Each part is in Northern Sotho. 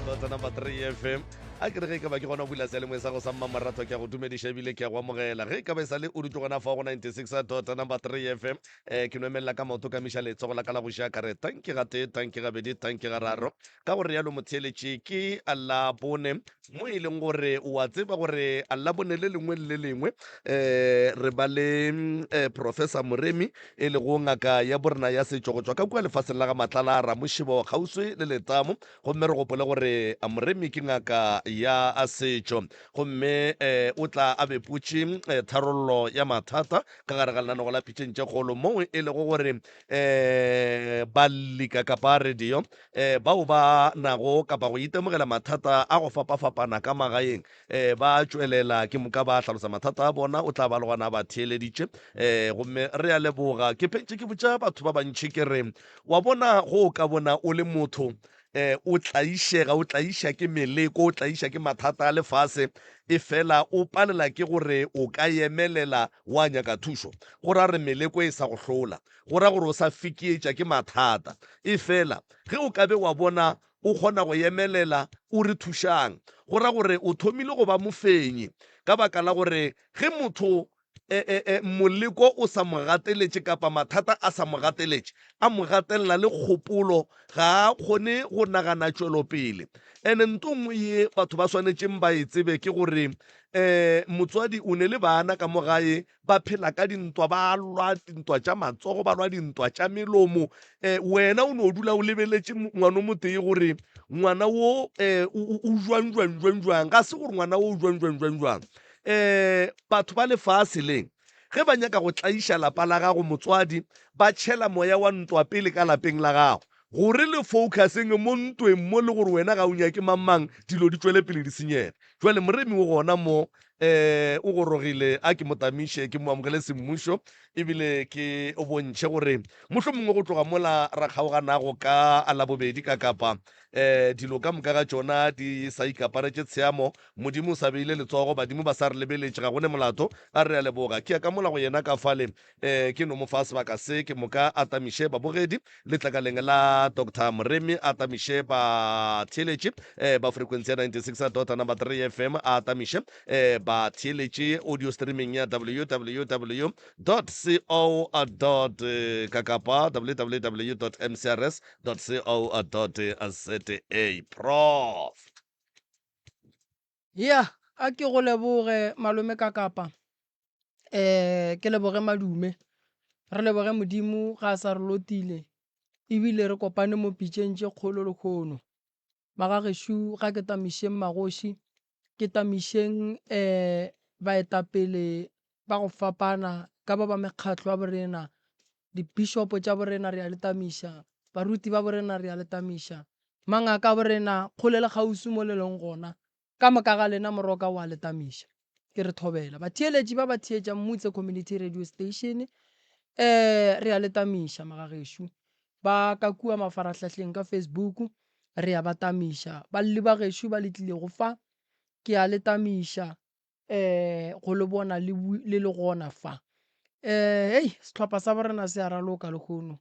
dot number 3 fm a ke re ge e ka ba ke gona go bula seyalemoya sa go sa mmamoratho ke a go dumediša ebile ke a go amogela ge e ka ba e sa le o dutse gona fa go 96 dot number 3 fm um ke no emelela ka maoto ka miša letsogo la ka la go ja ka re tanki gatee tanki gabedi tanki gararo ka gore yalo motheeletši ke la bone mo e leng gore wa tseba gore la bone le lengwe le le lengwe um re ba le um professor moremi e lego ngaka ya borena ya setšo go tšwa ka kua lefaseng la ga matlala ramošibo kgauswi le letamo gomme re gopole gore moremi ke ngaka ya setšo gomme um o tla a beputše um tharollo ya mathata ka gare ga lenanego la pitšeng tše kgolo moo e lego gore um balika kapa radio um bao ba nago kapa go itemogela mathata a go fapafapana ka magaeng um ba tšwelela ke moka ba hlalosa mathata a bona o tla ba le gona ba theeleditše um gomme re a leboga ke phentše ke botša batho ba bantši ke re wa bona go o ka bona o le motho um o tlaišega o tlaiša ke meleko o tlaiša ke mathata a lefase e fela o palela ke gore o ka emelela wa nyaka thušo go ra re meleko e sa go hlola go ra gore o sa fekeetša ke mathata. Efela ge o ka be wa bona o kgona go emelela o re thušang, go ra gore o thomile go ba mofenyi. Ka baka la gore ge motho e, e, e, moleko o sa mo gateletše kapa mathata a sa mo gateletše, a mo gatelela le kgopolo, ga a kgone go nagana tšwelopele. Ene nto nngwe ye batho ba swanetšeng ba e tsebe ke gore um motswadi o ne le bana ka mo gae ba phela ka dintwa, ba lwa dintwa tša matsogo, ba lwa dintwa tša melomo. Um wena o no dula o lebeletše ngwana o motee gore ngwana wo um o jwang jwang jwang jwang, ga se gore ngwana wo o jwang jwang jwang jwang. Um batho ba lefase le ge ba nyaka go tlaiša lapa la gago motswadi, ba tšhela moya wa ntwa pele ka lapeng la gago gore le focuseng mo ntweng mo le gore wena ga o nyake mang mang dilo di tšwele pele di senyege. Jwale Moremi o gona mo um o gorogile, a ke mo tamiše, ke mo amogele semmušo, ebile ke o bontšhe gore mohlomongwe go tloga mola ra kgaoganago ka Labobedi ka Kapa, um dilo ka moka ga tšona di sa ikaparetše tsheamo. Modimo o sa beile letsogo, badimo ba sa re lebeletše, ga go ne molato. A re a leboga. Ke ya ka mola go yena ka fale, um ke no mo fa sebaka se, ke moka a tamiše babogedi letlakaleng la Doctor Moremi, a tamiše batheeletši um ba frequency ya 96 dot number 3 FM, a tamiše um batheeletši audio streaming ya www dot co dot kakapa www dot mcrs dot co dot za. Prof. Ya, a ke go leboge malome Kakapa. Um ke leboge madume, re leboge Modimo ga a sa re lotile ebile re kopane mo pitšeng tše kgolo lekgono. Magagešo ga ke tamišeng magoši, ke tamišeng um baetapele ba go fapana ka ba ba mekgatlo ya borena, dibishopo tša borena re a le tamiša, baruti ba borena re a le tamiša, mangaka a borena kgole le kgauswi mo le leng gona. Ka moka ga lena Moroka o a le tamiša. Ke re thobela. Batheeletši ba ba theetšang Mutse Community Radio Station, eh, re a le tamiša magagešo. Ba ka kua mafarahlahleng ka Facebook, re a ba tamiša. Balli ba gešo ba le tlilego fa, ke a le tamiša, eh, go le bona le, le le gona fa. Eh, hei, sehlopha sa borena se a raloka lehono.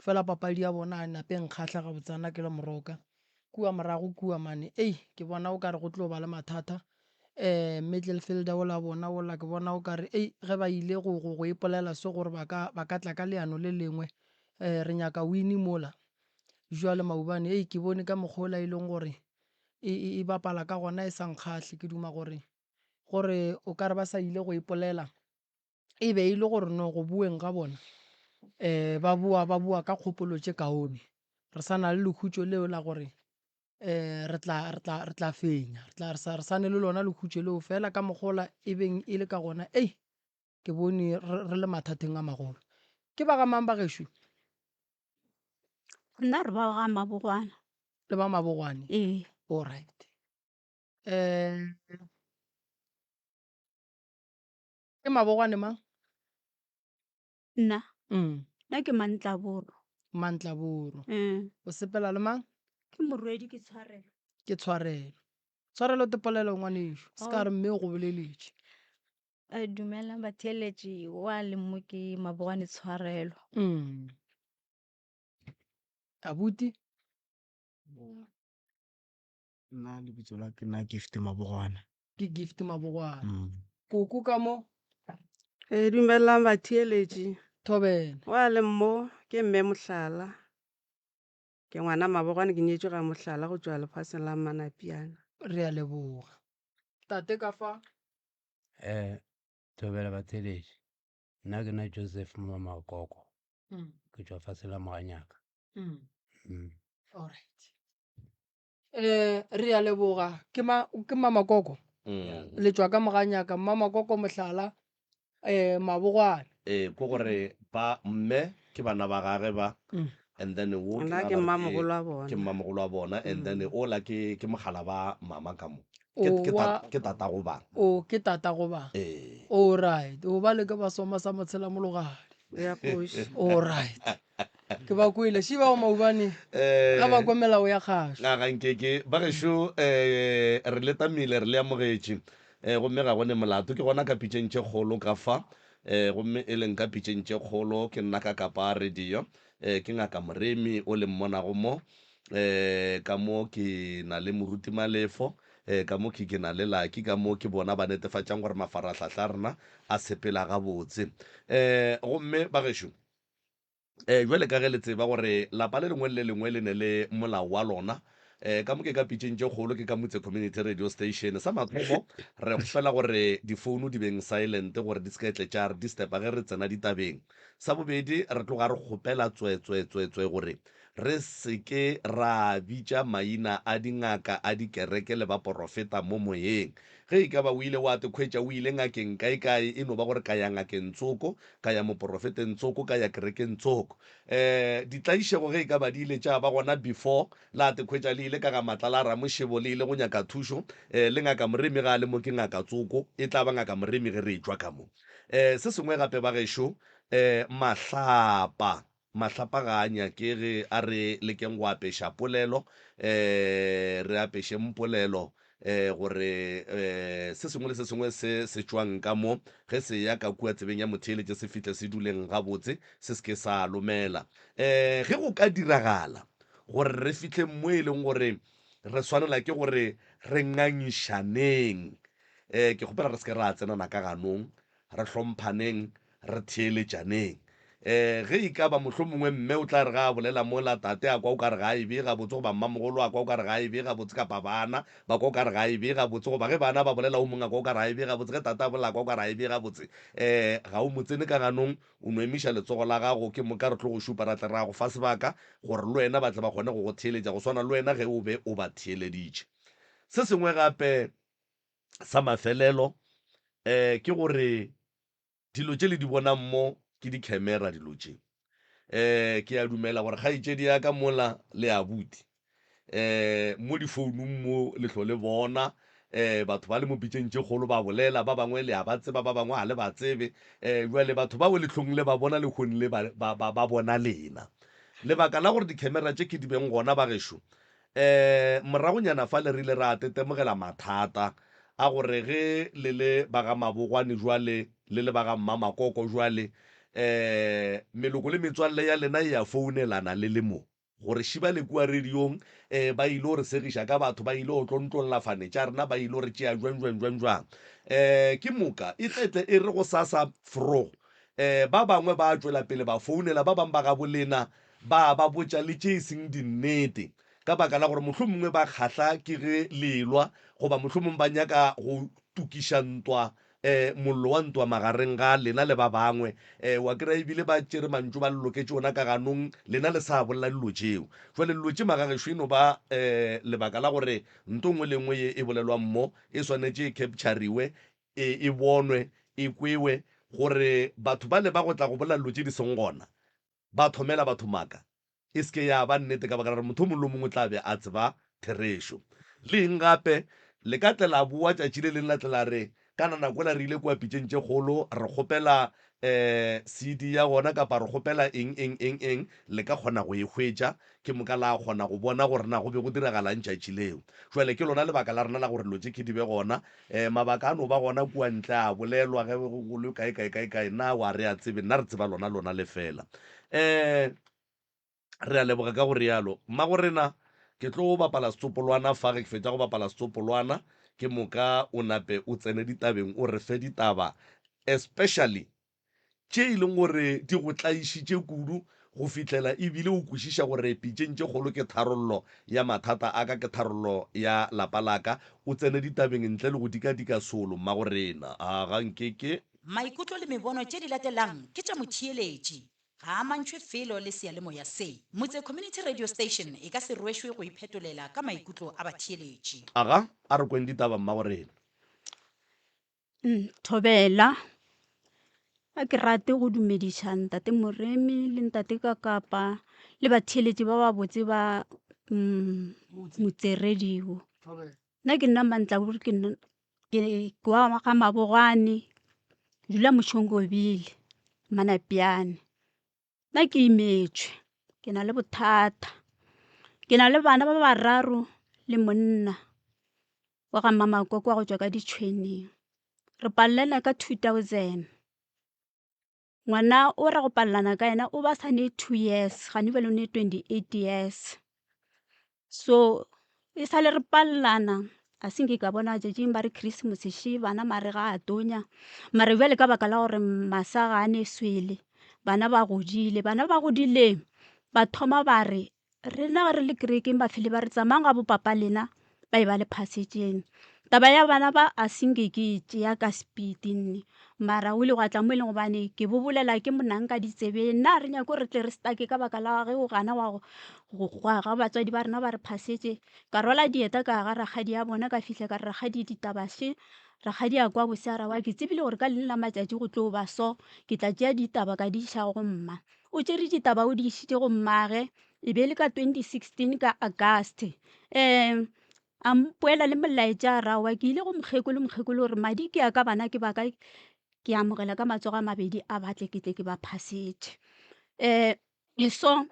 Fela papadi ya bona a nape nkgahla gabotsana ke le Moroka. Kua morago kua mane, ei, ke bona o kare go tlo ba le mathata. Eh, midfielder wola bona wola ke bona o kare, ei, ge ba ile go, go, go ipolela se gore ba ka, ba ka tla ka leano le lengwe. Eh, re nyaka wini mola. Jwale maubane, ei, ke bone ka mokgwa ola e leng gore e, e, e bapala ka gona e sa nkgahle. Ke duma gore, gore o kare ba sa ile go ipolela. E be e le gore no go boeng ga bona um ba boa ba boa ka kgopolo tše kaone. Re sa na le lekhutšo leo la gore um re tla re tla re tla fenya, re tla re sa re sa ne le lona lekhutšo leo fela ka mokgwa wola e beng e le ka gona ei ke bone re re le mathateng a magolo. Ke ba ga mang ba gešo? Nna re ba ga Mabogwana. Le ba Mabogwane? Ee. Alright. Um Ke Mabogwane mang? Nna? Mm. Nna ke Mantlaboro. Mantlaboro. Mm. O sepela le mang? Ke morwedi ke Tshwarelo. Ke Tshwarelo. Tshwarelo tepolelo ngwanešu. Se ka Oh. re mme o go boleletše. Eh, Dumelang batheeletši wa le mo ke Mabogwane Tshwarelo. Mm. Abuti? Nna lebitso la ke nna Gift Mabogwana. Ke Gift Mabogwana. Koko ka mo. E, dumelang batheeletši. Thobela. Wa le mo, ke mme Mohlala. Ke ngwana Mabogwane, ke nyetšwe ga Mohlala go tšwa lefaseng la Mmanapiana. Re a leboga. Tate ka fa. Eh, thobela batheeletši. Nna ke nna Joseph Mmamakoko. Ke tšwa fase la Moganyaka. All right. Eh, re a leboga. Ke ma ke Mmamakoko. Le tšwa ka Moganyaka, Mmamakoko Mohlala, eh Mabogwane. Ee, ke gore ba mme ke bana ba gage ba and then wo ke Nna nagana ke gore mmamogolo wa bona. ke mmamogolo wa bona and then ola ke ke mogala ba mama ka mo. Ke ke Owa. ke tatago bana. O ke tatago bana. Ee. All right. O ba le ke ba soma sa motshela mologadi. Ya kgoši. All right. Ke ba kwele. Šiba o maubane. Eh, Ga ba kwa melao ya kgašo. A ga nke ke ba gešo eh re le tamile re le amogetše eh gomme ga go ne molato ke gona ka pitšeng tše kgolo ka fa eh gomme e leng ka pitšeng tše kgolo ke nna ka kapa radio eh ke ngaka Moremi o le mmonago mo eh ka mo ke na le moruti Malefo eh ka mo ke ke na le Lucky ka mo ke bona ba netefatšang gore mafarahlahla a rena a sepela gabotse eh gomme ba gešo Eh, bjale ka ge le tseba gore lapa le lengwe le le lengwe le ne le molao wa lona, eh, ka mo ke ka pitšeng tše kgolo ke ka Mutse Community Radio Station. Sa mathomo, re kgopela gore difounu di beng silent gore di se ke tle tša re disturba ge re tsena ditabeng. Sa bobedi, re tloga re kgopela tswetswetswetswe gore re se ke ra bitša maina a dingaka, a dikereke le baporofeta mo moyeng. Ge e ka ba o ile wa te khwetša o ile ngakeng kaekae, e no ba gore ka ya ngakeng tsoko, ka ya moporofeteng tsoko, ka ya kerekeng tsoko. Um ditlaišego ge e ka ba di ile tša ba gona before la te khwetša le ile ka ga Matlala a Ramošebo le ile go nyaka thušo, um le Ngaka Moremi ga a le mo ke ngaka tsoko, e tla ba Ngaka Moremi ge re etšwa ka mo. Um se sengwe gape bagešo, um mahlapa. Mahlapa ga a nyakege, a re lekeng go apeša polelo, um re apešeng polelo, um gore um se sengwe le se sengwe se se tšwang ka mo, ge se eya ka kua tsebeng ya motheeletše se fihle se duleng gabotse, se se ke sa lomela. Um ge go ka diragala gore re fihleng mo e leng gore re swanela ke gore re ngangišaneng, um ke kgopela re se ke ra tsenana ka ganong, Re hlomphaneng, re theeletšaneng. Um ge e ka ba mohlomongwe mme o tla re ga a bolela mola tate a kwa o ka re ga a e bee gabotse goba mmamogolo a kwa o ka re ga a e bee gabotse kapa bana ba kwa o ka re ga a e bee gabotse goba ge bana ba bolela o mongwe a kwa o ka re ga a e bee gabotse ge tate a bolela a kwa o ka re ga a e bee gabotse um ga o mo tsene ka ganong o no emiša letsogo la gago ke moka re tlo go šupa ra tle ra go fa sebaka gore le wena ba tle ba kgone go go theeletša go swana le wena ge o be o ba theeleditše. Se sengwe gape sa mafelelo um ke gore dilo tše le di bonang mo ke di-camera dilo tše. Um ke a dumela gore kgaetšedi ya ka mola le abuti um mo difounung mo le hlo le bona um batho ba le mo pitšeng tše kgolo ba bolela, ba bangwe le a ba tseba, ba bangwe ga le ba tsebe. Um bjale batho bao le hlong le ba bona lehono le ba, ba, ba, ba bona lena. Lebaka la gore di-camera tše ke di beng gona bagešo, Um moragonyana fale re ile ra tetemogela mathata a gore ge le le ba ga Mabogwane jwale, le le ba ga Mmamakoko jwale, um meloko le metswalle ya lena e a founelana le le mo. Gore šiba le kua radiong, um ba ile re segiša ka batho, ba ile go tlontlolla fane tša rena, ba ile re tšea jwang jwang jwang jwang. Um ke moka e tle tle e re gosasa fro, um ba bangwe ba tšwela pele ba founela ba bangwe ba gabo lena, Ba ba botša le tše e seng dinnete, ka baka la gore mohlomongwe ba kgahla ke ge le elwa, goba mohlomongwe ba nyaka go tukiša ntwa, ee, mollo wa ntwa magareng ga lena le ba bangwe. Ee, wa kry-a ebile ba tšere mantšu ba le loketše ona ka ganong, lena le sa bolela dilo tšeo. Jwale dilo tše magagešo e no ba um lebaka la gore nto nngwe le nngwe ye e bolelwang mo e swanetše e capture-iwe, e, e bonwe, e kwewe, gore batho bale ba go tla go bolela dilo tše di seng gona, Ba thomela batho maaka, e se ke ya ba nnete ka baka la gore motho o mongwe le o mongwe o tla be a tseba therešo. Le eng gape, le ka tle la boa tšatši le leng la tle la re, Kana nako yela re ile kua pitšeng tše kgolo, re kgopela um CD ya gona kapa re kgopela eng, eng, eng, eng, le ka kgona go e hwetša, ke moka la kgona go bona gore na go be go diragalang tšatši leo. Jwale ke lona lebaka la rena la gore dilo tše ke di be gona. Um mabaka a no ba gona kua ntle a bolelwa ge go le kae kae kae kae, na wa re a tsebe, nna re tseba lona lona le fela. Um re a leboga ka go realo. Mmagorena, Ke tlo bapala setsopolwana fa, ge ke fetša go bapala setsopolwana, ke moka o nape o tsene ditabeng o re fe ditaba, especially tše e leng gore di go tlaišitše kudu go fihlela e bile o kwešiša gore pitšeng tše kgolo ke tharollo ya mathata a ka, ke tharollo ya lapa la ka, o tsene ditabeng ntle le go dikadika solo, mmagorena. A ga nke ke. Maikutlo le mebono tše di latelang ke tša motheeletši. Ga a amantšhwe felo le seyalemoya se. Motse Community Radio Station e ka se rwešwe go iphetolela ka maikutlo a batheeletši. Aga, a re kweng ditaba mmagorena. Thobela, a ke rate go dumediša ntate Moremi le ntate Kakapa le batheeletši ba ba botse ba Motse Radio. Nna ke nna Mantlauri ke ke wa ga Mabogwane, ke dula Mošongobile Manapiane. Nna ke imetšwe, ke na le bothata, ke na le bana ba bararo le monna wa ga mmamakoko wa go tšwa ka ditšhweneng. Re palelana ka 2000, ngwana o ra go palelana ka yena o ba sa ne 2 years gane bjale o ne 28 years. So e sa le re palelana a se nke ka bona tšatšing ba re Christmas še bana mare ga a tonya mare bjale ka baka la gore masa ga a ne swele bana ba godile bana ba godileng ba thoma ba re rena ge re le kerekeng ba fele ba re tsamayang ga bo papa lena ba e ba le phasetšeng. Taba ya bana ba a se nke ke e tšea ka speed nne mara o ile gwa tla mo e leng gobane ke bo bolela ke monang ka ditsebeng nna ga re nyake gore re tle re stuck-e ka baka la ge o gana wa go go ga batswadi ba rena ba re phasetše. Ka rwala dieta ka ya ga rakgadi ya bona ka fihla ka re rakgadi ditaba še, rakgadi a kwa bose a re aowa ke tsebile gore ka le lengwe la matšatši go tlo ba so ke tla tšea ditaba ka di iša go mma. O tšere ditaba o di išitše go mmage e be e le ka 2016 ka August. A mpoela le molaetša a re aowa ke ile go mokgekolo, mokgekolo o re madi ke a ka bana ke ba ka ke amogela ka matsogo a mabedi a ba tle ke tle ke ba phasetše. So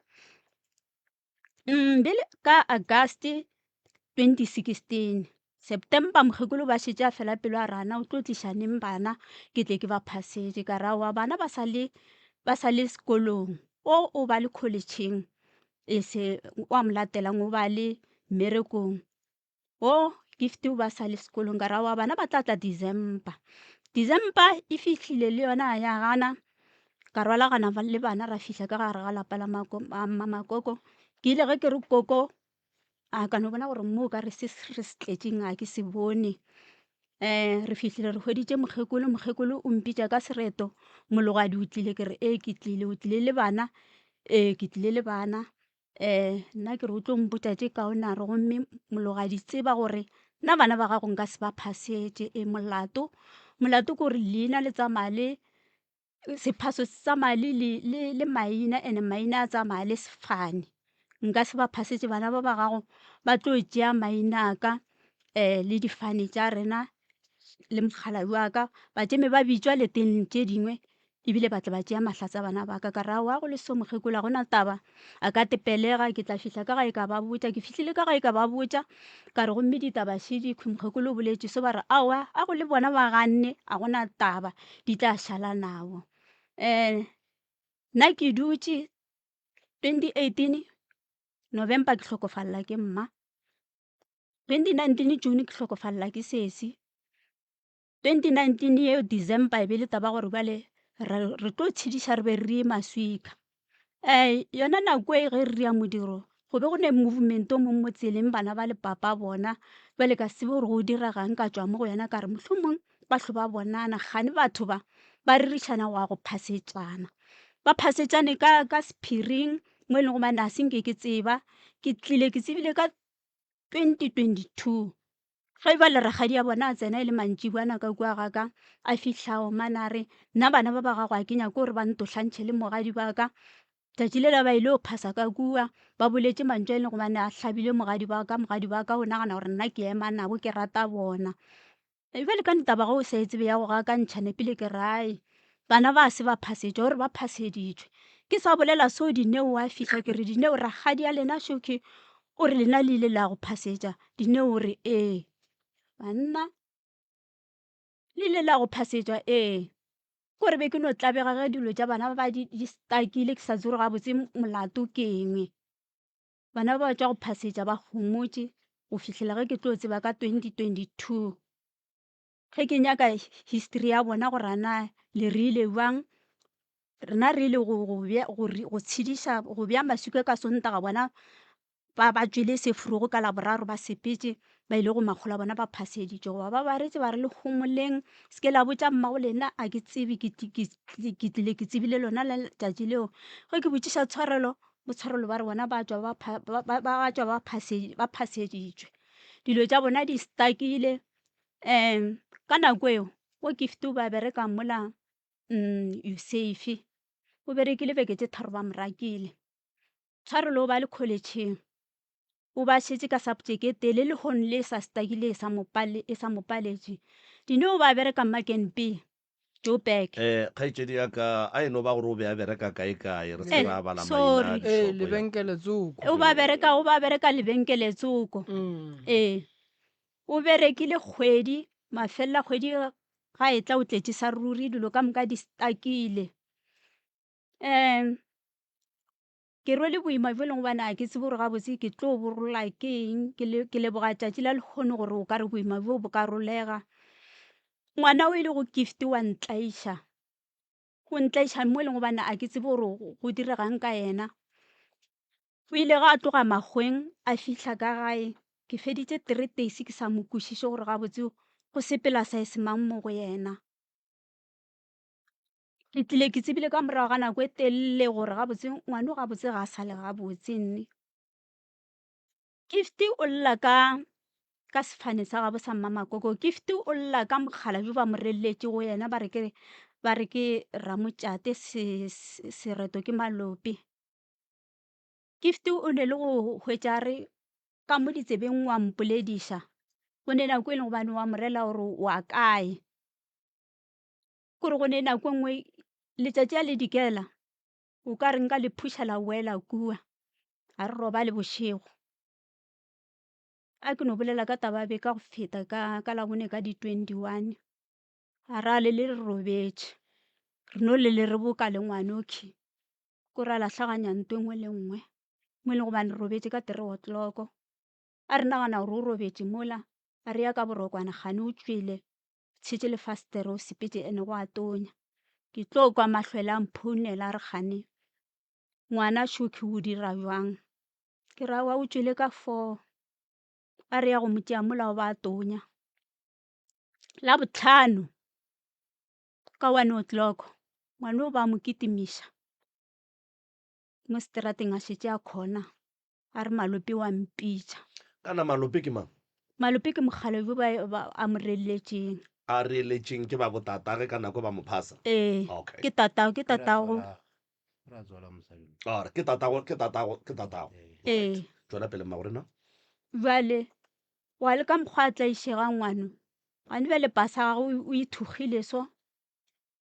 bjale ka August 2016, September mokgekolo ba šetše a fela pelo a re ana o tlo tliša neng bana ke tle ke ba phasetše, ka re aowa bana ba sa le ba sa le sekolong o o ba le college-eng e se wa mo latelang o ba le mmerekong. O Gift o ba sa le sekolong ka re aowa bana ba tla tla December. December e fihlile le yona ya gana ka rwalagana le bana ra fihla ka gare ga lapa la mmamakoko. Ke ile ge ke re koko a ka no bona gore mo o ka re se re se tletšeng ga ke se bone. Re fihlile re hweditše mokgekolo, mokgekolo o mpitša ka sereto mologadi o tlile ke re ee ke tlile, o tlile le bana? Ee ke tlile le bana. Nna ke re o tlo mpotša tše kaone a re gomme mologadi tseba gore nna bana ba gago nka se ba phasetše. Ee molato, molato ke gore leina le tsamaya le sephaso se tsamaya le le le maina and maina a tsamaya le sefane. Nka se ba phasetše bana ba ba gago ba tlo tšea maina a ka le difane tša rena le mokgalabje wa ka ba tšeme ba bitšwa le teng tše dingwe ebile ba tla ba tšea mahlatse a bana ba ka. Ka re aowa go le so mokgekolo ga go na taba a ka tepelega ke tla fihla ka gae ka ba botša. Ke fihlile ka gae ka ba botša ka re gomme ditaba še dikhwi mokgekolo o boletše so ba re aowa a go le bona ba ganne ga go na taba di tla šala nabo. Nna ke dutše 2018 November ke hlokofalela ke mma, 2019 June ke hlokofalela ke sesi. 2019 yeo December e be le taba gore bjale re re tlo tshediša re be re ye maswika. Yona nako e ge re ria modiro go be go ne movement o mongwe mo tseleng bana ba le papa bona bjale ka se tsebe gore go diregang ka tšwa mo go yona ka re mohlomong ba hlo ba bonana kgane batho ba ba rerišana go ya go phasetšana. Ba phasetšane ka sephiring mo e leng gobane ga se nke ke tseba ke tlile ke tsebile ka 2022. Ge bjale rakgadi ya bona a tsena e le mantšiboana ka kua ga ka, a fihla a omana a re, Nna bana ba ba gago ga ke nyake gore ba ntohlantšhe le mogadi ba ka. Tšatši lela ba ile go phasa ka kua, ba boletše mantšu a e leng gobane a hlabile mogadi ba ka, mogadi ba ka o nagana gore nna ke ema nabo ke rata bona. Bjale ka taba ge o sa e tsebe ya go gakantšha nepile ke re ai bana ba se ba phasetšwa gore ba phaseditšwe. Ke sa bolela so Dineo wa fihla ke re Dineo rakgadi ya lena šoke o re lena le ile la go phasetša Dineo o re ee. Banna le ile la go phasetšwa ee. Ke gore be ke no tlabega ge dilo tša bana ba di stuck-ile ke sa tsebe gore gabotse molato ke eng. Bana ba ba tšwa go phasetša ba homotše go fihlela ge ke tlo tseba ka 2022. Ge ke nyaka history ya bona gore a na le rile bjang, rena re ile go go bea go go tshediša go bea maswika ka Sontaga bona ba ba tšwele seforogo ka Laboraro ba sepetše ba ile go makgolo a bona ba phaseditše goba ba ba retse ba re le homoleng se ke la botša mmago lena a ke tsebe ke ke tlile ke tsebile lona letšatši leo. Ge ke botšiša tshwarelo bo tshwarelo ba re bona ba tšwa ba ba tšwa ba ba phaseditšwe dilo tša bona di stuck-ile. Ka nako eo ko Gift o be a bereka mola Usafe, o berekile beke tše tharo ba mo rakile. Tshwarelo o ba le college-eng, o ba šetše ka subject e tee le lehono le e sa stuck-ile e sa mo e sa mo paletše. Dineo o be a bereka Mmakenpe Joburg. Kgaetšedi ya ka, a e no ba gore o be a bereka kae kae, re se ke ra bala maina a Sorry. Ee, dishopo ya. lebenkele tsoko. O ba bereka, o ba bereka lebenkele tsoko. Ee. O berekile kgwedi, mafelelo a kgwedi ga e tla o tletše sa ruri, dilo ka moka di stuck-ile. Ke rwele boima bjo e leng gobane ga ke tsebe gore gabotse ke tlo bo rola ke eng, ke le ke leboga tšatši la lehono gore o ka re boima bjo bo ka rolega. Ngwana o e lego Gift wa ntlaiša, o ntlaiša mo e leng gobane ga ke tsebe gore go diregang ka yena. O ile ge a tloga Makgoweng a fihla ka gae, ke feditše 3 days ke sa mo kwešiše gore gabotse go sepela size mang mo go yena. Ke tlile ke tsebile ka morago ga nako e telele gore gabotse ngwano gabotse ga a sa le gabotse nne. Gift o lla ka ka sefane sa gabo sa mmamakoko, Gift o lla ka mogala jo ba mo reletše go yena ba re ke ba re ke Ramotšate sereto ke Malope. Gift o ne le go hwetša a re ka mo ditsebeng wa mpolediša, go ne nako e leng gobane wa mo rela gore wa kae. Kore go ne nako e nngwe letšatši a le dikela o ka re nka le phuša la boela kua, ga re robale bošego. A ke no bolela ka taba ya beke ya go feta ka ka Labone ka di 21, a ra le le re robetše, re no le le re boka le ngwanokhwi, ko ra lahlaganya nto e nngwe le nngwe mo e leng gobane re robetše ka 3 o'clock. A re nagana gore o robetše mola, a re ya ka borokwana kgane o tšwele. tshetše lefastere o sepetše ene go a tonya. Ke tlo kwa Mahlwele a mphounela a re kgane ngwana Shoki o dira bjang. Ke re aowa o tšwele ka 4 a re ya go mo tšea mola o ba a tonya. Labohlano ka 1 o'clock ngwana o ba mo kitimiša mo seterateng a šetše a khona. A re Malope wa mpitša. Kana Malope ke mang? Malope ke mokgalabje yo ba, ba a mo reeletšeng. A reeletšeng ke ba botatage ka nako ba mo phasa? Ee, Okay. ke tatago, ke tatago. Ra tswala mosadi. Alright, ke tatago, ke tatago, ke tatago. Ee. Right. Tšwela pele mmagorena. Bjale, wa le ka mokgwa a tlaišegang ngwano. Gane bjale pasa gagwe o e thokgile so.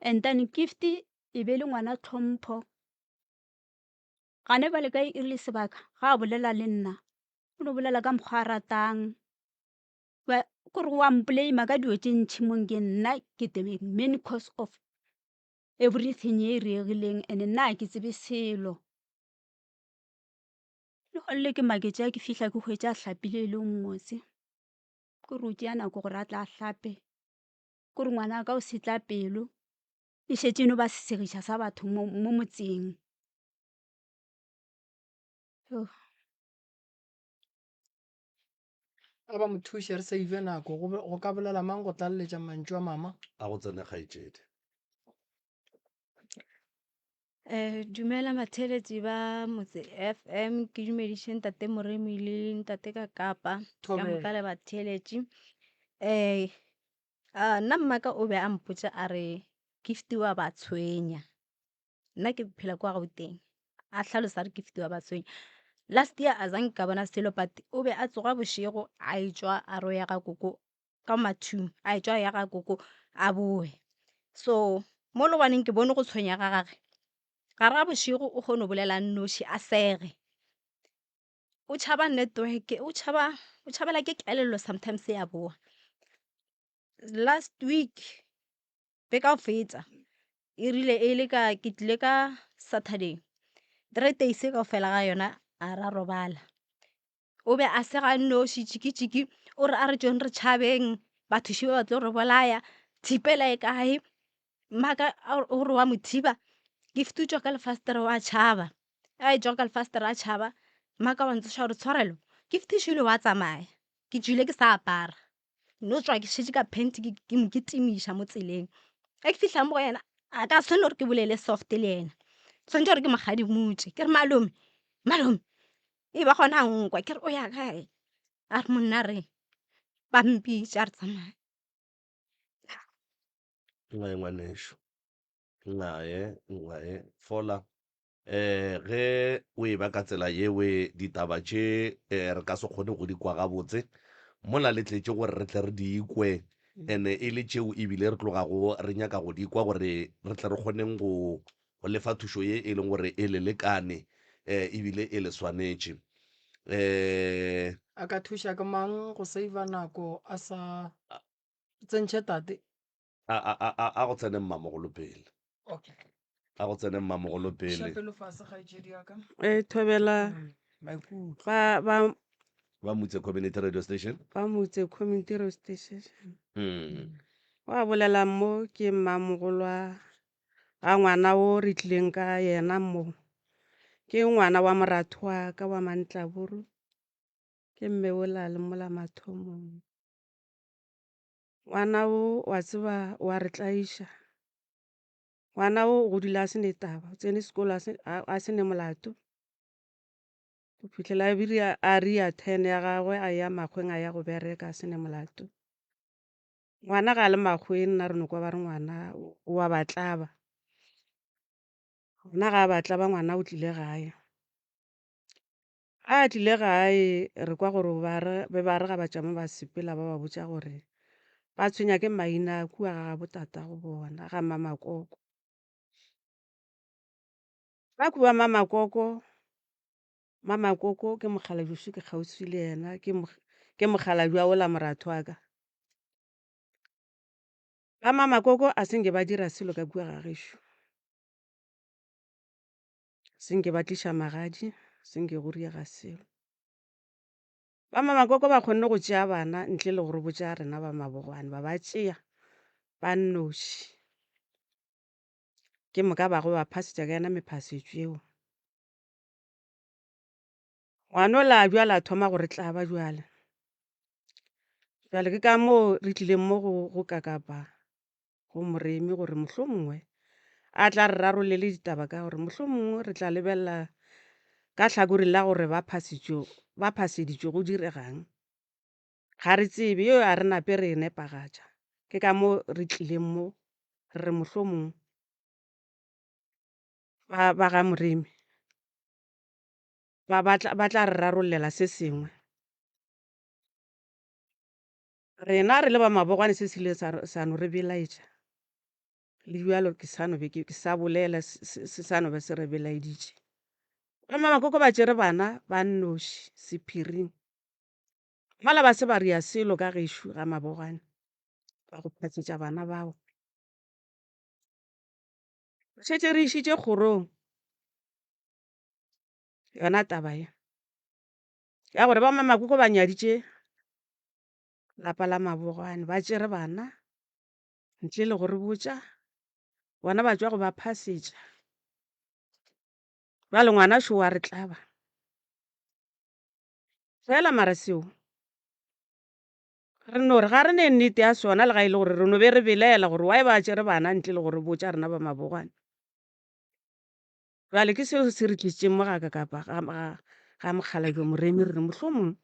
And then Gift e be le ngwana tlhompho. Gane bjale ka e rile sebaka ga a bolela le nna o no bolela ka mokgwa a ratang kore wa mpoleima ka dilo tše ntšhi mo nke nna ke the main cause of everything ye e diregileng and nna ga ke tsebe selo. Lehono le ke maketše ga ke fihla ke hwetša a hlapile e le mmotse, kore o tšea nako gore a tle a hlape, kore ngwanaka o setla pelo e šetše e no ba sesegiša sa batho mo motseng. A ba mo thuše re save nako. Go, go ka bolela mang go tlaleletša mantšu a mama? A go tsene kgaetšedi. Dumela batheeletši ba Motse FM, ke dumediše ntate Moremi le ntate ka Kapa, ka moka le batheeletši. Nna mmaka o be a mpotša a re Gift wa ba tshwenya. Nna ke phela kwa Gauteng, a hlalosa a re Gift wa ba tshwenya. Last year a zange ka bona selo but o be a tsoga bošego a etšwa a re o ya ga koko ka ma 2 a etšwa a ya ga koko a boe. So mo le gobaneng ke bone go tshwenya ga gage, gare ga bošego o kgona go bolela a nnoši a sege. O tšhaba network, o tšhaba o tšhabela ke kelello sometimes ya boa. Last week beke ya go feta e rile e le ka ke tlile ka Saturday, 3 days kaofela ga yona a ra robala. O be a sega a nnoši, tšiki-tšiki, o re a re tšweng re tšhabeng, batho šiba ba tlo re bolaya, thipela e kae? Mmaka o re wa mo thiba, Gift o tšwa ka lefastere wa tšhaba, a e tšwa ka lefastere a tšhaba, mmaka wa ntsoša gore tshwarelo, Gift šole wa tsamaya, ke tšwile ke sa apara. No tšwa ke šetše ka phenti ke ke mo kitimiša mo tseleng. Ge ke fihla mo go yena a ka swanela gore ke bolele soft le yena, tshwanetse gore ke mo kgadimotše ke re malome, malome e ba gona a nkwa ke re o ya kae? A re monna re ba mpitša re tsamaya. Nnae ngwanešu, nnae, nnae, fola. Um ge o e ba ka tsela yewe ditaba tše um re ka se kgone go di kwa gabotse mola le tletše gore re tle re di kwe ene e le tšeo ebile re tlogago re nyaka go di kwa gore re tle re kgoneng go go lefa thušo ye e leng gore e le lekane um ebile e le swanetše um A ka thuša ke mang go save-a nako a sa tsentšhe tate? A, a, a, a, a go tsene mmamogolo pele. Okay. A go tsene mmamogolo pele. Iša pelo fase kgaetšedi ya ka. E thobela mm, maikutlo. Ba ba ba Mutse Community Radio Station. Ba Mutse Community Radio Station. Mm. Wa bolela mo ke mmamogolo wa ga ngwana o re tlileng ka yena mo. Ke ngwana wa moratho wa ka wa Mantlaburu. Ke mme ola le mola mathomong. Ngwana o wa tseba wa re tlaiša. Ngwana o o godile a se ne taba, o tsene sekolo a se ne molato. Go fihlela a bile a ria ten ya gagwe a ya makgweng a ya go bereka a se ne molato. Ngwana ga a le makgweng nna re no kwa ba re ngwana o a ba tlaba. Ngwana ga a ba tlaba ngwana o tlile gae. Ga a tlile gae re kwa gore ba re be ba re ga ba tšama ba sepela ba ba botša gore ba tshwenya ke maina a kua ga gabo tatago bona ga Mmamakoko. Ba kua Mmamakoko, Mmamakoko ke mokgalabje šo ke kgauswi le yena ke ke mokgalabje wa wola moratho wa ka. Ba Mmamakoko a se nke ba dira selo ka kua ga gešo. Se nke ba tliša magadi, se nke go riega selo. Ba Mamakoko ba kgonne go tšea bana ntle le go re botša rena ba Mabogwane, ba ba tšea ba nnoši. Ke moka ba go ba phasetša ka yona mephasetšo eo. Ngwanola bjale a thoma go re tlaba bjale. Bjale ke ka moo re tlileng mo go go kakapa go Moremi gore mohlomongwe a tla re rarollele ditaba ka gore mohlomongwe re tla lebelela ka hlakoreng la gore ba phasitšwe ba phaseditšwe go diregang. Ga re tsebe yeo a re nape re e nepagatša. Ke ka mo re tlileng mo re re mohlomong ba ba ga Moremi ba ba tla ba tla re rarollela se sengwe. Rena re le ba Mabogwane se se ile sa, sa no re belaetša. Le bjalo ke sa no be ke, ke sa bolela se, se sa no be se re belaeditše. Ba Mamakoko ba tšere bana ba nnoši sephiring. Mola ba se ba ria selo ka gešo ga Mabogwane, ba go phatšetša bana bao. Re šetše re išitše kgorong yona taba ye ya gore ba Mamakoko ba nyaditše lapa la Mabogwane ba tšere bana ntle le go re botša, bona ba tšwa go ba phasetša. Bjale ngwana šo wa re tlaba. Fela mara seo re no re ga re ne nnete ya sona le ga e le gore re no be re belaela gore why ba tšere bana ntle le go re botša rena ba Mabogwane. Bjale ke seo se re tlišitšeng mo ga ka kapa ga, ga, ga mokgalabje Moremi re re mohlomong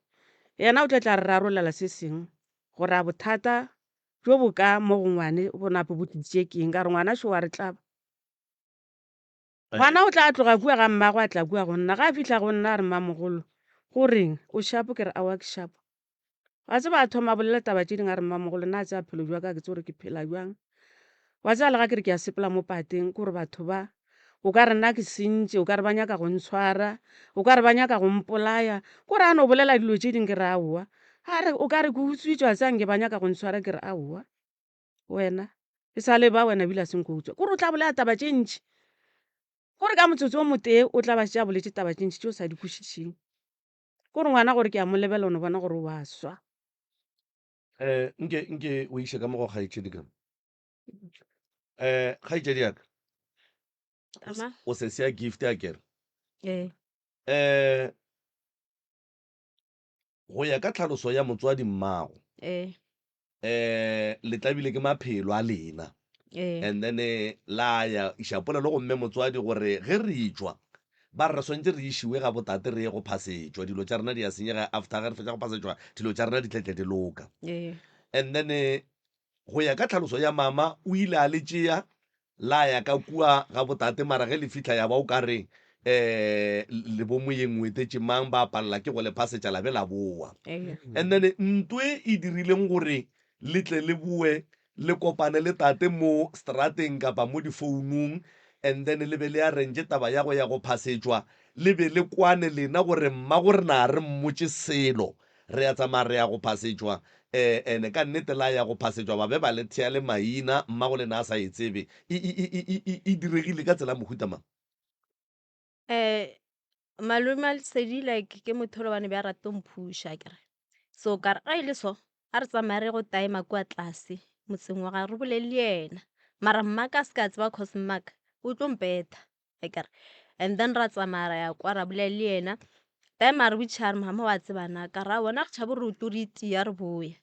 yena o tla tla re rarollela se sengwe gore a bothata bjo bo ka mo go ngwane bo nape bo tlišitše ke eng ka gore ngwana šo wa re tlaba. Ngwana o tla tloga kua ga mmagwe a tla kua go nna. Ga a fihla go nna a re mmamogolo go reng o shapo ke re aowa ke shapo. Wa tseba a thoma a bolela taba tše dingwe a re mmamogolo nna a tseba phelo bja ka ke tsebe gore ke phela bjang. Wa tseba le ga ke re ke a sepela mo pateng ke gore batho ba o ka re nna ke sentše, o ka re ba nyaka go ntshwara, o ka re ba nyaka go mpolaya. Ke gore a no bolela dilo tše dingwe ke re aowa. A re o ka re ke utswitše wa tseba nke ba nyaka go ntshwara ke re aowa. Wena e sa le ba wena ebile a se nko utswa. Ke gore o tla bolela taba tše ntši. Ke gore ka motsotso o motee o tla ba šetše a boletše taba tše ntši tše o sa di kwešišeng. Ke gore ngwana gore ke a mo lebelela o no bona gore o a swa. Um nke nke o iše ka mo go kgaetšedi ka. Um kgaetšedi ya ka. Ama. O sesi ya Gift akere? Ee. Um go ya ka tlhaloso ya motswadi mmago. Ee. Um le tlabile ke maphelo a lena. Ee. And then la ya iša polelo go mme motswadi gore ge re etšwa ba re re swantše re išiwe ga botate re ye go phasetšwa dilo tša rena di a senyega after ge re fetša go phasetšwa dilo tša rena di tletle di loka. Ee. And then Go ya ka tlhaloso ya mama, o ile a le tšea la ya ka kua ga botate mara ge le fihla ya ba o ka re um le bo moyeng o etetše mang ba palela ke go le phasetša la be la boa. And then nto e e dirileng gore le tle le boe le kopane le tate mo strateng kapa mo difounung and then le be le arrange taba ya go ya go phasetšwa le be le kwane lena gore mmago rena a re mmotše selo Re a tsamaya re ya go phasetšwa, eh, ene ka nnete la ya go phasetšwa, ba be ba le thea le maina, mmago lena a sa e tsebe. E, e, e, e, e, e diregile ka tsela ya mohuta mang? Eh, malome a Lesedi like ke motho o lebane be a rata go mphuša akere. So ka re ge e le so, a re tsamaye re ye go taema kua tlase motseng wa gage re bolele le yena. Mara mmaka a se ka tseba cause mmaka o tlo mpetha. Akere. And then ra tsamaya ra ya kwa ra bolela le yena. Time a re botšiša a re mama wa tseba na? Ka re aowa nna re tšhaba gore o tlo re itia re boya.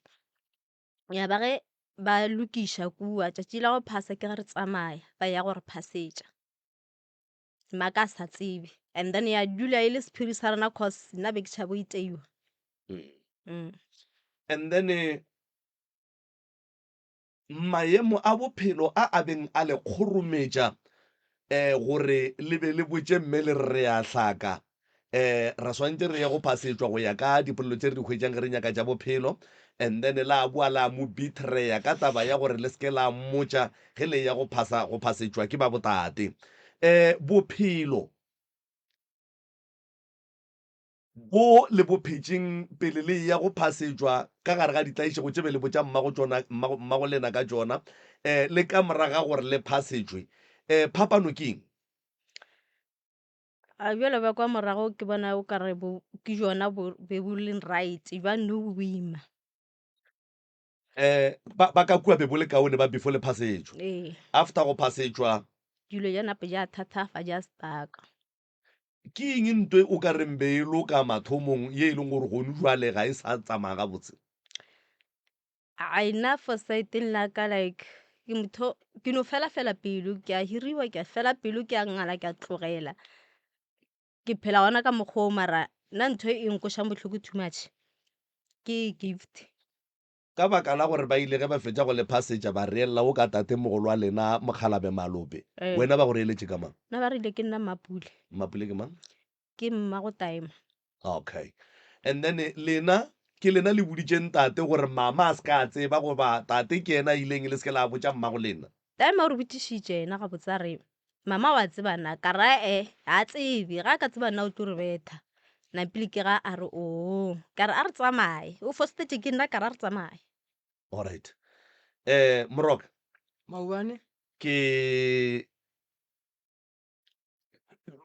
Ya ba ge ba lokiša kua tšatši la go phasa ke ge re tsamaya ba ya go re phasetša. Mmaka a sa tsebe and then ya dula e le sephiri sa rena cause nna be ke tšhaba go iteiwa. And then Maemo a bophelo a a beng a le kgorometša gore le be le botše mme le re re a hlaka, ra swanetše re ye go phasetšwa go ya ka dipolelo tše re di hwetšang ge re nyaka tša bophelo, and then la boa la mo betraya ka taba ya gore le se ke la mmotša ge le eya go phasa go phasetšwa ke ba botate. Bophelo. Bo le bo phetšeng pele le eya go phasetšwa ka gare ga ditlaišego tše be le botša mmago tšona, mmago, mmago lena ka tšona, eh, le ka morago ga gore le phasetšwe. Eh, phapano ke eng? A bjalo bja kwa morago ke bona o ka re bo, ke bjona bo be bo leng right, bja nou bo boima. Eh, ba, ba ka kua be bo le kaone ba before le phasetšwa. Ee. After go phasetšwa. Dilo ja nape ja thathafa, ja stuck-a. Ke eng nto e o ka reng be e loka mathomong ye e leng gore gonu jwale ga e sa tsamaya gabotse? Ai nna for side-eng la ka like ke motho ke no fela fela pelo ke a hiriwa ke a fela pelo ke a ngala ke a tlogela ke phela gona ka mokgwa o mara nna ntho e nkošang bohloko too much ke gift. Ka baka la gore ba ile ge ba fetša go le phasetša ba reelela wo ka tatemogolo wa lena Mokgalabe Malope. Ee. Wena ba go reeletše ka mang? Nna ba rile ke nna Mmapule. Mmapule ke mang? Ke mmago Taema. Okay. And then lena ke lena le boditšeng tate gore mama a se ka a tseba goba tate ke yena a ileng le se ke la botša mmago lena? Taema o re botšišitše yena gabotse a re, Mama wa tseba na? Ka re, Ae, ga a tsebe. Ga a ka tseba nna o tlo re betha. Napile ke ga a re, Oo. Ka re, A re tsamaye. O fostetše ke nna ka re a re tsamaye. Alright. Eh, Moroka. Maubane. Ke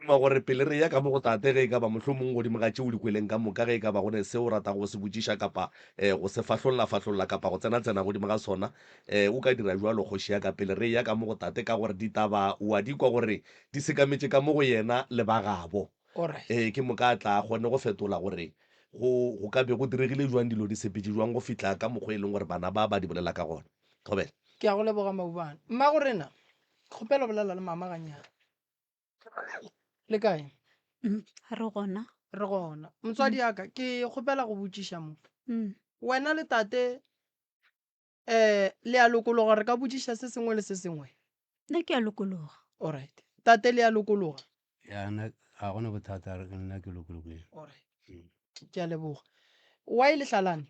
duma gore pele re ya ka mo go tate ge e ka ba mohlomong godimo ga tše o di kweleng ka moka ge e ka ba go ne se o ratago go se botšiša kapa um go se fahlolla-fahlolla kapa go tsena-tsena godimo ga sona um o ka dira bjalo kgoši ya ka pele re eya ka mo go tate ka gore ditaba o a di kwa gore di sekametše ka mo go yena le ba gabo. Alright. Ee, ke moka a tla a kgone go fetola gore go, go ka be go diregile bjang dilo di sepetše bjang go fihla ka mokgwa e leng gore bana ba ba di bolela ka gona. Thobela. Ke a go leboga Maubane. Mmagorena, kgopela bolela le mama gannyane. Le kae? Re gona. Re gona. Motswadi ya ka, ke kgopela go botšiša mo. Wena le tate um le a lokologa re ka botšiša se sengwe le se sengwe? Nna ke a lokologa. Alright. Tate le a lokologa? Ya nna ga gona bothata nna ke lokologile. Alright. Ke a leboga. Why le hlalane?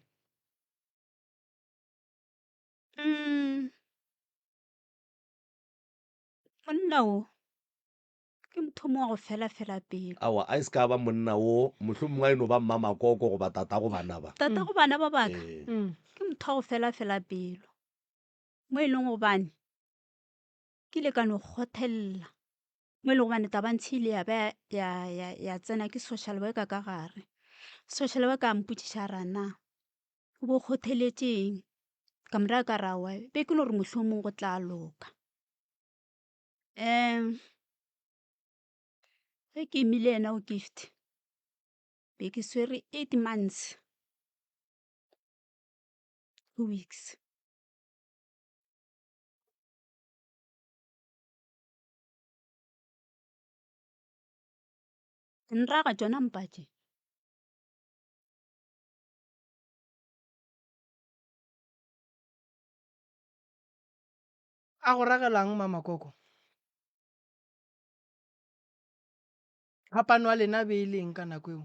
Monna wo ke motho mo wa go fela fela pelo. Aowa, a e se ka ba monna wo, mohlomongwe a e no ba mmamakoko goba tatago bana ba. Tatago bana ba baka Ee. ke motho wa go fela fela pelo, mo e leng gobane ke ile ka no kgothelela, mo e leng gobane tabantshi e ile ya ba ya, ya, ya tsena ke social worker ka gare. Social worker a mpotšiša a re na o bo kgotheletše eng? Ka mo raya ka re aowa be ke no re mohlomong go tla loka. Ge ke imile yena o Gift be ke swere 8 months 2 weeks. Nraga tšona mpa tše. A go ragelang Mamakoko? Phapano ya lena be e le eng ka nako eo?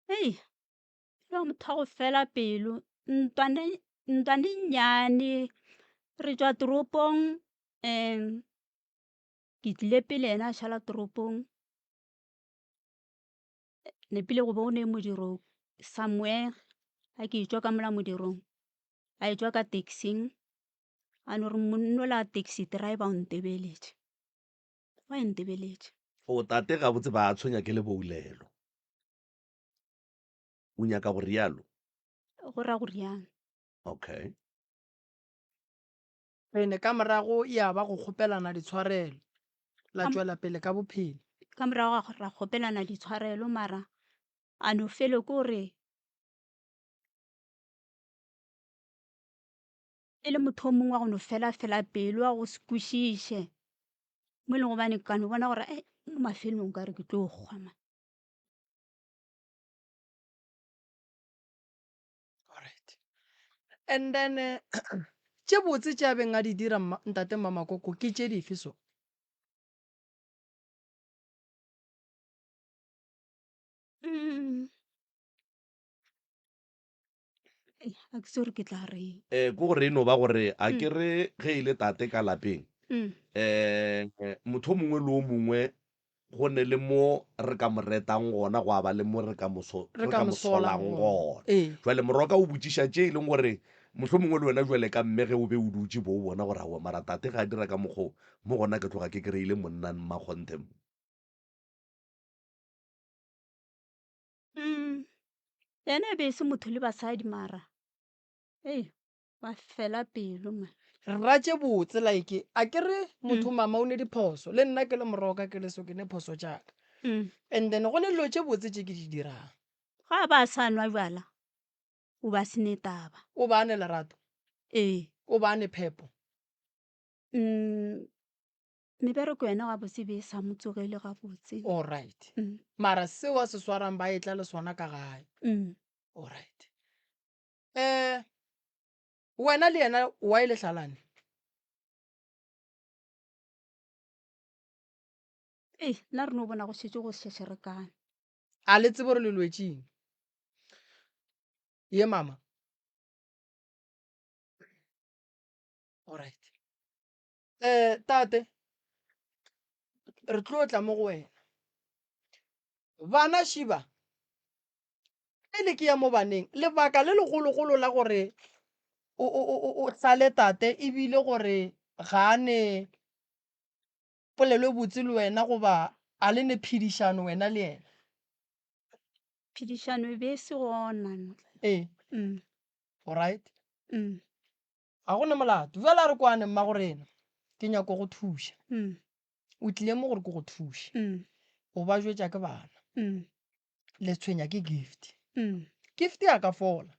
Hei, e ba motho wa go fela pelo. Ntwane, ntwane nnyane. Re tšwa toropong um ke tlile pele yena a šala toropong. Nepile go be go ne modiro somewhere, ga ke etšwa ka mola modirong, a etšwa ka taxi-ing a no re monnola taxi driver o ntebeletše. Why ntebeletše? O tate gabotse ba tshwenya ke leboulelo. O nyaka go rialo? Go ra go rialo. Okay. Ene ka morago ya ba go kgopelana ditshwarelo, la tšwela pele ka bophelo. Ka morago ga ra kgopelana ditshwarelo mara a no fele ke gore e le motho o mongwe wa go no fela fela pelo wa go se kwešiše mo e leng gobane ka no bona gore eh mo mafelong ka re ke tlo hwa man. Alright. And then eh, tše botse tše a beng a di dira ntate Mmamakoko ke tše dife so? Mm. A ke tsebe gore ke tla reng. Eh, ke gore e no ba gore a ke re ge e le tate ka lapeng, eh, motho o mongwe le o mongwe go ne le mo re ka mo retang gona gwa ba le mo re ka mo so, Re re ka ka mo mo solang solang gona. gona. Ee. Jwale moroka o botšiša tše e leng gore mohlomongwe le wena jwale ka mme ge o be o dutše bo o bona gore aowa mara tate ga a dira ka mokgwa o, mo gona ke tloga ke kry-ile monna mmakgonthe mo. Mm. Yena e be e se motho le basadi mara ei wa fela pelo man. Rra tše botse like a ke re motho mama o ne diphoso le nna ke le moroka ke le so ke ne phoso tša ka and then go ne dilo tše botse tše ke di dirang. Ga a ba a sa nwa bjala o ba se ne taba. O ba ne lerato. Ee. O ba ne phepo. Mm. Mebereko yona gabotse e be e sa mo tsogele gabotse. Alright. Mm. Mara seo a se swarang ba etla le sona ka gae. Mm. Alright. Eh wena le yena why le hlalane? Ei, nna re no bona go šetše go šešerekane. A le tsebe gore le lwetšeng? Ye mama. Alright. Eh tate re tlo tla mo go wena. Bana šiba pele ke ya mo baneng lebaka le legologolo la gore o o o o hlale tate ebile gore ga a ne polelo e botse le wena goba a le ne phedišano wena le yena. Phedišano e be e se gona. Ee. Mm. Alright. Mm. Ga go ne molato. Bjale a re kwane, mmagorena. Ke nyako go thuša. O tlile mo gore ke go thuše. O ba jwetša ke bana. Le tshwenya ke Gift. Gift a ka fola.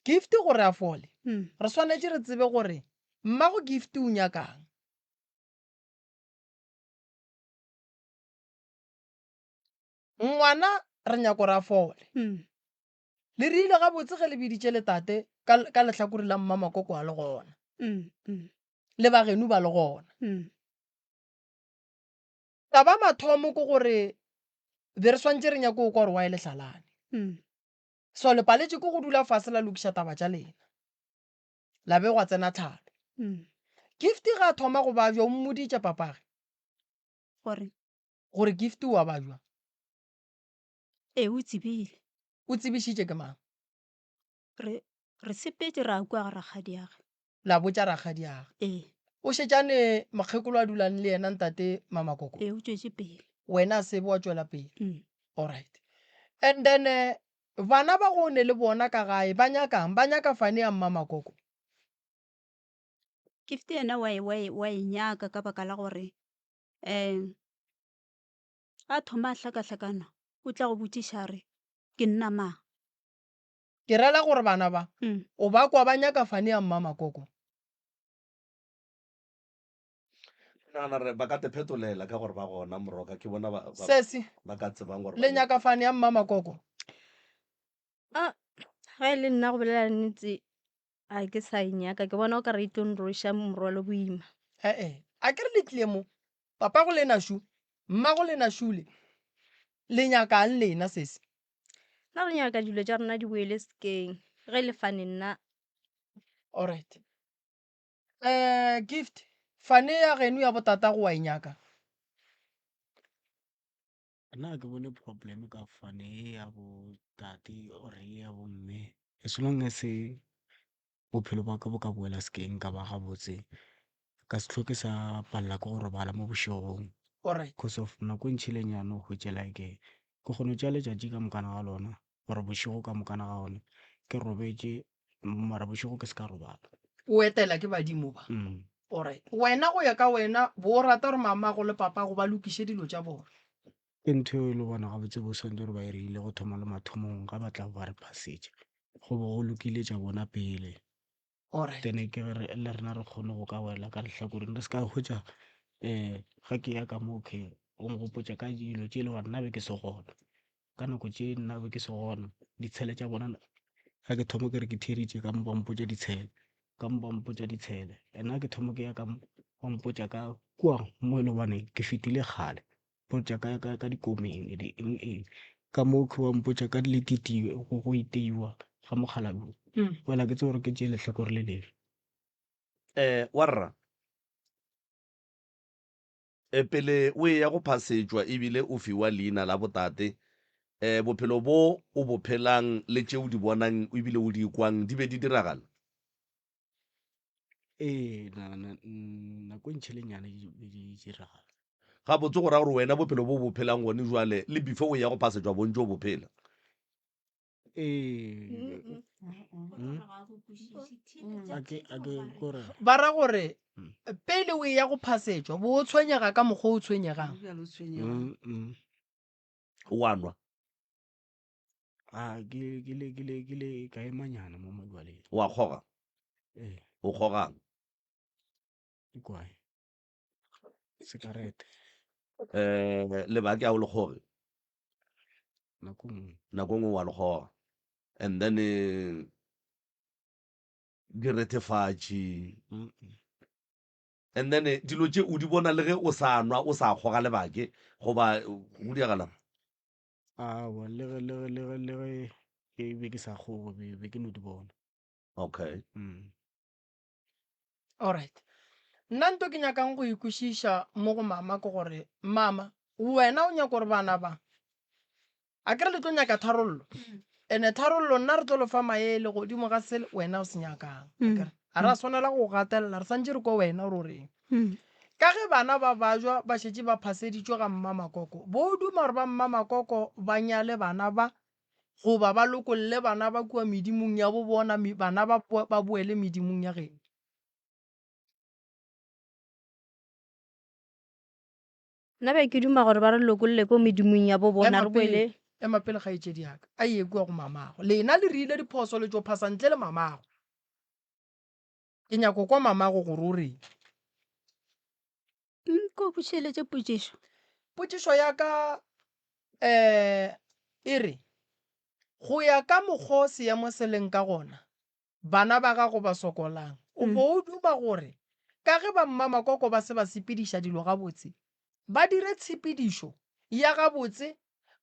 Gift gore a fole, re swanetše re tsebe gore mmago Gift o nyakang. Ngwana re nyako gore a fole. Le rile gabotse ge le biditše le tate ka, ka lehlakore la mmamakoko a le gona. Le bageno ba le gona. Taba mathomo ke gore be re swantše re nyake go kwa gore why le hlalane. So le paletše ke go dula fase la lokiša taba tša lena. La be gwa tsena tlhalo. Gift ga a thoma go babja o mmoditše papage. Gore? Gore Gift o a babja. Ee, o tsebile. O tsebišitše ke mang? Re, re sepetše ra kua ga rakgadiage. La botša rakgadiage? Ee. O šetšane mokgekolo a dulang le yena ntate Mamakoko? Ee, o tšwetše pele. Wena a sebe wa tšwela pele? Mm. Alright. And then eh, bana ba go ne le bona ka gae ba nyakang? Ba nyaka fane ya mmamakoko. Gift yena wa e, wa e, wa e nyaka ka baka la gore um a thoma a hlakahlakana o tla go botšiša a re ke nna mang. Ke rela gore bana ba o ba kwa ba nyaka fane ya mmamakoko. Ke nagana gore ba ka te phetolela ka gore ba gona moroka ke bona ba, ba, Sesi, ba ka tsebang gore le nyaka fane ya mmamakoko? A ge e le nna go bolela nnete a ke sa e nyaka ke bona o ka re e tlo nroša morwalo boima. E-e, a ke re le tlile mo, papago lena šu, mmago lena šule, le nyakang lena sesi? Nna re nyaka dilo tša rena di boele sekeng, ge e le fane nna. Alright. Eh, Gift, fane ya geno ya botatago wa e nyaka? Nna ga ke bone problem ka fane ye ya bo tate or ye ya bo mme as long as bophelo bwa ka bo ka boela sekeng ka ba gabotse, ka se hloke sa palela ke go robala mo bošegong. Alright. Cause of nako e ntši le nyane o hwetše like ke kgona go tšea letšatši ka mokana ga lona or bošego ka mokana ga ona ke robetše mara bošego ke se ka robala. O etela ke badimo ba. Mm. Alright. Wena go ya ka wena bo o rata gore mamago le papago ba lokiše dilo tša bona? Ke ntho eo e le bona gabotse bo swanetše gore ba e reile go thoma le mathomong ga ba tla ba re phasetša. Go bo go lokile tša bona pele. Alright. Then ke re le rena re kgone go ka wela ka lehlakoreng re se ka hwetša um ga ke ya ka mo okay o nkgopotša ka dilo tše e le gore nna be ke se gona. Ka nako tše nna be ke se gona ditshele tša bona ga ke thoma ke re ke theeditše ka mo ba mpotša ditshele ka mo ba mpotša ditshele and ga ke thoma ke ya ka mo ba mpotša ka kua mo e le gobane ke fetile kgale mpotša ka ka ka dikomeng di eng eng ka mo ke ba mpotša ka letitiwe go go iteiwa ga mokgalabje wela ke tsebe gore ke tšee lehlakore le lefe. Eh, warra. E, pele o eya go phasetšwa ebile o fiwa leina la botate, e, bophelo bo o bo phelang le tše o di bonang ebile o di kwang di be di diragala? Ee, na, na, nako e ntši le nnyane di be di diragala. Gabotse go ra gore wena bophelo bo o bo phelang gone jwale le before o eya go phasetšwa bo ntše o bo phela? Ee. Ba ra gore pele o eya go phasetšwa bo o tshwenyega ka mokgwa o tshwenyegang. O a nwa? A ke ke le ke le ke le ka emanyana mo majwaleng. O a kgoga? Ee. O kgogang? Kwae. Sekarete. Eh, lebake a o le kgoge? Nako nngwe. Nako nngwe wa le kgoga. And then eh, direthefatši. And then eh, dilo tše o di bona le ge o sa nwa o sa kgoga lebake goba go diragalang? Aowa, le ge le ge le ge le ge ke be ke sa kgoge be be ke no di bona. Okay. Mm. Alright. Nna nto ke nyakang go e kwešiša mo go mama ke gore, mama, wena o nyaka gore bana ba, a ke re le tlo nyaka tharollo? Ene tharollo nna re tlo le fa maele godimo ga se wena o se nyakang. Akere ga ra swanela go gatelela, re santše re kwa wena gore o reng. Ka ge bana ba bajwa ba šetše ba phaseditšwe ga mmamakoko, bo duma gore ba mmamakoko ba nyale bana ba goba ba lokolle bana ba kua medimong ya bo bona, bana ba, ba boele medimong ya geno. Nna be ke duma gore ba re lokolle ko medimong ya bo bona, re boele. Ema pele kgaetšedi ya ka, a ye kua go mamago. Lena le rile diphoso le tšo phasa ntle le mamago. Ke nyako kwa mamago gore o reng. Nko bušeletše potšišo. Potšišo ya ka um e re, go ya ka mokgo seemo se leng ka gona, bana ba gago ba sokolang, o bo o duma gore ka ge ba mmamakoko ba se ba sepediša dilo gabotse, ba dire tshepedišo ya gabotse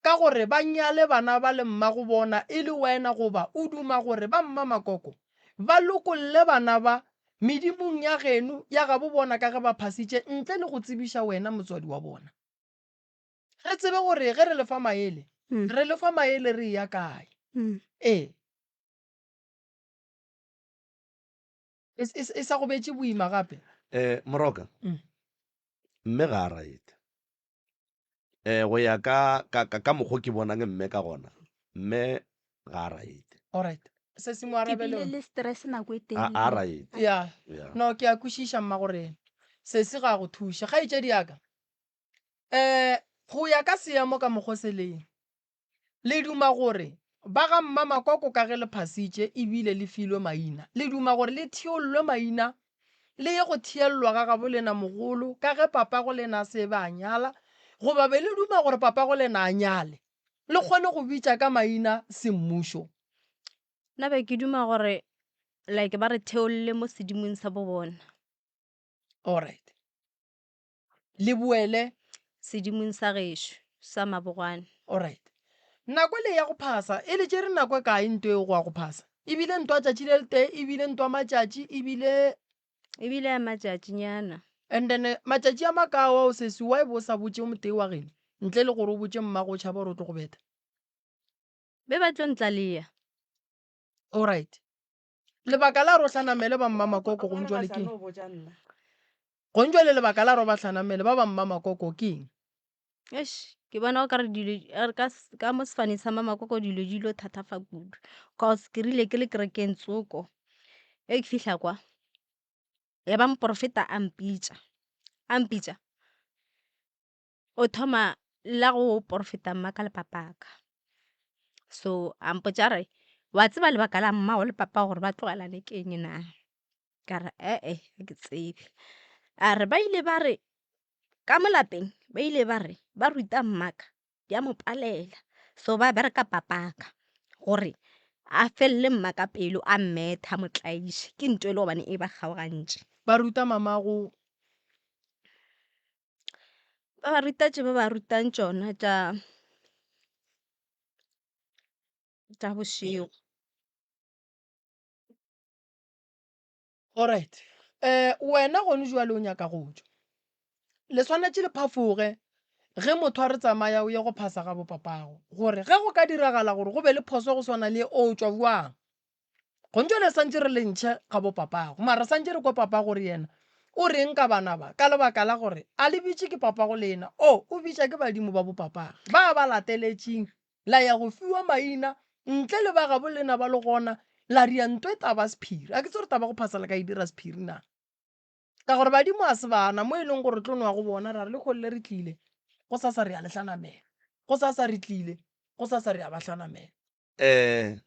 ka gore ba nyale bana ba le mmago bona e le wena goba o duma gore ba mmamakoko ba lokolle bana ba medimong ya geno ya gabo bona ka ge ba phasitše ntle le go tsebiša wena motswadi wa bona. Re tsebe gore ge re le fa maele, re le fa maele re eya kae. Ee. E, e, e sa go betše boima gape? Eh, Moroka, mme ga a right. Eh, go ya ka, ka, ka, ka mokgo ke bonang mme ka gona. Mme ga a right. Alright. Se se mo Ke arabele bile wena. le stress nako e A a telele. right. Ya. Yeah. No, ke a kwešiša mma gore sesi ga a go thuša. Kgaetšedi ya ka, um go ya ka seemo ka mokgo se leng, le duma gore ba ga mmamakoko ka ge le phasitše ebile le filwe maina, le duma gore le theollwe maina le ye go theellwa ga gabo lena mogolo ka ge papago lena a se be a nyala, goba be le duma gore papago lena a nyale, le kgone go bitša ka maina semmušo. Nna be ke duma gore like ba re theolle mo sedimong sa bo bona. Alright. Le boele. Sedimong sa gešo sa Mabogwane. Alright. Nako le ya go phasa e le tšere nako e kae nto eo go ya go phasa? E bile ntwa tšatši le letee, e bile ntwa matšatši, e bile. E bile ya matšatšinyana. And then matšatši a makao ao sesi why bo sa botše o motee wa geno ntle le gore o botše mmago o tšhaba gore o tlo go betha? Be ba tlo ntlalea. Alright. Lebaka la re o hlanamele ba mmamakoko gong jwale ke eng? Gong jwale lebaka la re o ba hlanamele ba ba mmamakoko ke eng? Eish, ke bona o ka re dilo ka, ka mo sefaneng sa mmamakoko dilo di ilo thatafa kudu. Cause ke rile ke le kerekeng tsoko, e ke fihla kwa, ya ba moporofeta a mpitša, a mpitša, o thoma la go porofeta mmaka le papaka. So a mpotša a re, wa tseba lebaka la mmago le papago gore ba tlogelane ke eng na? Ka re ee ga ke tsebe. A re ba ile ba re ka mo lapeng ba ile ba re ba ruta mmaka di a mo palela, so ba bereka papaka gore a felele mmaka pelo a mmethe a mo tlaiše, ke ntho e le gobane e ba kgaogantše. Ba ruta mamago Ba ba ruta tše ba ba rutang tšona tša tša bošego. Alright, wena gone jwale o nyaka go tšwa. Le swanetše le phafoge ge motho a re tsamaya o ye go phasa ga bo papago gore ge go ka diragala gore go be le phoso go swana le ye o tšwa bjang. Gone jwale santše re le ntšhe ga bo papago mara santše re kwe papa gore yena o reng ka bana ba ka lebaka la gore a le bitše ke papago lena o o bitša ke badimo ba bo papage ba ba lateletšeng la ya go fiwa maina ntle le ba gabo lena ba le gona la ria ntwe taba sephiri a ke tse gore taba go phasa le ka e dira sephiri na ka gore badimo a se bana mo e leng gore tlo nwa go bona ra re le kgole re tlile go sasa re ya le hlanamela go sasa re tlile go sasa re ya ba hlanamela Um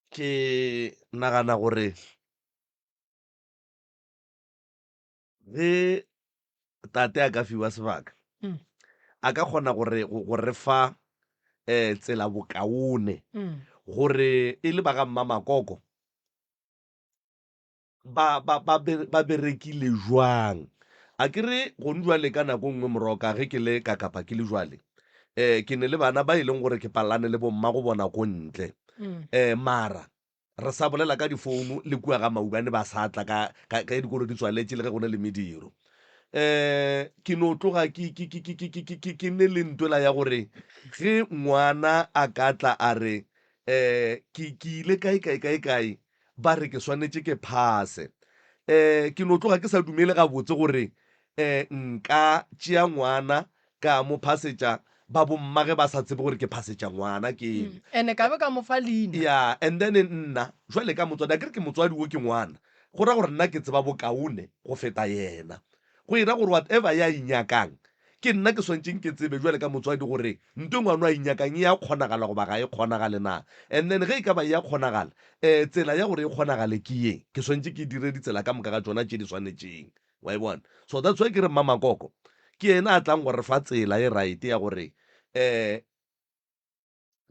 ke nagana gore ge tate a ka fiwa sebaka Mm. a ka kgona gore go go re fa um tsela bokaone Mm. gore e le ba ga mmamakoko ba, ba, ba, be, ba berekile jwang. A ke re gone jwale ka nako nngwe moroka ge ke le ka kapa ke le jwale um ke ne le bana ba e leng gore ke palane le bomma go bona ko ntle um mara re sa bolela ka difounu le kua ga maubane ba sa tla ka, ka, ka dikolo di tswaletše le ge go ne le mediro um ke no tloga ke, ke, ke, ke, ke, ke, ke, ke, ke ne le ntwela ya gore ge ngwana a ka tla a re um ke, ke ile kae kae kae kae ba re ke swanetše ke phase. Um ke no tloga ke sa dumele gabotse gore um nka tšea ngwana ka mo phasetša ba bommage ba sa tsebe gore ke phasetša ngwana ke eng. Ene ka be ka mo fa leina. Ya, and then nna jwale ka motswadi, akere ke motswadi wo ke ngwana, go ra gore nna ke tseba bokaone go feta yena. Go e ra gore whatever ye a e nyakang, ke nna ke swantšeng ke tsebe bjale ka motswadi gore nto e ngwano a e nyakang e a kgonagala goba ga e kgonagale na. And then ge e ka ba e a kgonagala, um tsela ya gore e kgonagale ke ye, ke swantše ke dire ditsela ka moka ga tšona tše di swanetšeng. Wa e bona? So that's why ke re Mmamakoko ke yena a tlang go re fa tsela e right ya gore um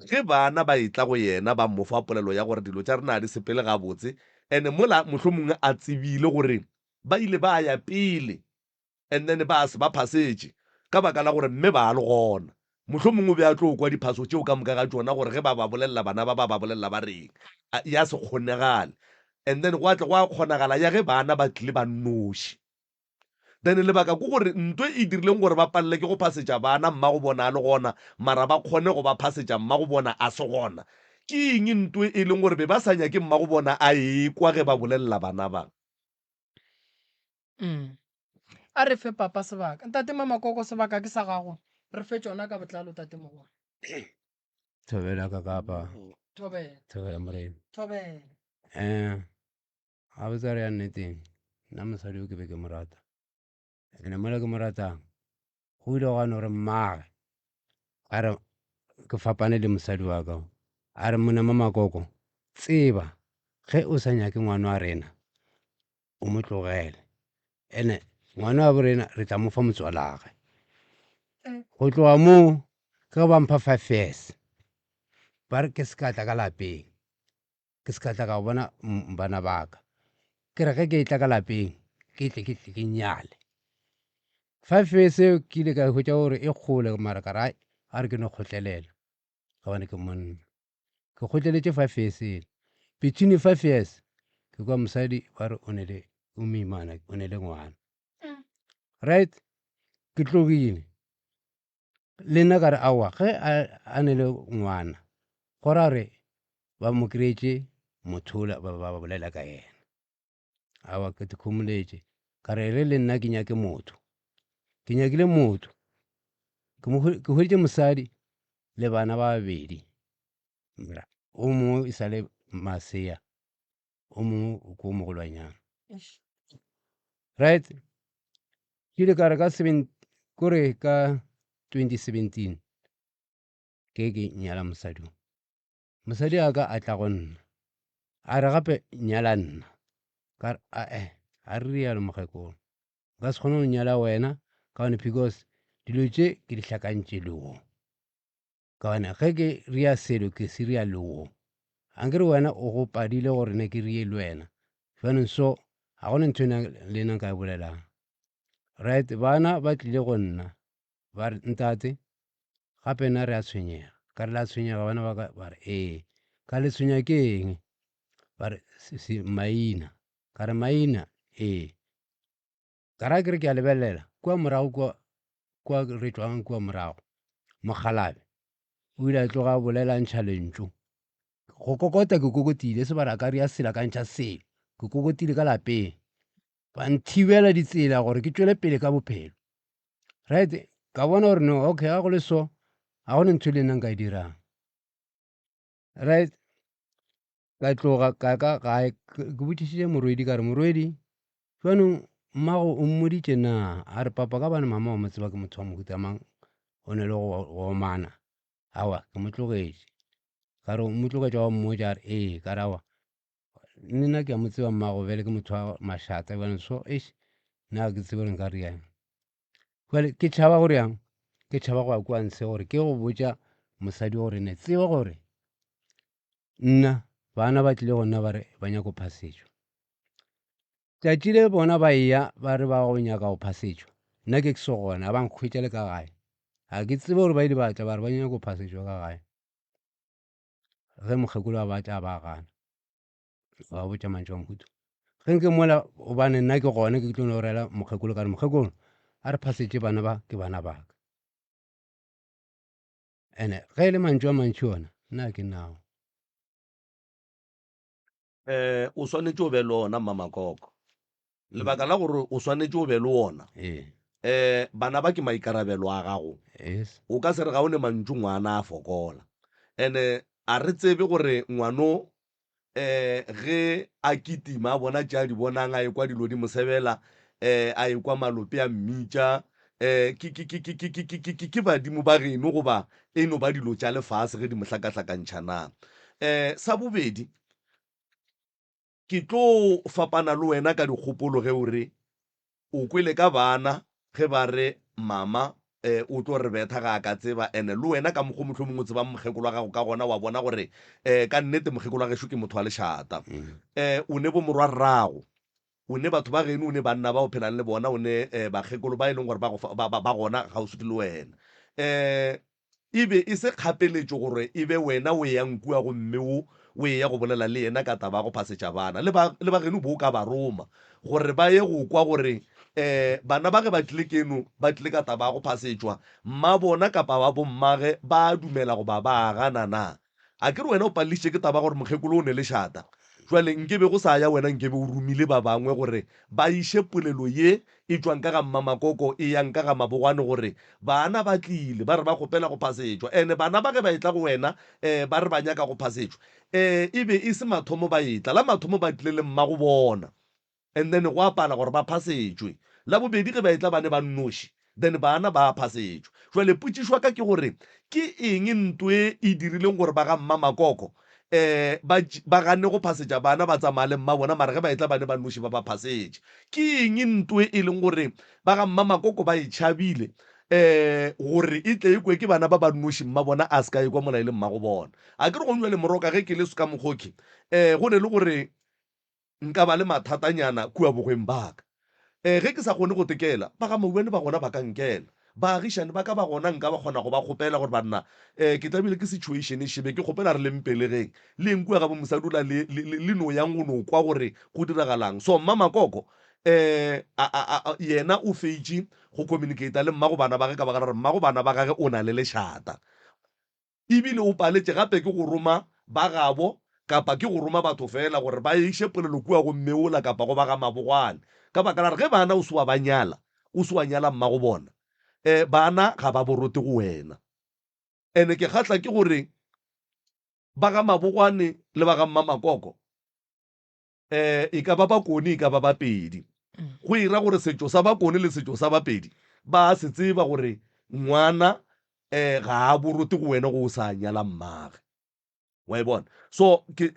Ge bana ba etla go yena ba mo fa polelo ya gore dilo tša rena ga di sepele gabotse, and mola mohlomongwe a tsebile gore ba ile ba ya pele and then ba se ba phasetše ka baka la gore mme ba le gona, mohlomongwe o be a tlo kwa diphaso tšeo ka moka ga tšona gore ge ba ba bolelela bana ba ba ba bolelela ba reng. Ya se kgonegale. And then gwa tla gwa kgonagala ya ge bana ba tlile ba nnoši. Then lebaka ke gore nto e dirileng gore ba palele ke go phasetša bana mmago bona a le gona mara ba kgone go ba phasetša mmago bona a se gona. Ke eng nto e leng gore be ba sa nyake mmago bona a ekwa ge ba bolelela bana ba? Mm. A re fe papa sebaka. Ntate Mamakoko sebaka ke sa gago. Re fe tšona ka botlalo tate mogolo. Thobela ka kapa. Thobela. Thobela morena. Thobela. Eh, ga botsa re ya nneteng, nna mosadi o ke be ke mo rata. Ene mola ke mo ratang, go ile gwa no re mmage a re ke fapane le mosadi wa ka. A re monna Mamakoko, tseba ge o sa nyake ngwana wa rena, o mo tlogele. Ene ngwana wa borena re tla mo fa motswalage. Go tloga moo ke ge ba mpha 5 years, ba re ke se ka tla ka lapeng, ke se ka tla ka bona bana ba ka. Ke re ge ke tla ka lapeng ke tle ke tle ke nyale. 5 years eo ke ile ka hwetša gore e kgole, mara ka re ai, a re ke no kgotlelela gobane ke monna. Ke kgotleletše 5 years ele. Between 5 years ke kwa mosadi ba re o ne le o moimana, o ne le ngwana. Right? Ke tlogile le nna ka re aowa, ge a ne le ngwana go ra gore ba mo kry-etše motho ola ba ba bolela ka yena. Aowa, ke ikhomoletše ka re re le nna ke nyake motho, ke nyakile motho, ke mo ke hweditše mosadi le bana ba babedi, mara o mongwe e sa le masea, o mongwe ke o mogolwanyana. Right? Ke ile ka re ka seven, kore ka 2017 ke ke nyala mosadi o. Mosadi a ka a tla go nna, a re gape nyala nna. Ka re ae, a re rialo mokgekolo, nka se kgone go nyala wena ka gobane because dilo tše ke di hlakantše le wo. Ka gobane ge ke ria selo ke se ria le wo. Ankere wena o go padile gore ne ke rie le wena. Jwanong so ga gona ntho le nna nka e bolelang. Right, bana ba tlile go nna ba re ntate gape nna re a tshwenyega. Ka re la tshwenyega bana ba ka, ba re ee. Ka le tshwenya ke eng? Ba re maina. Ka re maina? Ee. Ka ra ke re ke a lebelela kua morago kua, kua re tšwang kua morago, mokgalabje o ile a tloga a bolela a ntšha lentšu. Go kokota ke kokotile, se ba re a ka ria sela ka ntšha selo. Ke kokotile ka lapeng, ba nthibela ditsela gore ke tšwele pele ka bophelo. Right, ka bona gore no, okay, ga go le so, ga go ne ntho e le nna nka e dirang. Right, ka tloga ka ka gae, ke botšišitše morwedi ka re, morwedi, jwanong mmago o mmoditše na? A re, papa, ka bane mama wa mo tseba ke motho wa mohuta mang, o ne le go omana. Aowa, ke mo tlogetše. Ka re o mo tlogetše wa mmotša? A re, ee. Ka re, aowa, le nna ke a mo tseba mmago, bjale ke motho wa mašata bjale so, eish, nna ga ke tsebe gore nka riang. Jwale ke tšhaba gore yang, ke tšhaba go ya kua ntshe gore ke go botša mosadi gore ne tseba gore nna bana ba tlile go nna ba re ba nyaka go phasetšwa. Tšatši le bona ba eya ba re ba go nyaka go phasetšwa, nna ke ke se gona, ba nkhwetša le ka gae. Ga ke tsebe gore ba ile ba tla ba re ba nyaka go phasetšwa ka gae. Ge mokgekolo a ba tla ba gana, ba botša mantšu a mohuta. Ge nke mola gobane nna ke gona ke tlo no rela mokgekolo ka re mokgekolo a re phasetše bana ba ke bana ba ka. Ene ge e le mantšu a mantši ona nna ke nao. Eh, o swanetše o be le ona Mmamakoko. Lebaka la gore o swanetše o be le ona, Ee. eh, bana ba ke maikarabelo a gago. Yes. O ka se re ga o ne mantšu ngwana a fokola. Ene a re tsebe gore ngwano eh, ge a kitima a bona tše a di bonang, a ekwa dilo di mo sebela, eh, a ekwa malope a mmitša, eh, ke, ke, ke, ke, ke, ke, ke, ke, ke, ke badimo ba geno goba e no ba dilo tša lefase ge di mo hlakahlakantšha na? Eh, sa bobedi, ke tlo fapana le wena ka dikgopolo ge o re o kwele ka bana ge ba re mama eh, o tlo re betha ga a ka tseba, ene le wena ka mokgo mohlomongwe o tsebang mokgekolo wa gago ka gona, wa bona gore eh, ka nnete mokgekolo wa gešo ke motho wa lešata. Eh, o ne bomorwarrago, o ne batho ba geno, o ne banna ba o phelang le bona, o ne eh, bakgekolo ba e leng gore ba go fa, ba, ba, ba gona kgauswi le wena. Eh, E be e se kgapeletšo gore e be wena o eyang kua gomme o, o eya go bolela le yena ka taba ya go phasetša bana. Le ba, le ba geno bo ka ba roma gore ba ye go kwa gore, eh, bana ba ge ba tlile keno, ba tlile ka taba ya go phasetšwa, mmabona kapa ba bommage ba a dumela goba ba a gana na. A ke re wena o paledišitše ke taba ya gore mokgekolo o ne lešata. Jwale nke be go sa ya wena nke be o romile ba bangwe gore ba iše polelo ye e tšwang ka ga Mmamakoko e yang ka ga Mabogwane gore bana ba tlile ba re ba kgopela go phasetšwa. Ene bana ba ge ba etla go wena um ba re ba nyaka go phasetšwa um e be e se mathomo ba etla. La mathomo ba tlile le mmago bona. And then go a pala gore ba phasetšwe. La bobedi ge ba etla ba ne ba nnoši, then bana ba a phasetšwa. Jwale potšišo ya ka ke gore ke eng nto e e dirileng gore ba ga Mmamakoko um ba ba gane go phasetša bana ba tsamaya le mmabona mara ge ba etla ba ne ba nnoši ba ba phasetše? Ke eng nto e e leng gore ba ga Mmamakoko ba e tšhabile um gore e tle e kwe ke bana ba ba nnoši mmabona a se ka ekwa mola e le mmagobona? A ke re gong jwale Moroka ge ke le ka mokgwa um go ne le gore Nka ba le mathatanyana kua bogweng ba ka. Ee, ge ke sa kgone go tekela, ba ga Mauwane ba gona ba ka nkela. Baagišani ba ka ba gona nka ba kgona go ba kgopela gore banna, ee, ke tlabile ke situation še, be ke kgopela re le mpelegeng, le yeng kua ga bo mosadula le, le, le, le no yang go no kwa gore go diragalang. So Mmamakoko, ee, a, a, a, yena o feitše go communicata le mmago bana ba ge ka baka la gore mmago bana ba gage o na le lešata. E bile o paletše gape ke go roma ba gabo kapa ke go roma batho feela gore ba iše polelo kua go Mmeola kapa go ba ga Mabogwane. Ka baka la gore ge bana o se wa ba nyala, o se wa nyala mmago bona, eh, bana ga ba borote go wena. Ene ke kgahla ke gore ba ga Mabogwane le ba ga Mmamakoko, eh, e ka ba Bakone e ka ba Bapedi. Go e ra gore setšo sa Bakone le setšo sa Bapedi ba a se tseba gore ngwana eh, ga a borote go wena go o sa nyala mmage. Wa e bona? So ke,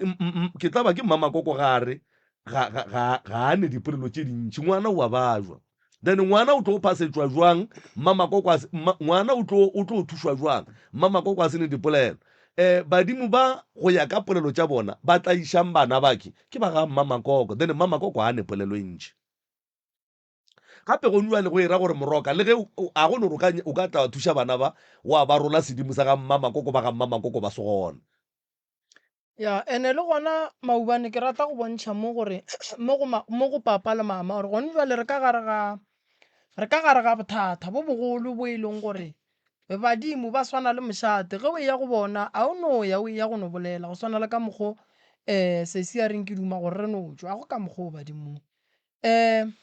ke tla ba ke mmamakoko ga a re ga, ga, ga, ga a ne dipolelo tše dintši. Ngwana o a bajwa. Then ngwana o tlo phasetšwa jwang? Mmamakoko a se, mma, ngwana o tlo, o tlo thušwa jwang? Mmamakoko a se ne dipolelo. Eh, badimo ba go ya ka polelo tša bona ba tlaišang bana bake ke ba ga mmamakoko. Then mmamakoko a ne polelo e ntši. Gape go nua le go era gore moroka le ge a go no gore o ka tla wa thuša bana ba wa ba rola sedimo sa ga mmamakoko ba ga mmamakoko ba se gona. Ya, ene le gona maubane ke rata go bontšha mo gore mo go mo go papa le mama gore gone jwale re ka gare ga re ka gare ga bothata bo bogolo bo e leng gore badimo ba swana le mošate ge o eya go bona a o no ya o eya go no bolela go swana le ka mokgo um sesi a reng ke duma gore re no tšwa a go ka mokgo o badimong. Um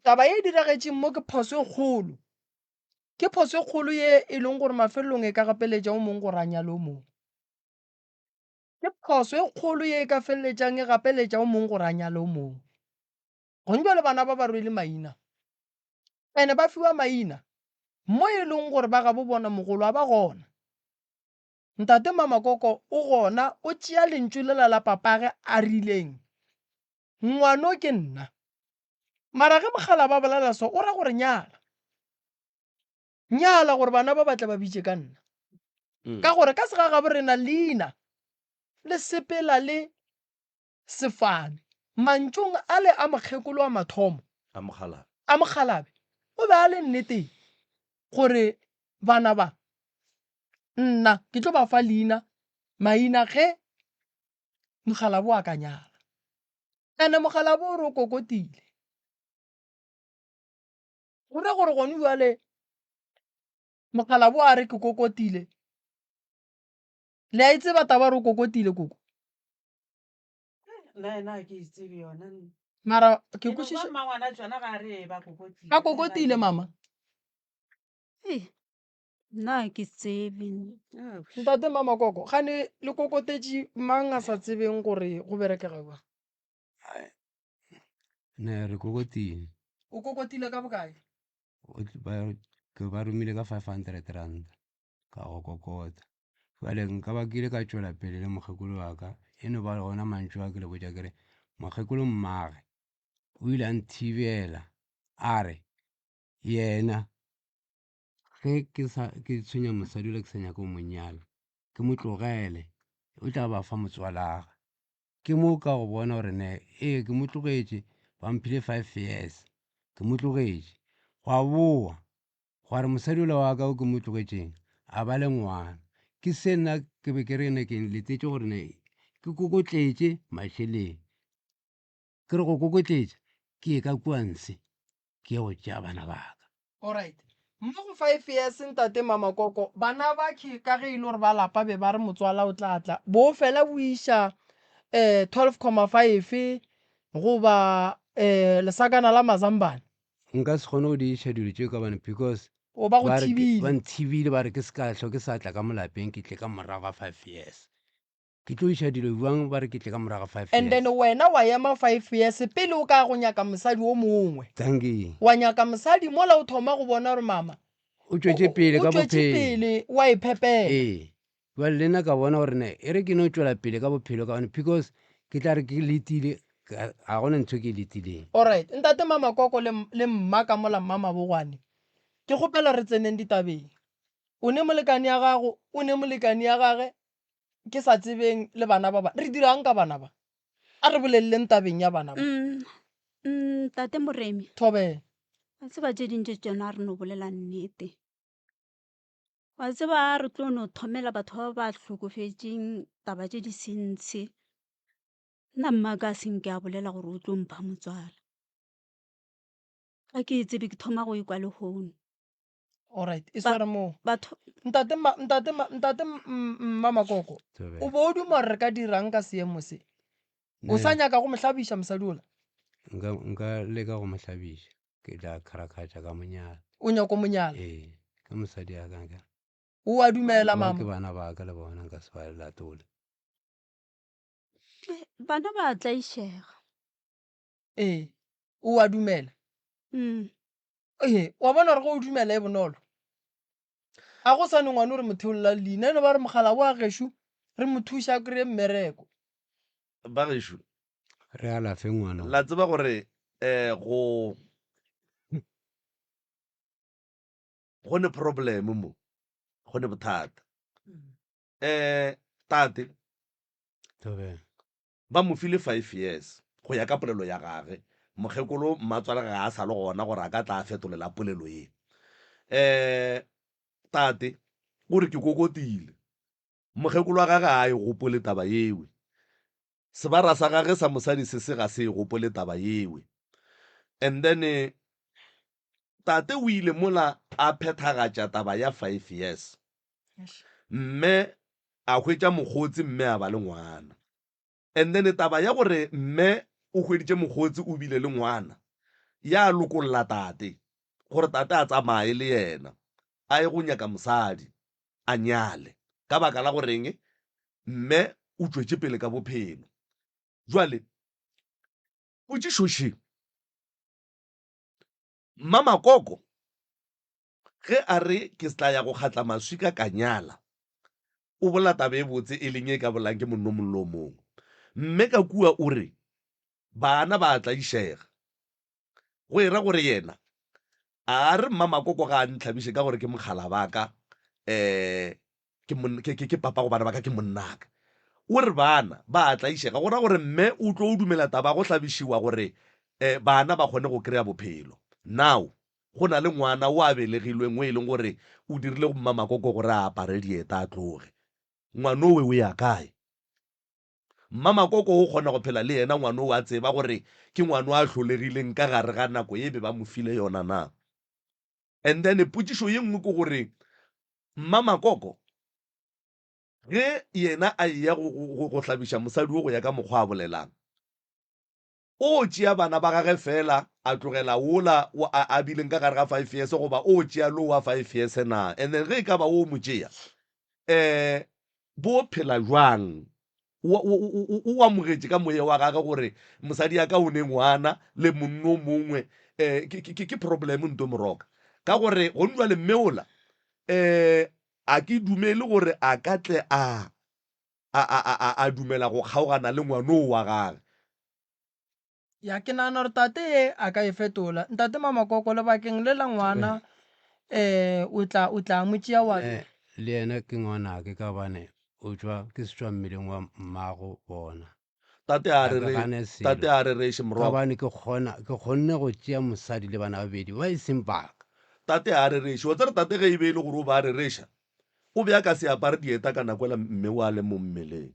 taba ye e diragetšeng mo ke phoso e kgolo. Ke phoso e kgolo ye e leng gore mafelelong e ka gapeletša o mongwe gore a nyale o mongwe. Ke phoso e kgolo ye e ka feleletšang e gapeletša o mongwe gore a nyale o mongwe. Gone bjale bana ba ba rwele maina ene ba fiwa maina mo e leng gore ba gabo bona mogolo a ba gona. Ntate Mamakoko o gona o tšea lentšu lela la papage a rileng ngwano ke nna. Mara ge mokgalabje a bolela so o ra gore nyala. Nyala gore bana ba ba tle ba bitše ka nna. Ka gore ka segagabo rena leina le sepela le sefane. Mantšung ale a mokgekolo wa mathomo A mokgalabje. A mokgalabje o be a le nneteng gore bana ba nna ke tlo ba fa leina maina ge mokgalabje a ka nyala. Ene mokgalabje o re o kokotile. Go ra gore gone bjale mokgalabje a re ke kokotile. Le a e tseba taba re o kokotile koko? Nna yena ga ke e tsebe yona. Mara ke Ke no kwa kwešiša. mmangwana tšona ga re ba kokotile. Ba kokotile mama. Ee, nna ga ke tsebe. Ntate Mamakoko, gane le kokotetše mang a sa tsebeng gore go berekega jwang? Ne re kokotile. O kokotile ka bokae? O tl- ba- Ke ba romile ka 500 rand ka go kokota. Bjale nka ba ke ile ka tšwela pele le mokgekolo wa ka, e no ba gona mantšu a ke le botša ke re mokgekolo mmage o ile a nthibela a re yena ge ke sa ke tshwenya mosadi ola ke sa nyake go mo nyala ke mo tlogele o tla ba fa motswalage. Ke mo ka go bona gore ne ee ke mo tlogetše ba mphile 5 years ke mo tlogetše gwa boa gwa re mosadi ola wa ka o ke mo tlogetšeng a ba le ngwana. Ke se nna ke be ke re ne ke letetše gore ne ke kokotletše mašeleng ke re go kokotletša ke ye ka kua ntshe ke ye go tšea bana ba ka. Alright. Mo go 5 years ntate Mamakoko, bana bakhe ka ge e le gore ba lapa be ba re motswala o tla tla, bo fela bo iša um 12,5 goba um lesakana la mazambane. Nka se kgone go di iša dilo tšeo ka gobane because O ba go ba re ke, thibile. ba nthibile ba re ke se ka hlwa ke sa tla ka mo lapeng ke tle ka morago ga 5 years. Ke tlo iša dilo bjang ba re ke tle ka morago ga 5 And then years. wena wa ema 5 years pele o ka ya go nyaka mosadi o mongwe. Dankie. Wa nyaka mosadi mola o thoma go bona gore mama O tšwetše pele o ka tšwetše bophelo. pele wa iphepela. Ee. Bjale le nna ka bona gore ne e re ke no tšwela pele ka bophelo ka gobane because ke tla re ke letile ga gona ntho e ke e letileng. Alright, ntate Mamakoko le, le mma ka mola mma Mabogwane, ke kgopela re tseneng ditabeng. O ne molekane ya gago, o ne molekane ya gage, ke sa tsebeng le bana ba ba. Re dirang ka bana ba? A re boleleleng tabeng ya bana ba. Ntate Moremi. Thobela. Wa tseba tše ding tše tšona re no bolela nnete. Wa tseba re tlo no thomela batho ba ba hlokofetšeng taba tše di sentse. Nna mmaka a se nke a bolela gore o tlo mpha motswala. Ga ke e tsebe ke thoma go ekwa lehono. Alright, e Ba sware moo. batho Ntate ma, ntate ma, ntate mma Makoko, Thobela. o bo o duma gore re ka dirang ka seemo se? O sa Ne nyaka go mo hlabiša mosadi ola? nka nka leka go mo hlabiša. Ke tla kgarakgatša ka mo nyala. O nyako mo nyala? Ee, ke mosadi ya ka nka. O a dumela Ba ke mama? bana ba ka le bona nka se ba latole. Bana ba tlaišega. Ee, o a dumela? Ee, wa bona gore ge o dumela e bonolo. A go swane ngwane o re mo theolla leina, e no ba re mogala wa gešo re mo thuša a kry-e mmereko. Ba gešo, Re alafe ngwana. La tseba gore um go go ne problem mo, go ne bothata. Um tate. Thobela. Ba mo file 5 years go ya ka polelo ya gage. Mokgekolo mmatswale ga a sa le gona gore a ka tla a fetolela polelo ye. Um tate o re ke kokotile. Mokgekolo wa gage ga a e gopole taba yewe. Sebara sa gage sa mosadi se se ga se e gopole taba yewe. And then tate o ile mola a phethagatša taba ya 5 years. Mme a hwetša mokgotsi mme a ba le ngwana. And then taba ya gore mme o hweditše mokgotsi o bile le ngwana ya lokolla tate gore tate a tsamaye le yena a ye go nyaka mosadi a nyale ka baka la goreng mme o tšwetše pele ka bophelo. Jwale potšišo še, Mmamakoko Ge a re ke tla ya go kgatla maswika ka nyala, o bolela taba e botse e leng e ka bolang ke monno mongwe le o mongwe. Mme ka kua o re bana ba a tlaišega. Go e ra gore yena a re Mmamakoko ga a ntlhabiše ka gore ke mokgala ba ka, um ke mon, ke, ke, ke papago bana ba ka, ke monnaka. O re bana ba a tlaišega, go ra gore mme o tlo dumela taba ya go hlabišiwa gore um bana ba kgone go kry-a bophelo. Now go na le ngwana o a belegilweng o e leng gore o dirile go Mmamakoko gore a apare dieta a tloge. Ngwanowe o ya kae? Mmamakoko o kgona go phela le yena ngwanowe a tseba gore ke ngwano a hlolegileng ka gare ga nako ye be ba mo file yona na? And then potšišo ye nngwe ke gore Mmamakoko ge yena a eya go, go, go hlabiša mosadi wo go ya ka mokgwa a bolelang, O tšea bana ba gage feela a tlogela wola o a a bileng ka gare ga 5 years goba o tšea lo wa 5 years na? And then ge e ka ba o mo tšea um bo phela jwang? O, o, o, o amogetše ka moya wa gage gore mosadi ya ka o ne ngwana le monno o mongwe um ke, ke, ke problem nto moroka ka gore gone jwale mme ola um a ke dumele gore a ka tle a a, a, a, a, a dumela go kgaogana le ngwanoo wa gage. Ya, ke nagana gore tate ye a ka e fetola. Ntate Mamakoko, lebakeng le la ngwana, eh, o tla, o tla mo tšea wa. Eh, le yena ke ngwanake ka gobane o tšwa, ke setšwa mmeleng wa mmago bona. Tate a Ga ke rere, gane tate selo. a rereše Ka morwa. gobane ke kgona, ke kgonne go tšea mosadi le bana ba babedi ba e seng ba ka. Tate a rereše. Wa tseba tate ge e be e le gore o ba a rereša, O be a ka se apare dieta ka nako ela mme o a le mo mmeleng.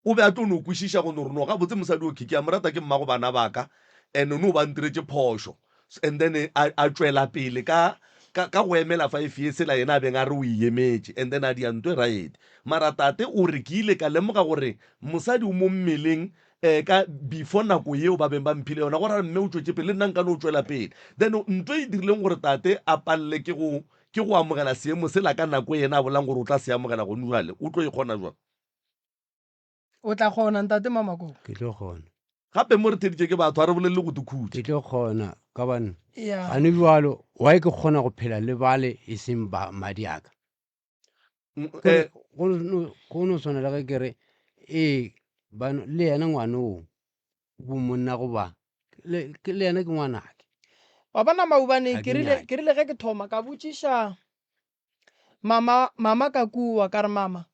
O be a tlo no kwešiša go no re, No, gabotse mosadi o ke, ke a mo rata, ke mmago bana ba ka, and no ba ntiretše phošo. And then a, a tšwela pele ka, ka, ka go emela 5 years sela yena a beng a re o e emetše, and then a dia nto e right. Mara tate o re ke ile ka lemoga gore mosadi o mo mmeleng um ka before nako yeo ba beng ba mphile yona, go ra mme o tšwetše pele, le nna nka no tšwela pele. Then nto e dirileng gore tate a palele ke go, ke go amogela seemo sela ka nako e yena a bolang gore o tla se amogela gone jwale, o tlo e kgona jwang? O tla kgona, Ntate Mamakoko? Ke tlo kgona. Gape mo re theditše ke batho, a re bolelele go dikhutša. Ke tlo kgona, ka bane yeah. gane jwalo why ke kgona go phela le bale e seng ba madi a ka. Eh. Go no swana le ge ke re ee le yena ngwane o bo monna goba le yena ke ngwanake. Wa bona maubane ke rile ge ke thoma ka botšiša mama mama ka kua ka re mama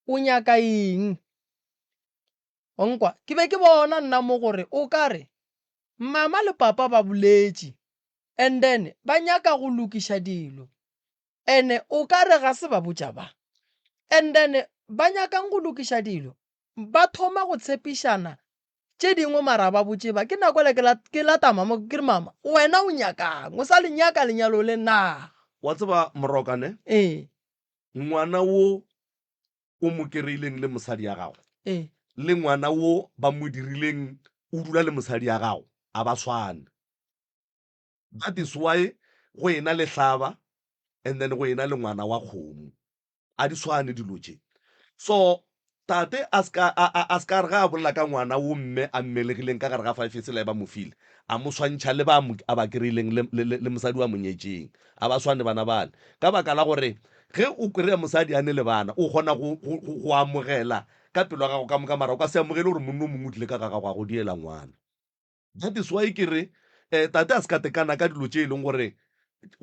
O nyaka eng? O nkwa? Ke be ke bona nna mo gore o ka re mama le papa ba boletše and then ba nyaka go lokiša dilo and o ka re ga se ba botša ba and then ba nyakang go lokiša dilo ba thoma go tshepišana tše dingwe mara ba botše ba. Ke nako ele ke lata mama ke re mama wena o nyakang? O sa le nyaka lenyalo le na? Wa tseba Moroka ne? Ee. Ngwana wo o mo kereileng le mosadi ya gago Ee. le ngwana wo ba mo dirileng o dula le mosadi ya gago a ba swane. That is why go ena le hlaba and then go ena le ngwana wa kgomo. A di swane dilo tše. So Tate a se ka, a, a, a se ka re ge a bolela ka ngwana wo mme a mmelegileng ka gare ga faefe sela e ba mo file, a mo swantšha le ba a mo, a ba kereileng le, le, le, le mosadi wa mo nyetšeng. A ba swane bana bale. Ka baka la gore ge o kry-a mosadi a ne le bana, o kgona go, go, go, go amogela ka pelo ya gago ka moka, mara o ka se amogele gore monna o mongwe o tlile ka ga gago a go diela ngwana. That is why ke re eh, tate a se ka tekana ka dilo tše e leng gore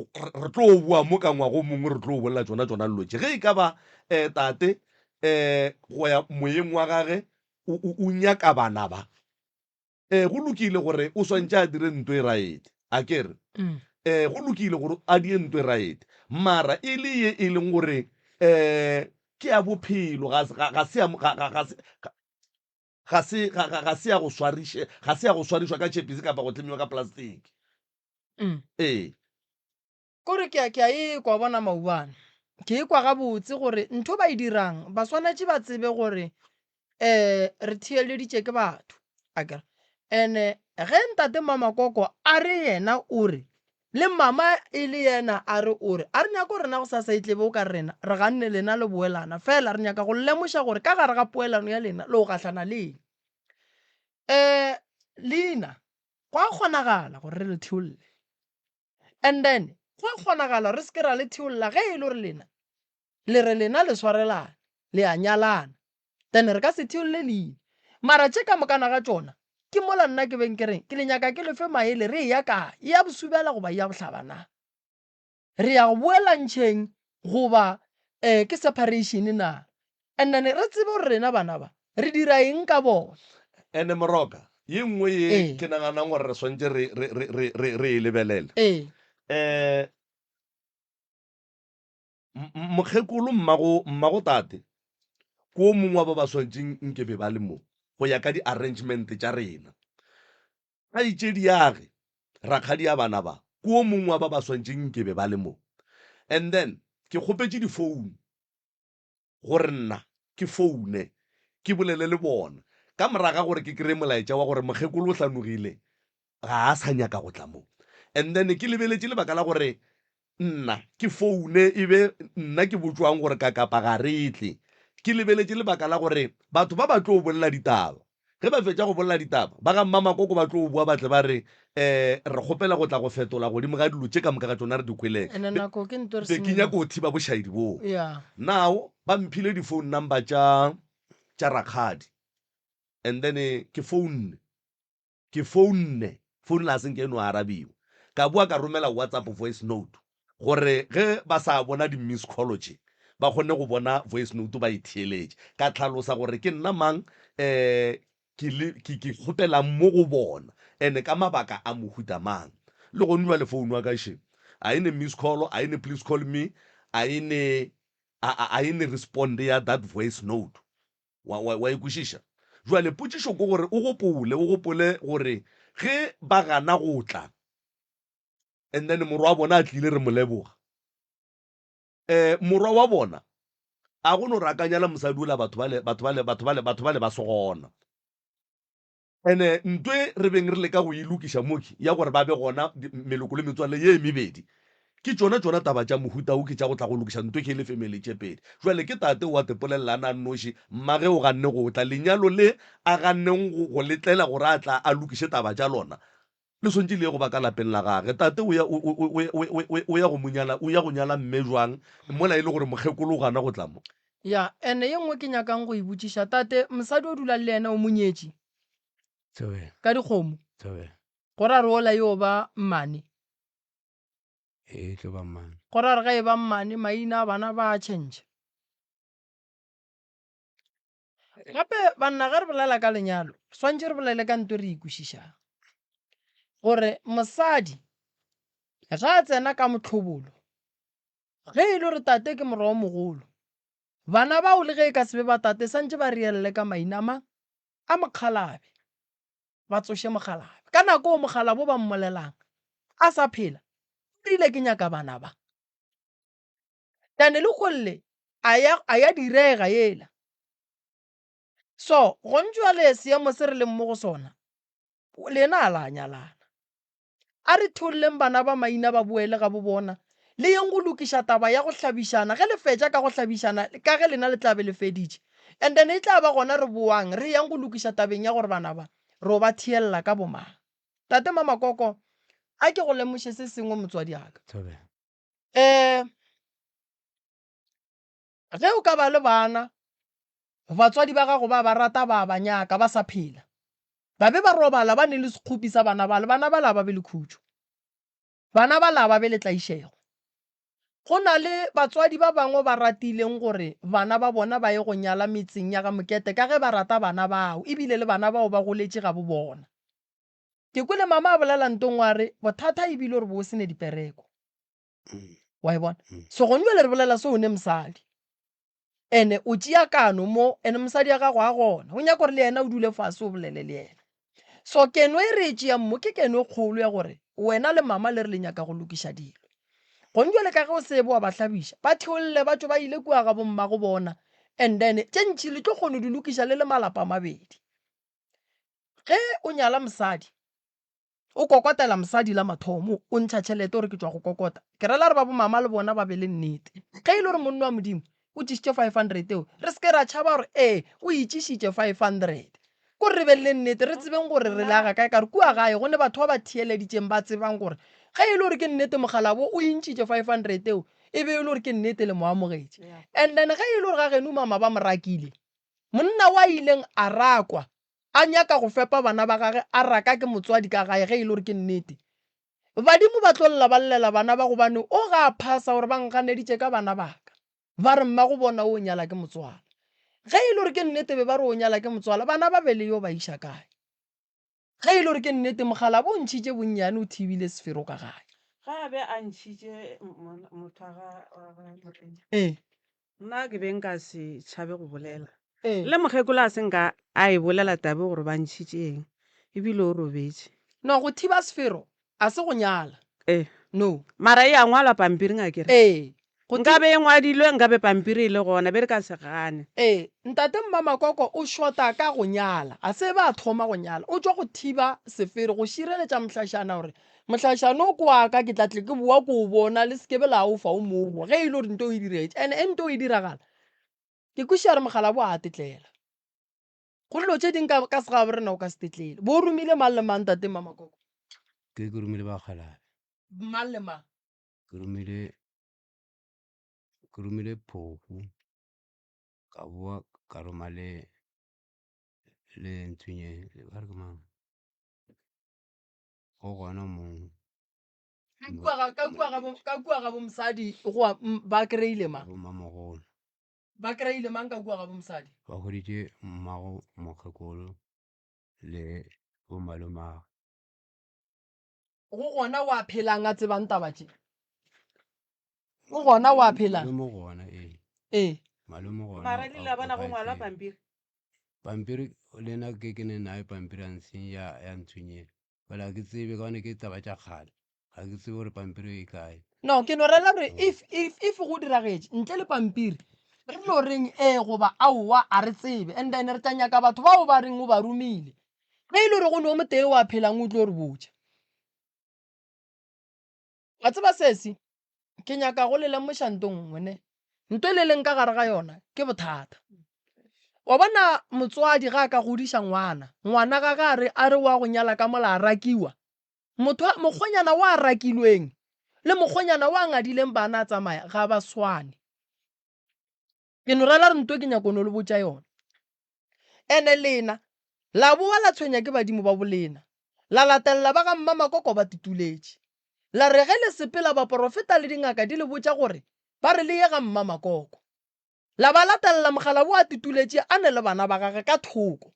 re tlo boa mo ka ngwaga o mongwe re tlo bolela tšona tšona dilo tše. Ge e ka ba eh, tate eh, go ya moyeng wa gage o nyaka bana ba eh, go lokile gore o swantše a dire nto e right a ke re mm. eh, go lokile gore a die nto e right mara e le ye e leng gore eh, ke ya bophelo ga se Ga se, ga, ga, ga se ya go swariše, ga se ya go swarišwa ka tšhepisi kapa go tlemiwa ka plastiki. Mm. Ee. Kore ke a, ke a ekwa, bona maubane. Ke ekwa gabotse gore ntho ba e dirang, ba swanetše ba tsebe gore um re theeleditše ke batho, akere. And-e ge ntate Mamakoko a re yena o re, Le mama e le yena a re o re, A re nyake gore rena gosasa e tle be o ka re rena re ganne lena le boelana, fela re nyaka go le lemoša gore ka gare ga poelano ya lena le o gahlana le eng. Um leina, go a kgonagala gore re le theolle. And then go a kgonagala re se ke ra le theolla ge e le gore lena le re lena le swarelana, le a nyalana, then re ka se theolle leina. Mara tše ka mokana ga tšona, ke mola nna ke beng ke reng, ke le nyaka ke le fe maele, re eya kae? E ya bosubela goba e ya bohlaba na? Re ya go boelantšheng goba um ke separation na? And then re tsebe gore rena bana ba, re dira eng ka bona. And Moroka, ye nngwe ye Ee. ke naganang gore re swantše re, re, re, re, re, re e lebelele. Ee. Um Mokgekolo mmago, mmago tate ke o mongwe wa ba ba swantšeng nke be ba le mo go ya ka di-arrangement tša rena. Kgaetšediage, rakgadi ya bana ba, ke o mongwe wa ba ba swantšeng nke be ba le mo. And then ke kgopetše di-phone gore nna ke foune ke bolele le bona ka morago ga gore ke kry-e molaetša wa gore mokgekolo o hlanogile ga a sa nyaka go tla mo. And then ke lebeletše lebaka la gore nna ke foune e be nna ke botšwang gore ka kapa ga re tle. Ke lebeletše lebaka la gore batho ba ba tlo bolela ditaba. Ge ba fetša go bolela ditaba, ba ga Mmamakoko ba tlo boa ba tle ba re, um re kgopela go tla go fetola godimo ga dilo tše ka moka ga tšona re di kweleng. Ene nako ke nto re Be ke senyang. nyaka go thiba bošaedi boo. Yeah. Now ba mphile di-phone number tša tša rakgadi and then ke founne. Ke founne, phone la se nke e no arabiwa. Ka boa ka romela WhatsApp voice note gore ge ba sa bona di miss call tše ba kgone go bona voice note ba e theeletše. Ka hlalosa gore ke nna mang um ke le ke ke kgopelang mo go bona and ka mabaka a mohuta mang. Le gone bjale phone wa ka še a e ne miss call, a e ne please call me, a e ne a a e ne respond ya that voice note. Wa, wa, wa e kwešiša? Bjale potšišo ke gore o gopole, o gopole gore ge ba gana go tla. And then morwa wa bona a tlile re mo leboga. Um morwa wa bona a go no re a ka nyala mosadi ola batho bale batho bale batho bale batho bale ba se gona. Ene ntwe re beng re leka go e lokiša moki ya gore ba be gona meloko le metswalle ye e mebedi ke tšona tšona taba tša mohuta wo ke tša go tla go lokiša ntwe ke le family tše pedi. Jwale ke tate o a tepolelela a na nnoši mmage o ganne go tla lenyalo le a ganneng go go letlela gore a tla a lokiše taba tša lona le swantše le ye go ba ka lapeng la gage. Tate o ya o o o o o o ya go mo nyala o ya go nyala mme jwang mola e le gore mokgekolo o gana go tla mo? Ya, ene ye nngwe ke nyakang go e botšiša, tate, mosadi o dulang le yena o mo nyetše? Thobela. Ka dikgomo? Thobela. Go ra re ola yo ba mmane? Ee, e tlo ba mmane. Go ra re ge e ba mmane, maina a bana ba a tšhentšha? Gape banna ge re bolela ka lenyalo, swantše re bolele ka nto re e kwešišang. Gore mosadi ge a tsena ka mohlobolo, ge e le gore tate ke morwa o mogolo, bana bao le ge e ka se be ba tate santše ba reelele ka maina a mang? A mokgalabje. Ba tsoše mokgalabje. Ka nako o mokgalabje o ba mmolelang a sa phela, o rile ke nyaka bana ba. Then leholle a ya a ya direga yela. So gone jwale seemo se re leng mo go sona, lena a la nyalana. A re theolleng bana ba maina ba boele ga bo bona, le yeng go lokiša taba ya go hlabišana. Ge le fetša ka go hlabišana, ka ge lena le tla be le feditše, and then e tla ba gona re boang re yang go lokiša tabeng ya gore bana ba ro ba theella ka bomang. Tate Mamakoko, a ke go lemoše se sengwe motswadi wa ka. Thobela. Um ge o ka ba le bana, batswadi ba gago ba ba rata ba ba nyaka ba sa phela, ba be ba robala ba ne le sekgopi sa bana bale, bana bale a ba be le khutšo, bana bale a ba be le tlaišego. Go na le batswadi ba bangwe ba ratileng gore bana ba bona ba ye go nyala metseng ya ga Mokete ka ge ba rata bana bao ebile le bana bao ba goletše gabo bona. Ke kwele mama a bolela ntong wa re bothata e bile gore bo se ne dipereko. Wa e bona? So gone jwale re bolela so o ne mosadi. Ene o tšea kano mo ene mosadi ya gago a gona. O nyaka gore le yena o dule fase o bolele le yena. So keno e re e tšeang mo ke keno e kgolo ya gore wena le mama le re le nyaka go lokiša dilo. Gone jwale ka ge o sebe wa ba hlabiša, ba theolle ba tšwe ba ile kua ga bommago bona and then tše ntši le tlo kgona go di lokiša le le malapa a mabedi. Ge o nyala mosadi, o kokotela mosadi la mathomo, o ntšha tšhelete gore ke tšwa go kokota. Ke rela re ba bomama le bona ba be le nnete. Ge e le gore monna wa Modimo o tšišitše 500 eo, re se ke ra tšhaba gore ee o e tšišitše 500. Ko re be le nnete, re tsebeng gore re le aga kae ka gore kua gae go ne batho ba ba theeleditšeng ba tsebang gore ge e le gore ke nnete mokgalabo o e ntšhitše 500 eo, e be e le gore ke nnete le mo amogetše. And then ge e le gore ga geno mama ba mo rakile, Monna wa ileng a rakwa a nyaka go fepa bana ba gage a raka ke motswadi ka gae ge e le gore ke nnete. Badimo ba tlo lla ba llela bana ba gobane o ga a phasa gore ba nganeditše ka bana ba ka. Ba re mmago bona o nyala ke motswala. Ge e le gore ke nnete be ba re o nyala ke motswala bana ba be le yo ba iša kae? Ge e le gore ke nnete mokgalabo o ntšhitše bonnyane o thibile sefero ka gae. Ge a be a ntšhitše motho wa ga wa ga Morena. Ee. Nna ke be nka se tšhabe go bolela. Ee. Le mokgekolo a se nka a e bolela tabe gore ba ntšhitše eng, ebile o robetše. No, go thiba sefero a se go nyala. Ee. No. Mara e a ngwalwa pampiring akere? Ee. Go Nkabe e ngwadilwe, nkabe pampiri e le gona, be re ka se gane. Ee, ntate Mmamakoko o shota ka go nyala. A se ba thoma go nyala. O tšwa go thiba sefero go šireletša mohlašana gore mohlašana o ke wa ka ke tla tle ke boa ko o bona le se ke be la o fa o mongwe ge e le gore nto e diretše. And e nto e diragala, ke kwešiša gore mokgalabo a tetlela. Go dilo tše ding ka, ka segabo rena o ka se tetlele. Bo romile mang le mang ntate Mmamakoko? Ke ke romile bakgalabe. Mang le mang? Ke romile Ke romile phofu ka boa ka roma le le nthunye ba re ke mang go gona mong Ka kua ga ka kua ga bo ka kua ga bo mosadi go a ba kry-ile mang? Bo mmamogolo. Ba kry-ile mang ka kua ga bo mosadi? Ba hweditše mmago mokgekolo le bo malomagwe. Go gona wa phelang a tsebang taba tše? O gona wa phelang? Malome gona ee. Ee. Malome gona. Mara le la bona go ngwalwa pampiri. Pampiri le nna ke ke ne nayo pampiri ya ntsheng ya ya ntshwenyeng. Fela ke tsebe ka gobane ke taba tša kgale. Ga ke tsebe gore pampiri e kae. No, ke no rela gore if, if, if go diragetše ntle le pampiri, re no reng ee goba aowa a re tsebe. And then re tla nyaka batho bao ba reng o ba romile. Ge e le gore go ne o motee wa phelang o tlo re botša. Wa tseba sesi, ke nyaka go le lemoša nto nngwe ne. Nto e le leng ka gare ga yona ke bothata. Wa bona motswadi ga a ka godiša ngwana, ngwana ga ga a re a re wa go nyala ka mola a rakiwa, Motho wa, mokgonyana wa a rakilweng le mokgonyana wa a ngadileng bana a tsamaya ga ba swane. Ke no rela re nto ke nyako no le botša yona. Ene lena la bowa la tshwenya ke badimo ba bolena, la latelela ba ga mmamakoko ba tutuletše. La re ge le sepela baporofeta le dingaka di le botša gore ba re le ye ga mmamakoko. La ba latelela mokgalabo a tutuletše a ne le bana ba gage ka thoko.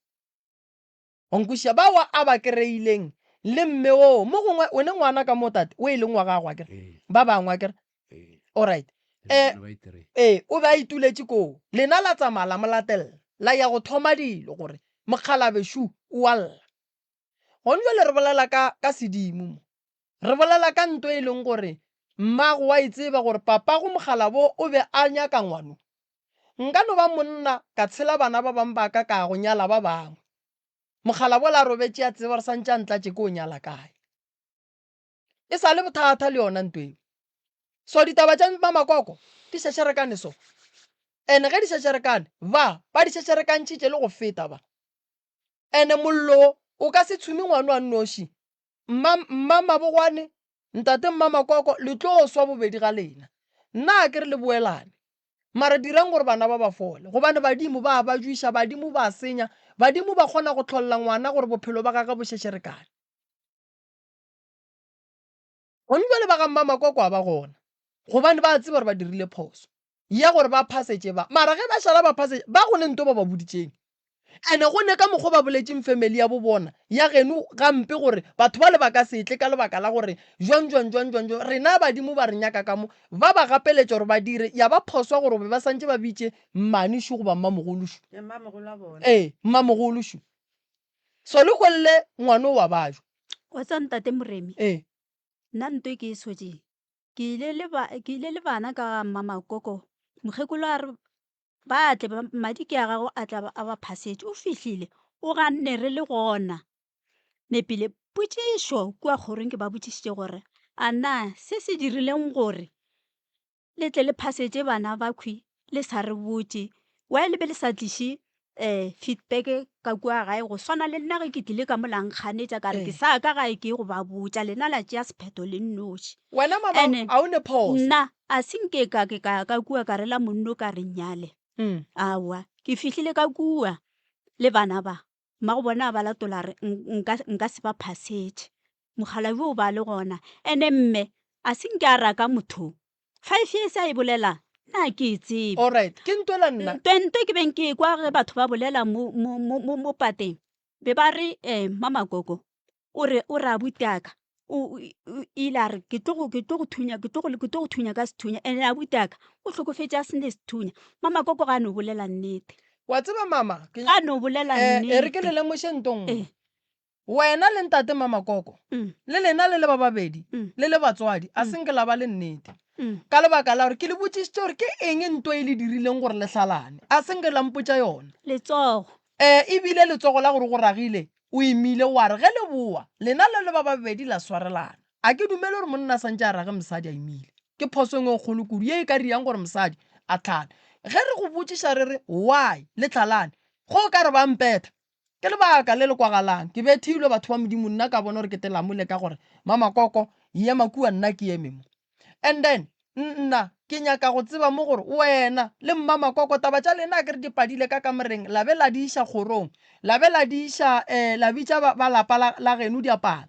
Wa nkwešiša? Bao a ba kereileng le mme oo, mo gongwe o ne ngwana ka mo tate o e leng wa gago akere, Ee. ba bangwe akere. Ee. Alright. Le Eh, bana ba itireng. ee, o be a ituletše koo. Lena la tsamaya la mo latelela, la ya go thoma dilo gore mokgalabe šu o a lla. Gone jwale re bolela ka, ka sedimo mo. Re bolela ka nto e leng gore mmago wa e tseba gore papago mokgalabo o be a nyaka ngwano. Nka no ba monna ka tshela bana ba bang ba ka ka ya go nyala ba bangwe. Mokgalabole a robetše a tseba gore santše a ntlatše ke o nyala kae. E sa le bothata le yona nto eo. So ditaba tša Mmamakoko di šešerekane so. Ene ge di šešerekane ba ba di šešerekantšhitše le go feta ba. Ene mollo o ka se tshumi ngwano a nnoši. Mma, mma Mabogwane, ntate mma Makoko, le tlo swa bobedi ga lena. Nna a ke re le boelane. Mara dirang gore bana ba ba fole, gobane badimo ba a ba jwiša, badimo ba a senya, badimo ba kgona go hlolla ngwana gore bophelo ba gagwe bo šešerekane. Gone bjale ba ga mma Makoko a ba gona, gobane ba a tseba gore ba dirile phoso ya gore ba phasetše ba. Mara ge ba šala ba phasetše, ba go ne nto ba ba boditšeng. Ene go ne ka mokgwa ba boletšeng family ya bo bona ya geno gampe gore batho bale ba ka se tle ka lebaka la gore jwang jwang jwang jwang jwang rena badimo ba re nyaka ka mo ba ba gapeletša gore ba dire ya ba phoswa gore be ba santše ba bitše mmane šu goba mmamogolo šu ee mmamogolo šu so le kwelle ngwano wa bajwa. Wa tseba ntate Moremi Ee. nna nto e ke e sotšeng ke ile le ba ke ile le bana ka ga mmamakoko mokgekolo a re Ba tle, ba, madi ke a gago a tla ba a ba phasetše. O fihlile, o ganne re le gona. Nepile, potšišo kua kgorong ke ba botšišitše gore, a na se se dirileng gore le tle le phasetše bana ba khwi le sa re botše? Why le be le sa tliše um feedback ka kua gae go swana le nna ge ke tlile ka mo la nkganetša ka re ke sa ka gae ke ye go ba botša, lena la tšea sephetho le nnoši. Wena mama Ene a o ne phoso. nna a se nke ka ke ka ya ka kua ka rela monno ka re nyale. Aowa, ke fihlile ka kua le bana ba, mmago bona a ba latola a re nka nka se ba phasetše. Mokgalabje o ba le gona, ene mme a se nke a raka motho. 5 years a e bolela nna ga ke e tsebe. Alright, ke ntwela nna. Ntwe ntwe ke beng ke ekwa ge batho ba bolela mo mo mo mo mo pateng be ba re um Mmamakoko o re o re abuti a ka o ile a re ke tlo go ke tlo go thunya ke tlo go ke tlo go thunya ka sethunya and abuti a ka o hlokofetše a se ne sethunya. Mmamakoko ga a no bolela nnete. Wa tseba mama, ke Ga a no bolela eh, e re ke le nnete. lemoše nto nngwe. Ee. Wena le ntate Mamakoko, le lena le le ba babedi, le le batswadi, a se nke la ba le nnete. Ka lebaka la gore ke le botšišitše gore ke eng nto e le dirileng gore le hlalane, a se nke la mpotša yona. Letsogo. Ee, e bile letsogo la gore go ragile, o imile, wa re ge le boa, lena le le ba babedi la swarelana. A ke dumele gore monna a santše a rage mosadi a imile. Ke phoso e nngwe e kgolo kudu ye e ka riang gore mosadi a hlale. Ge re go botšiša re re why le hlalane, go o ka re ba mpetha, Ke lebaka le le kwagalang. Ke bethilwe, batho ba Modimo, nna ka bona gore ke telamole ka gore Mamakoko, yema kua nna ke eme mo. And then, nna ke nyaka go tseba mo gore wena le Mmamakoko taba tša lena akere di padile ka kamoreng la be la di iša kgorong, la be la di iša eh, la bitša ba, ba lapa la, la geno diapala.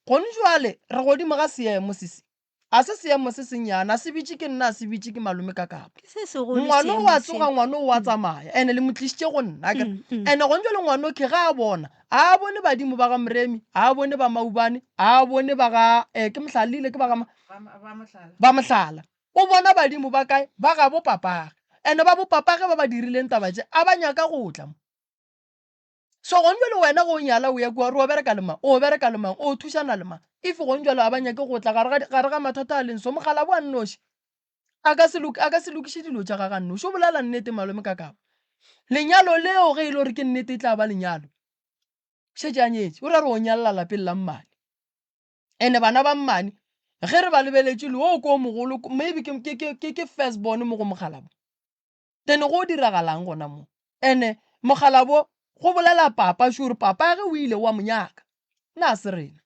Gone jwale re godimo ga seemo se se. A se seemo se sennyane, a se bitše ke nna, a se bitše ke malome ka kapa. Ke se segolo Ngwano seemo o a se. tsoga, ngwano o a tsamaya, ene le mo tlišitše go nna, akere. Ene gone jwale ngwano ke ge a bona, a a bone badimo ba ga Moremi, a a bone ba Maubane, a a bone ba ga, eh, ke Mohlalile, ke ba ga ma, ba Mohlala. O bona badimo ba kae? Ba gabo papage. Ene ba bo papage ba ba dirileng taba tše, a ba nyaka go tla mo. So gone jwale wena ge o nyala o ya kua o re o bereka le mang, o bereka le mang, o thušana le mang? If gone jwale ga ba nyake go tla gare ga gare ga mathata a leng so, mokgalabo a nnoši a ka se a ka se lokiše dilo tša gagwe a nnoši. O bolela nnete malome Kakapa. Lenyalo leo ge e le gore ke nnete e tla ba lenyalo, šetše a nyetše, o ra re o nyalela lapeng la mmane. And-e bana ba mmane ge re ba lebeletše le wo ko o mogolo maybe ke ke ke ke first born mo go mokgalabo. Then go diragalang gona mo? Ene mokgalabo go bolela papa sure papa ge o ile wa mo nyaka nna se rena.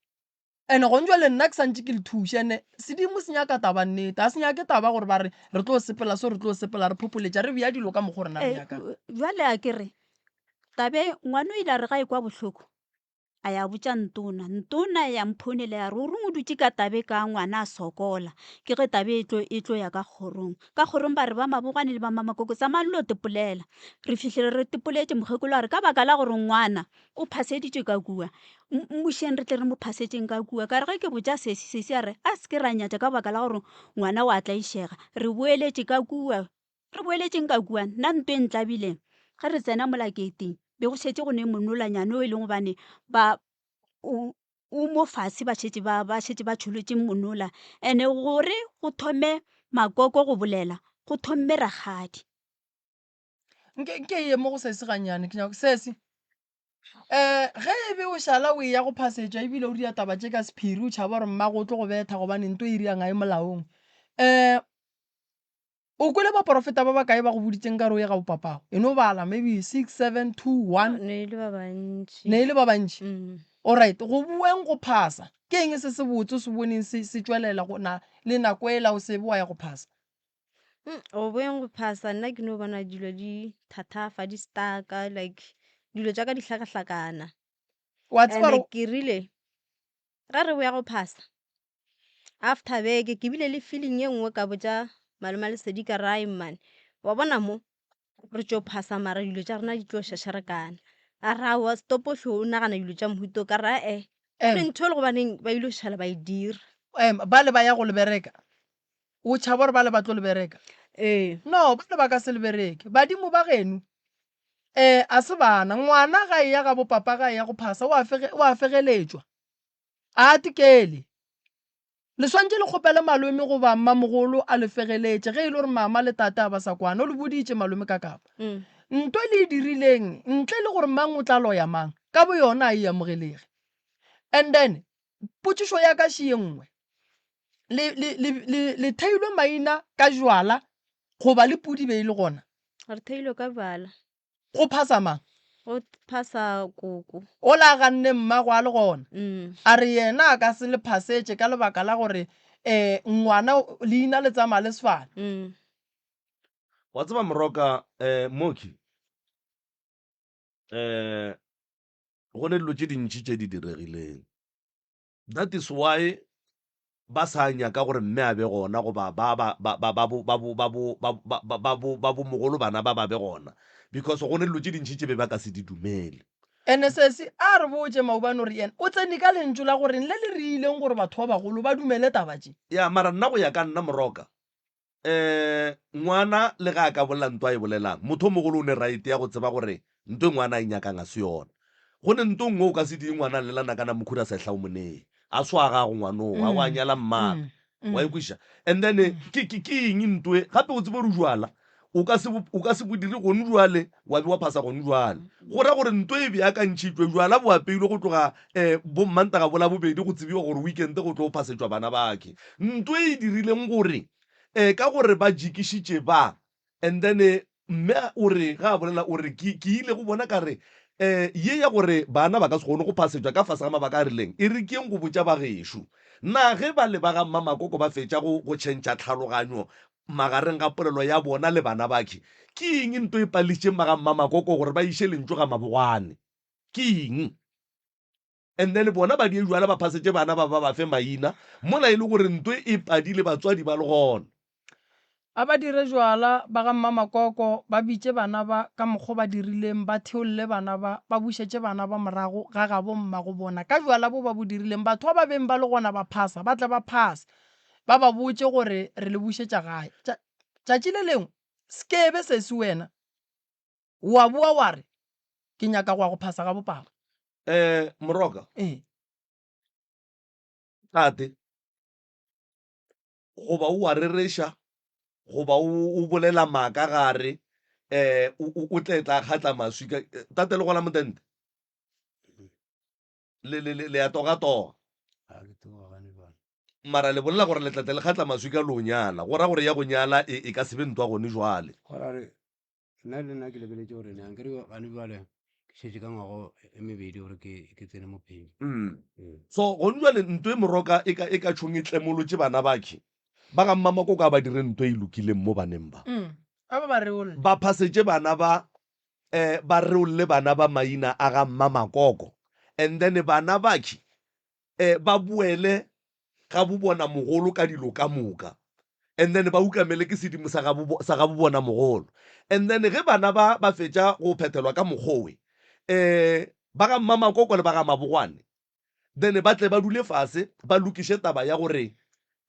Ene gone jwale nna ke santše ke le thuša ene sedimo se nyaka taba nnete a se nyake taba gore ba re re tlo sepela so re tlo sepela re phopholetša re bea dilo ka mokgo rena re nyakang. Jwale a ke re tabe ngwana o ile a re ga e kwa bohloko A ya botša Ntona. Ntona ya mphounela ya re, O reng o dutše ka tabe ka ngwana a sokola? Ke ge tabe e tlo, e tlo ya ka kgorong. Ka kgorong ba re, Ba Mabogwane le ba Mamakoko, tsamayang le lo tepolela. Re fihlile re tepoletše, mokgekolo a re, Ka baka la gore ngwana o phaseditšwe ka kua, mmušeng re tle re mo phasetšeng ka kua. Ka re ge ke botša sesi, sesi a re, A se ke ra nyatša ka baka la gore ngwana o a tlaišega. Re boeletše ka kua. Re boeletšeng ka kua, nna nto e ntlabile ge re tsena mola keiting, be go šetše go ne monolanyane o e leng gobane ba o o mo fase ba šetše ba ba šetše ba tšholotše monola. And-e gore go thome makoko go bolela, go thomme rakgadi. Nke nke ye mo go sesi gannyane ke nyaka sesi um ge e be o šala o eya go phasetšwa ebile o dira taba tše ka sephiri o tšhaba gore mmago o tlo go betha gobane nto e dirang ga e molaong um O kwele baporofeta ba bakae ba go boditšeng ka re o ye ga bopapago? E no bala, maybe 6, 7, 2, 1. Ne e le ba bantši. Ne e le ba bantši? Mm. Alright, go boeng go phasa, ke eng se se botse o se boneng se, se tšwelela go na le nako ela o se be wa ya go phasa? Mm, go boeng go phasa, nna ke no bona dilo di thathafa, di stucka, like dilo tša ka di hlakahlakana. Wa tseba And gore ke rile ge re boya go phasa, After beke ke bile le feeling ye nngwe ka botša malome a Lesedi ka re ai man wa bona mo re tšo phasa mara dilo tša rena di tlo šašarekana. A re aowa stop hle o nagana dilo tša mohuta o ka re ae Em. re ntho e le gobaneng ba ile go šala ba e dira. Em, bale ba ya go le bereka o tšhaba gore bale ba tlo le bereka Ee. no bale ba ka se le bereke badimo ba geno um a se bana ngwana ga e ya ga bopapa ga e ya go phasa o a fege- o a fegeletšwa A atikele. Le swantše le kgopele malome goba mmamogolo a le fegeletše ge e le gore mama le tate a ba sa kwana. O le boditše malome ka kapa. Nto le e dirileng ntle le gore mang o tla loya mang, ka boyona a e amogelege. And then potšišo ya ka še ye nngwe. Le, le, le, le, le theilwe maina ka jwala goba le pudi be e le gona? Re theilwe ka bjala. Go phasa mang? Go phasa koko. O la ganne mmagwe a le gona. Mm. A re yena a ka se le phasetše ka lebaka la gore um ngwana leina le tsamaya le sefane. Mm. Wa tseba Moroka um Mooki um go ne dilo tše dintši tše di diregileng. That is why ba sa nyaka gore mme a be gona goba ba ba ba ba ba bo ba bo ba bo ba ba ba ba bo ba bo mogolo bana ba ba be gona because go ne dilo tše dintši tše be ba ka se di dumele. Ene sesi a re botše maobane gore yena o tsene ka lentšu la goreng le le riileng gore batho ba bagolo ba dumele taba tše. Ya mara nna go ya ka nna Moroka um ngwana le ge a ka bolela nto a e bolelang, motho o mogolo o ne right ya go tseba gore nto e ngwana a e nyakang a se yona. Go ne nto nngwe o ka se die ngwana a llela nakana mokhura sehla o mo nee. A se wa gago ngwanoo, a wa nyala mmagwe. Wa e kwešiša? And then ke, ke, ke eng nto e? Gape o tsebe gore jwala o ka se bo, o ka se bo dire gone jwale wa be wa phasa gone jwale. Go ra gore nto e beakantšhitšwe, jwala bo apeilwe go tloga um bo Mmantaga bo Labobedi go tsebiwa gore weekend go tlo phasetšwa bana bakhe. Nto e dirileng gore um ka gore ba jikišitše ba and then mme o re ga a bolela o re ke ke ile go bona ka re um ye ya gore bana ba ka se kgone go phasetšwa ka fase ga mabaka a rileng e re keng go botša ba gešo. Na ge ba le ba ga Mmamakoko ba fetša go go tšhentšha tlhaloganyo magareng ga polelo ya bona le bana bakhe, ke eng nto e pališitšeng ba ga Mmamakoko gore ba iše lentšu ga Mabogwane? Ke eng? And then bona ba die jwala ba phasetše bana ba ba ba fe maina mola e le gore nto e padile batswadi ba le gona. A ba dire jwala ba ga Mmamakoko ba bitše bana ba ka mokgo ba dirileng ba theolle bana ba ba bušetše bana ba morago ga gabo mmago bona ka jwala bo ba bo dirileng batho ba ba beng ba le gona ba phasa ba tle ba phase ba ba botše gore re le bušetša gae tša tšatši le lengwe skebe sesi wena wa boa wa re. Ke nyaka go ya go phasa ga bopapa. Um Moroka. Ee. Tate, goba o a rereša goba o bolela maaka gare um o tle tla kgatla maswika. Tate le gona motente le le le a togatoga. Mara le bolela gore le tla tle le kgatla maswika le o nyala. Go ra gore ya go nyala e, e ka se be ntwa gone jwale. Go ra gore nna le nna ke lebeletše gore nang ke re gane jwale ke šetše ka ngwago e mebedi gore ke ke tsene mo pheng. Mm. So gone jwale nto e moroka e ka e ka tšhong e tlemolotše bana bakhe. Ba ga Mmamakoko a ba dire nto e lokileng mo baneng ba. Mm. A ba ba reolle. Ba phasetše bana ba eh ba reolle bana ba maina a ga Mmamakoko and then bana bakhe eh ba boele ga bobona mogolo ka dilo ka moka and then ba ukamele ke sedimo sa ga sa ga bobona mogolo and then ge bana ba ba fetša go phethelwa ka mokgowe eh ba ga Mmamakoko le ba ga Mabogwane then ba tle ba dule fase ba lokiše taba ya gore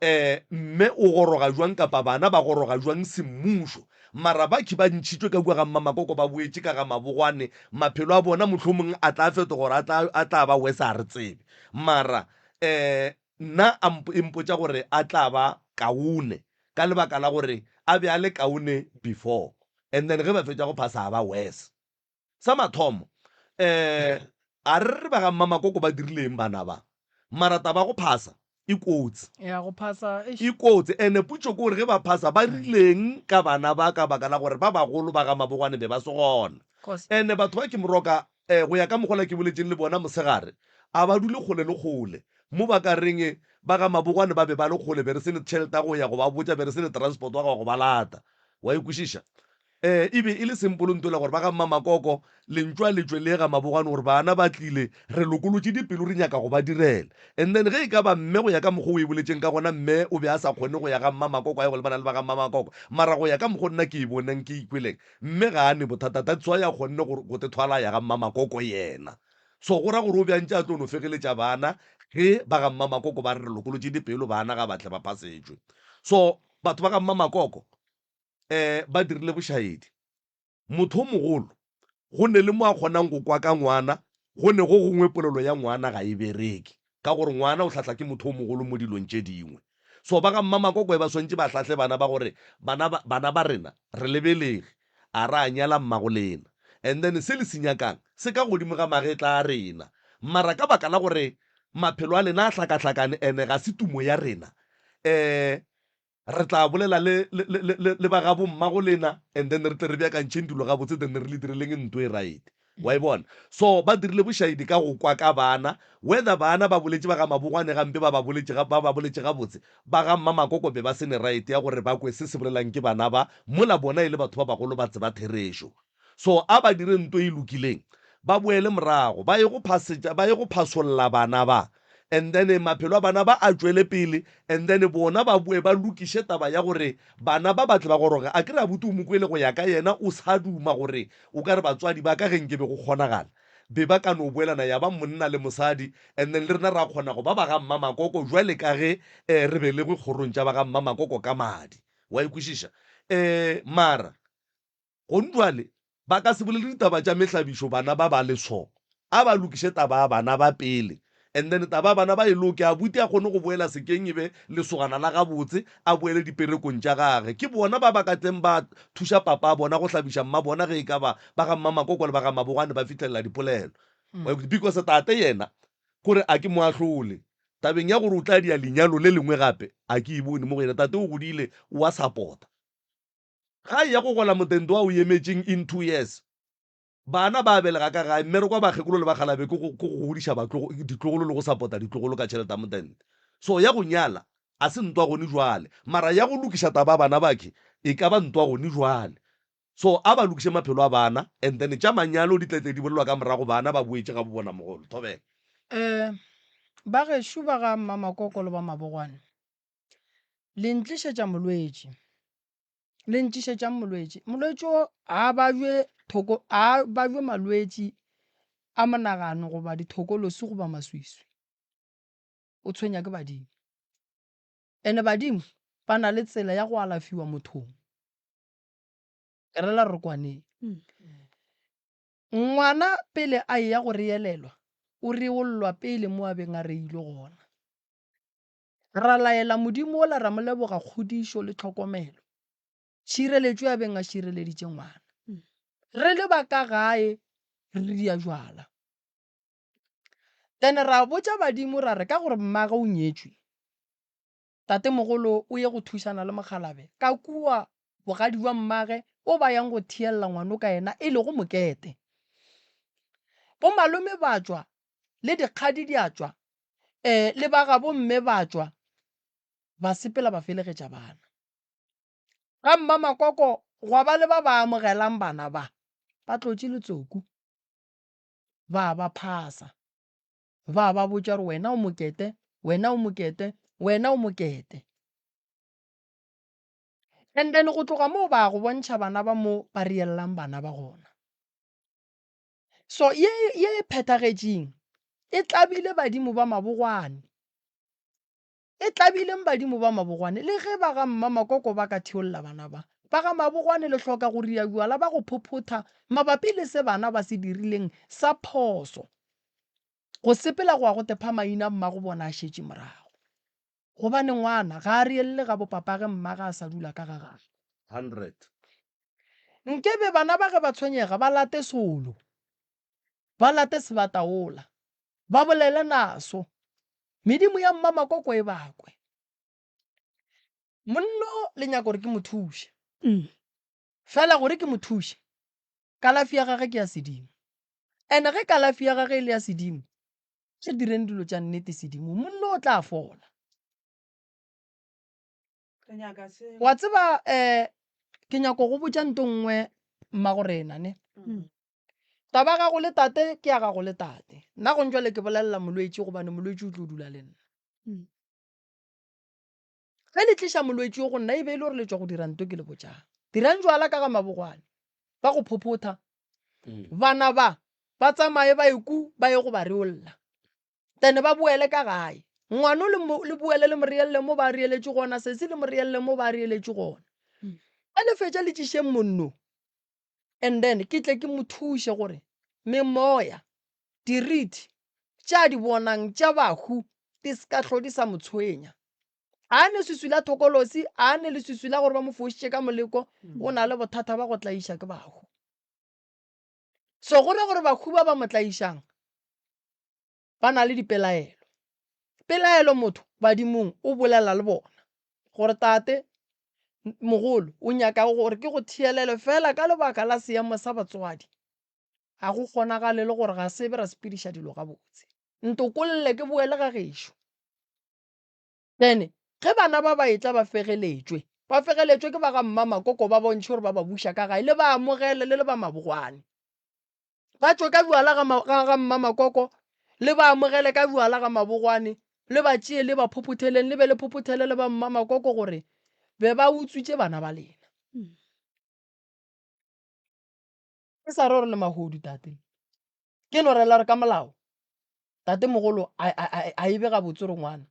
eh mme o goroga jwang kapa bana ba goroga jwang semmušo mara bakhi ba ntšhitšwe ka kua ga Mmamakoko ba boetše ka ga Mabogwane maphelo a bona mohlomong a tla fetoga gore a tla a tla ba worse a re tsebe mara um nna a e mpotša gore a tla ba kaone ka lebaka la gore a be a le kaone before and then ge ba fetša go phasa a ba worse. Sa mathomo um a re re ba ga Mmamakoko ba dirile eng bana ba, mara taba ya go phasa e kotsi. Ya go phasa eish. E kotsi ene potšo ke gore ge ba phasa ba rileng ka bana ba ka baka la gore ba bagolo ba ga Mabogwane be ba se gona. Ene batho ba ke moroka um go ya ka mokgola ke boletšeng le bona mosegare, a ba dule kgole le kgole. Mo ba ka reng ba ga Mabogwane ba be ba le kgole, be re se ne tšhelete ya go ya go ba botša, be re se ne transport wa go ya go ba lata. Wa e kwešiša? Um e be e le sempolo ntola gore ba ga Mmamakoko lentšu a le tšwe le ga Mabogwane gore bana ba tlile, re lokolotše dipelo re nyaka go ba direla. And then ge e ka ba mme go ya ka mokgwa o e boletšeng ka gona, mme o be a sa kgone go ya ga Mmamakoko a ye go lebana le ba ga Mmamakoko. Mara go ya ka mokgwa nna ke e boneng, ke ikweleng, Mme ga a ne bothata, that's why a kgonne go, go te thwala a ya ga Mmamakoko yena. So go ra gore o be a ntše a tlo no fegeletša bana ge ba ga Mmamakoko ba re re lokolotše dipelo bana ga ba tle ba phasetšwe. So batho ba ga Mmamakoko um ba dirile bošaedi. Motho o mogolo go ne le mo a kgonang go kwa ka ngwana, go ne go gongwe polelo ya ngwana ga e bereke ka gore ngwana o hlahla ke motho o mogolo mo dilong tše dingwe. So ba ga Mmamakoko ba swantše ba hlahle bana ba gore bana ba, bana ba rena re le belege, a ra nyala mmago lena. And then se le se nyakang se ka godimo ga magetla a rena. Mara ka baka la gore maphelo a lena a hlakahlakane and ga se tumo ya rena, um re tla bolela le, le, le, le, le ba gabo mmago lena and then re tle re beakantšheng dilo gabotse then re le direleng nto e right. Wa e bona? So ba dirile bošaedi ka go kwa ka bana, whether bana ba boletše ba ga Mabogwane gampe ba ba boletše ga, ba ba boletše gabotse, ba ga Mmamakoko be ba se ne right ya gore ba kwe se se bolelang ke bana ba, mola bona e le batho ba bagolo ba tseba therešo. So a ba dire nto e lokileng, ba boele morago, ba ye go phasetša, ba ye go phasolla bana ba, and then maphelo a bana ba a tšwele pele, and then bona ba boe ba lokiše taba ya gore bana ba ba tle ba goroge. Akere abuti o mo kwele go ya ka yena o sa duma gore o ka re batswadi ba ka ge nke be go kgonagala be ba ka no boelana ya ba monna le mosadi, and then le rena ra kgona go ba ba ga Mmamakoko jwale ka ge re belegwe kgorong tša ba ga Mmamakoko ka madi. Wa e kwešiša? Mara Gong bjale ba ka se bolele ditaba tša mehlabišo bana ba ba le so. A ba lokiše taba ya bana ba pele and then taba ya bana ba e loke abuti a kgone go boela sekeng e be lesogana la gabotse a boele diperekong tša gage. Ke bona ba ba ka tleng ba thuša papa a bona go hlabiša mma bona ge e ka ba ba ga Mmamakoko le ba ga Mabogwane ba fihlelela dipolelo. Because tate yena kore a ke mo ahlole tabeng ya gore o tla dia lenyalo le lengwe gape a ke e bone mo go yena. Tate o godile o a support-a. Ga e ya go gola motento wa o emetšeng in 2 years. Bana ba belega ka gae, mmereko wa bakgekolo le bakgalabe ke go ke go godiša batlogo ditlogolo le go sapota ditlogolo ka tšhelete ya motente. So ya go nyala a se ntwa gone jwale, mara ya go lokiša taba ya bana bakhe e ka ba ntwa gone jwale. So a ba lokiše maphelo a bana and then tša manyalo di tletle di bolelwa ka morago bana ba boetše ga bo bona mogolo. Thobela. Eh, ba gešo ba ga Mmamakoko le ba Mabogwane, le ntlišetša molwetši. Le ntšišetšang molwetši. Molwetši o a babje thoko, a babje malwetši a monagano goba dithokolosi goba maswiswi. O tshwenya ke badimo. Ene badimo ba na le tsela ya go alafiwa mothong. Ke rela re kwaneng. Ngwana pele a eya go reelelwa, o reollwa pele mo a beng a reilwe gona. Ra laela Modimo wola ra mo leboga kgodišo le tlhokomelo, tšhireletšo ya beng a šireleditše ngwana. Re le ba ka gae re dia jwala. Then ra botša badimo ra re ka gore mmage o nyetšwe, Tatemogolo o ye go thušana le mokgalabje ka kua bogadi bja mmage o ba yang go thiella ngwano ka yena e lego mokete. Bomalome ba tšwa, le dikgadi di a tšwa, eh, le ba gabo mme ba tšwa, ba sepela ba felegetša bana. Ga mmamakoko gwa ba le ba ba amogelang bana ba, ba tlotše letsoku, ba ba phasa. Ba ba botša gore wena o mokete, wena o mokete, wena o mokete. And then go tloga moo ba go bontšha bana ba mo ba reellang bana ba gona. So ye ye e phethagetšeng e tlabile badimo ba mabogwane. E tlabileng badimo ba mabogwane le ge ba ga mmamakoko ba ka theolla bana ba. Ba ga mabogwane le hloka go ria bjala ba go phophotha mabapi le se bana ba se dirileng sa phoso. Go sepela go ya go tepha maina mmago bona a šetše morago. Gobane ngwana ga a rielle ga bopapage mmage a sa dula ka ga gagwe. 100. Nke be bana ba ge ba tshwenyega ba late solo, ba late sebataola, ba bolele naso, medimo ya mmamakoko e ba kwe. Monno le nyaka gore ke mo thuše. Fela gore ke mo thuše, kalafi ya gage ke ya sedimo. And ge kalafi ya gage e le ya sedimo, re direng dilo tša nnete sedimo, monno o tla fola. Wa tseba um ke nyako go botša nto nngwe mmagorena ne. Taba ya gago le tate ke ya gago le tate. Nna gong jwale ke bolelela molwetši gobane molwetši o tlo dula le nna. Ge le tliša molwetši yo go nna e be e le gore le tšwa go dira nto ke le botšang. Dirang jwala ka ga mabogwane. Ba go phophotha. Bana ba ba tsamaye ba ye ku ba ye go ba reolla. Then ba boele ka gae. Ngwano le mo le boele le mo reelle mo ba reeletše gona, sesi le mo reelle mo ba reeletše gona. Ge le fetša le tlišeng monno. And then ke tle ke mo thuše gore memoya, dirithi tše a di bonang tša bahu di se ka hlo di sa mo tshwenya. A ne swiswi la thokolosi, a ne leswiswi la gore ba mo fošitše ka moleko, o na le bothata ba go tlaiša ke bahu. So go ra gore bahu ba ba mo tlaišang ba na le dipelaelo. Pelaelo motho badimong o bolela le bona gore tate mogolo o nyaka gore ke go theelele fela ka lebaka la seemo sa batswadi. Ga go kgonagale le gore ga se be ra sepediša dilo gabotse. Ntokolle ke boele ga gešo. Then ge bana ba ba etla ba fegeletšwe, ba fegeletšwe ke ba ga mmamakoko ba bontšhe gore ba ba buša ka gae le ba amogele le le ba mabogwane. Ba tšwe ka bjala ga, ga, ga mmamakoko, le ba amogele ka bjala ga mabogwane, le ba tšee le ba phophotheleng, le be le phophothele le ba mmamakoko gore be ba utswitše bana ba lena. Ke sa re gore le mahodu, tate. Ke no rela gore ka molao, tate mogolo a, a, a, a e be gabotse gore ngwana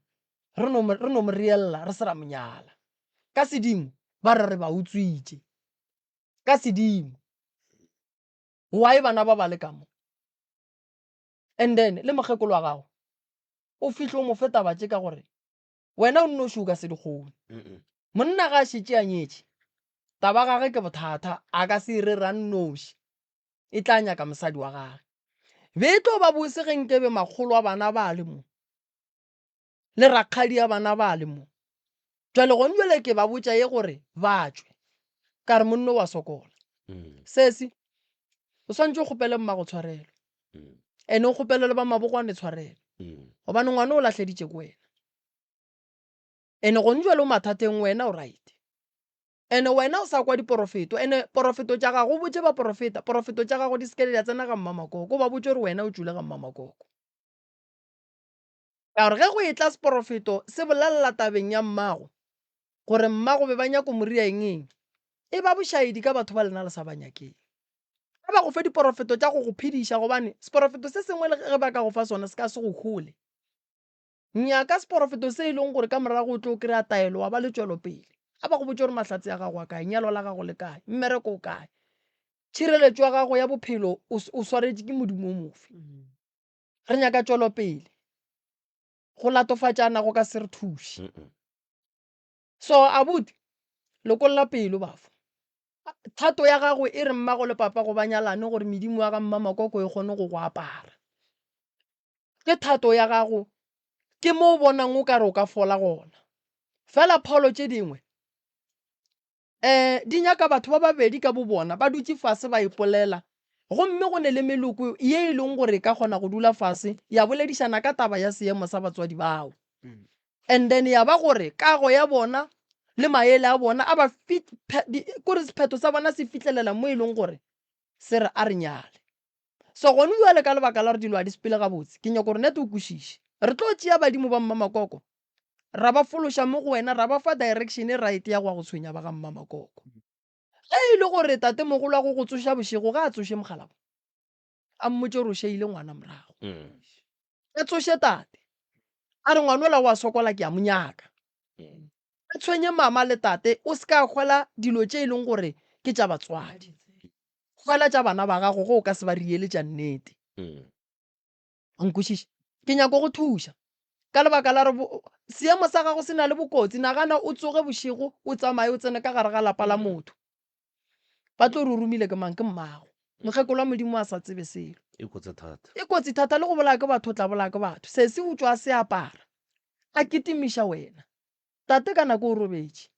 re no, re no mo reella re se ra mo nyala. Ka sedimo ba re re ba utswitše. Ka sedimo. Why bana ba ba le ka mo? And then le mokgekolo wa gago o fihle o mo fe taba tše ka gore wena o nnoši o ka se di kgone. Monna ga a šetše a nyetše, taba gage ke bothata, a ka se e rere a nnoši, e tla nyaka mosadi wa gage. Be e tlo ba bose ge nkebe makgolo a bana ba le mo. le rakgadi ya bana ba le mo. Jwale gone jwale ke ba botša ye gore ba tšwe. Ka re monno wa sokola. Mm. Sesi, o swantše o kgopele mmago tshwarelo. Mm. Ene o kgopele le ba mabogwane tshwarelo. Mm. Gobane ngwana o lahleditše ke wena. Ene gone jwale o mathateng wena o right. Ene wena o sa kwa diporofeto. Ene porofeto tša gago o botše baporofeta. Porofeto tša gago di se ke di a tsena ga mmamakoko. O ba botše gore wena o tšwile ga mmamakoko. Ka gore ge go etla seporofeto se bolelela tabeng ya mmago, gore mmago be ba nyako mo ria eng eng, e ba bošaedi ka batho ba lena le sa ba nyakeng. A ba go fe diporofeto tša go go phediša, gobane seporofeto se sengwe le ge ba ka go fa sona se ka se go hole. Nyaka seporofeto se e leng gore ka morago o tlo kry-a taelo wa ba le tšwelopele. A ba go botše gore mahlatse a gago a kae, nyalo la gago le kae, mmereko o kae. Tšhireletšo ya gago ya bophelo o, o swaretše ke modimo o mofe? Re nyaka tšwelopele. Go latofatšana go ka se re thuše. So abuti, lokolla pelo bafo. Thato ya gago e re mmago le papago ba nyalane gore medimo ya ga mmamakoko e kgone go go apara. Ke thato ya gago, ke mo o bonang o ka re o ka fola gona. Fela pholo tše dingwe um di nyaka batho ba babedi ka bobona ba dutše fase ba ipolela gomme go ne le meloko ye e leng gore e ka kgona go dula fase ya boledišana ka taba ya seemo sa batswadi bao. And then ya ba gore kago ya bona le maele a bona a ba kore sephetho sa bona se fihlelela mo e leng gore se re a re nyale. So gone bjale ka lebaka la gore dilo ga di sepele gabotse, ke nyaka gore nete o kwešiše. Re tlo tšea badimo ba mmamakoko ra ba fološa mo go wena ra ba fa direction e right ya go ya go tshwenya ba ga mmamakoko. Ge e le gore tatemogolo wa go go tsoša bošego ga a tsoše mokgalabje a mmotše gore o šeile ngwana morago. A tsoše tate a re ngwanola wa sokola ke a mo nyaka. A tshwenye mama le tate o se ka hwela dilo tše e leng gore ke tša batswadi. Hwela tša bana ba gago ge o ka se ba riele tša nnete. O nkwešiša? Ke nyako go thuša ka lebaka la gore seemo sa gago se na le bokotsi. Nagana o tsoge bošego o tsamaye o tsene ka gare ga lapa la motho. Ba tlo re o romile ke mang? Ke mmago. Mokgekolo wa Modimo a sa tsebe selo. E kotsi thata. E kotsi thata le go bolaya ke batho o tla bolaya ke batho. Sesi o tšwa a se apara a kitimiša wena. Tate ka nako o robetše.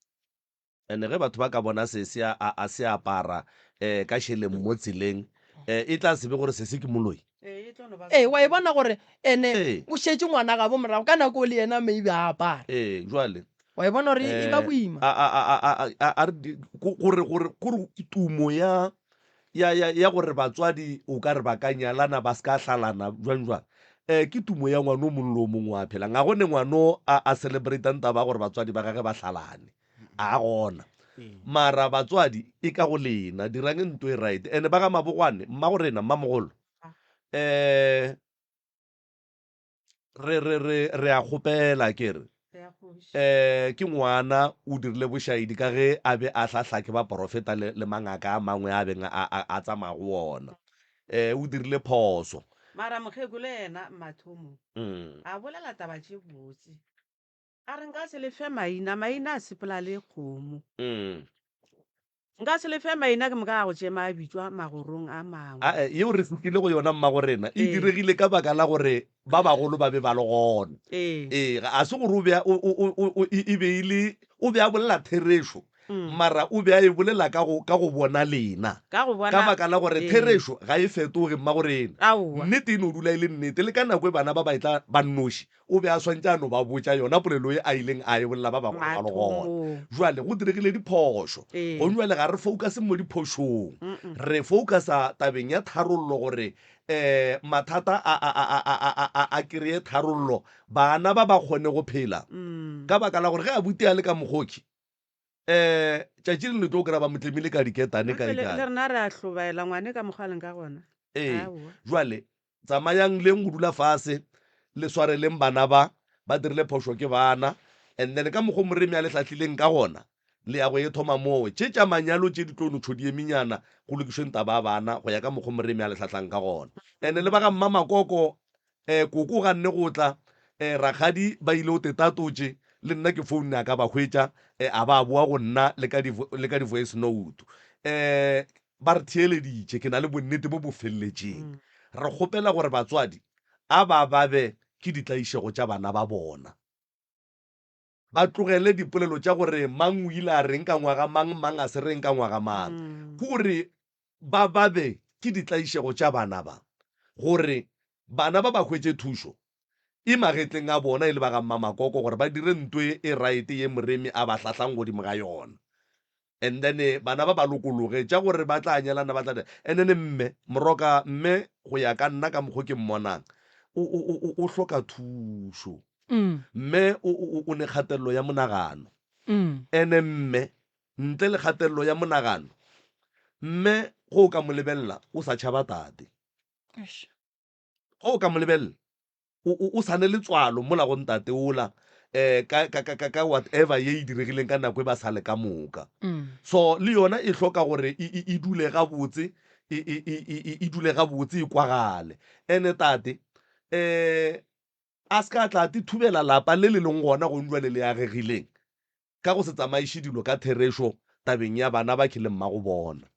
And ge batho ba ka bona sesi a, a, a se apara um ka šeleng mo tseleng, um e tla se be gore sesi ke moloi. Ee, wa e bona gore ene Ee. o šetše ngwana gabo morago ka nako le yena maybe a apara. Ee, jwale. Wa e bona gore e ba Eh, boima. a, a, a, a, a, a, a re di- ko- gore, gore, gore tumo ya, ya, ya, ya gore batswadi o ka re ba ka nyalana ba se ka hlalana jwang jwang, um ke tumo ya ngwano o mongwe le o mongwe wa phelang. Ga go ne ngwano a, a celebratang taba ya gore batswadi ba gage ba hlalane. A gona. Mara batswadi e ka go lena, dirang nto e right. Ene ba ga Mabogwane, mmago rena, mmamogolo, um re, re, re, re a kgopela ke re, um ke ngwana o dirile bošaedi ka ge a be a hlahla ke baporofeta le, le mangaka a mangwe a beng a, a, a tsamaya go ona. Um o dirile phoso. Mara mokgekolo yena mathomong a bolela taba tše botse. A re nka se le fe maina, maina a sepela le kgomo. Nka se le fe maina ke moka a go tšema a bitšwa magorong a mangwe. Ae, yeo re fetile go yona mmagorena, e Ee. diregile ka baka la gore ba bagolo ba be ba le gona. Ee. Ee, ga se gore o be a, o, o, o, o, e, e be e le, o be a bolela therešo, mara o be a e bolela ka go, ka go bona lena. Ka go bona, Ka baka la gore ee. therešo ga e fetoge mmagorena. Aowa. Nnete e no dula e le nnete, le ka nako e bana ba ba etla ba nnoši, O be a swantše a no ba botša yona polelo ye a ileng a e bolela ba bagolo ba le gona. Mathomong. Jwale go diregile diphošo. Ee. Gong jwale ga re focuse mo diphošong. Mm-mm. Re focusa tabeng ya tharollo gore um mathata a, a, a, a, a, a, a, a kry-e tharollo, bana ba ba kgone go phela. Mm. Ka baka la gore ge abuti a le ka mokgoki, um tšatši le le tlo kry-a ba mo tlemile ka diketane Gape kae le, le kae. rena re a hlobaela ngwane ka mokgwa a leng ka gona. Ee, Aowa. jwale Tsamayang leng go dula fase le swareleng bana ba, ba dirile phošo ke bana, and then ka mokgo Moremi a le hlahlileng ka gona, le ya go e thoma moo. Tše tša manyalo tše di tlo no tšho di eminyana go lokišweng taba ya bana go ya ka mokgo Moremi a le hlahlang ka gona. And le ba ga Mmamakoko, eh, koko o ganne go tla, eh, rakgadi ba ile o tetatotše, le nna ke founne a ka ba hwetša, eh, a ba boa go nna le ka di, le ka di voice note. Eh, Ba re theeleditše, ke na le bonnete bo bo feleletšeng. Re kgopela gore batswadi a ba babe ke ditlaišego tša bana ba bona. Ba tlogele dipolelo tša gore mang o ile a reng ka ngwaga mang, mang a se reng ka ngwaga mang. Ke gore ba babe ke ditlaišego tša bana ba, gore bana ba ba hwetše thušo e magetleng a bona e le ba ga Mmamakoko gore ba dire nto e right ye Moremi a ba hlahlang godimo ga yona. And then bana ba ba lokologe tša gore ba tla nyalana ba tla and then mme Moroka mme go ya ka nna ka mokgo ke mmonang o o o o hloka thušo. Mme o o o ne kgatelelo ya monagano. Ene mme ntle le kgatelelo ya monagano mme go o ka mo lebelela o sa tšhaba tate. Ge o ka mo lebelela, o, o, o sa ne letswalo mola go ntate ola. um ka, ka, ka, ka, ka whatever ye e diregileng ka nako e ba sa le ka moka. So le yona e hloka gore e, e, e dule gabotse, e, e, e, e, e, e dule gabotse e kwagale. Ene tate, um a se ka tla a te thubela lapa le le leng gona gong jwale le agegileng ka go se tsamaiše dilo ka therešo tabeng ya bana bakhe le mmago bona.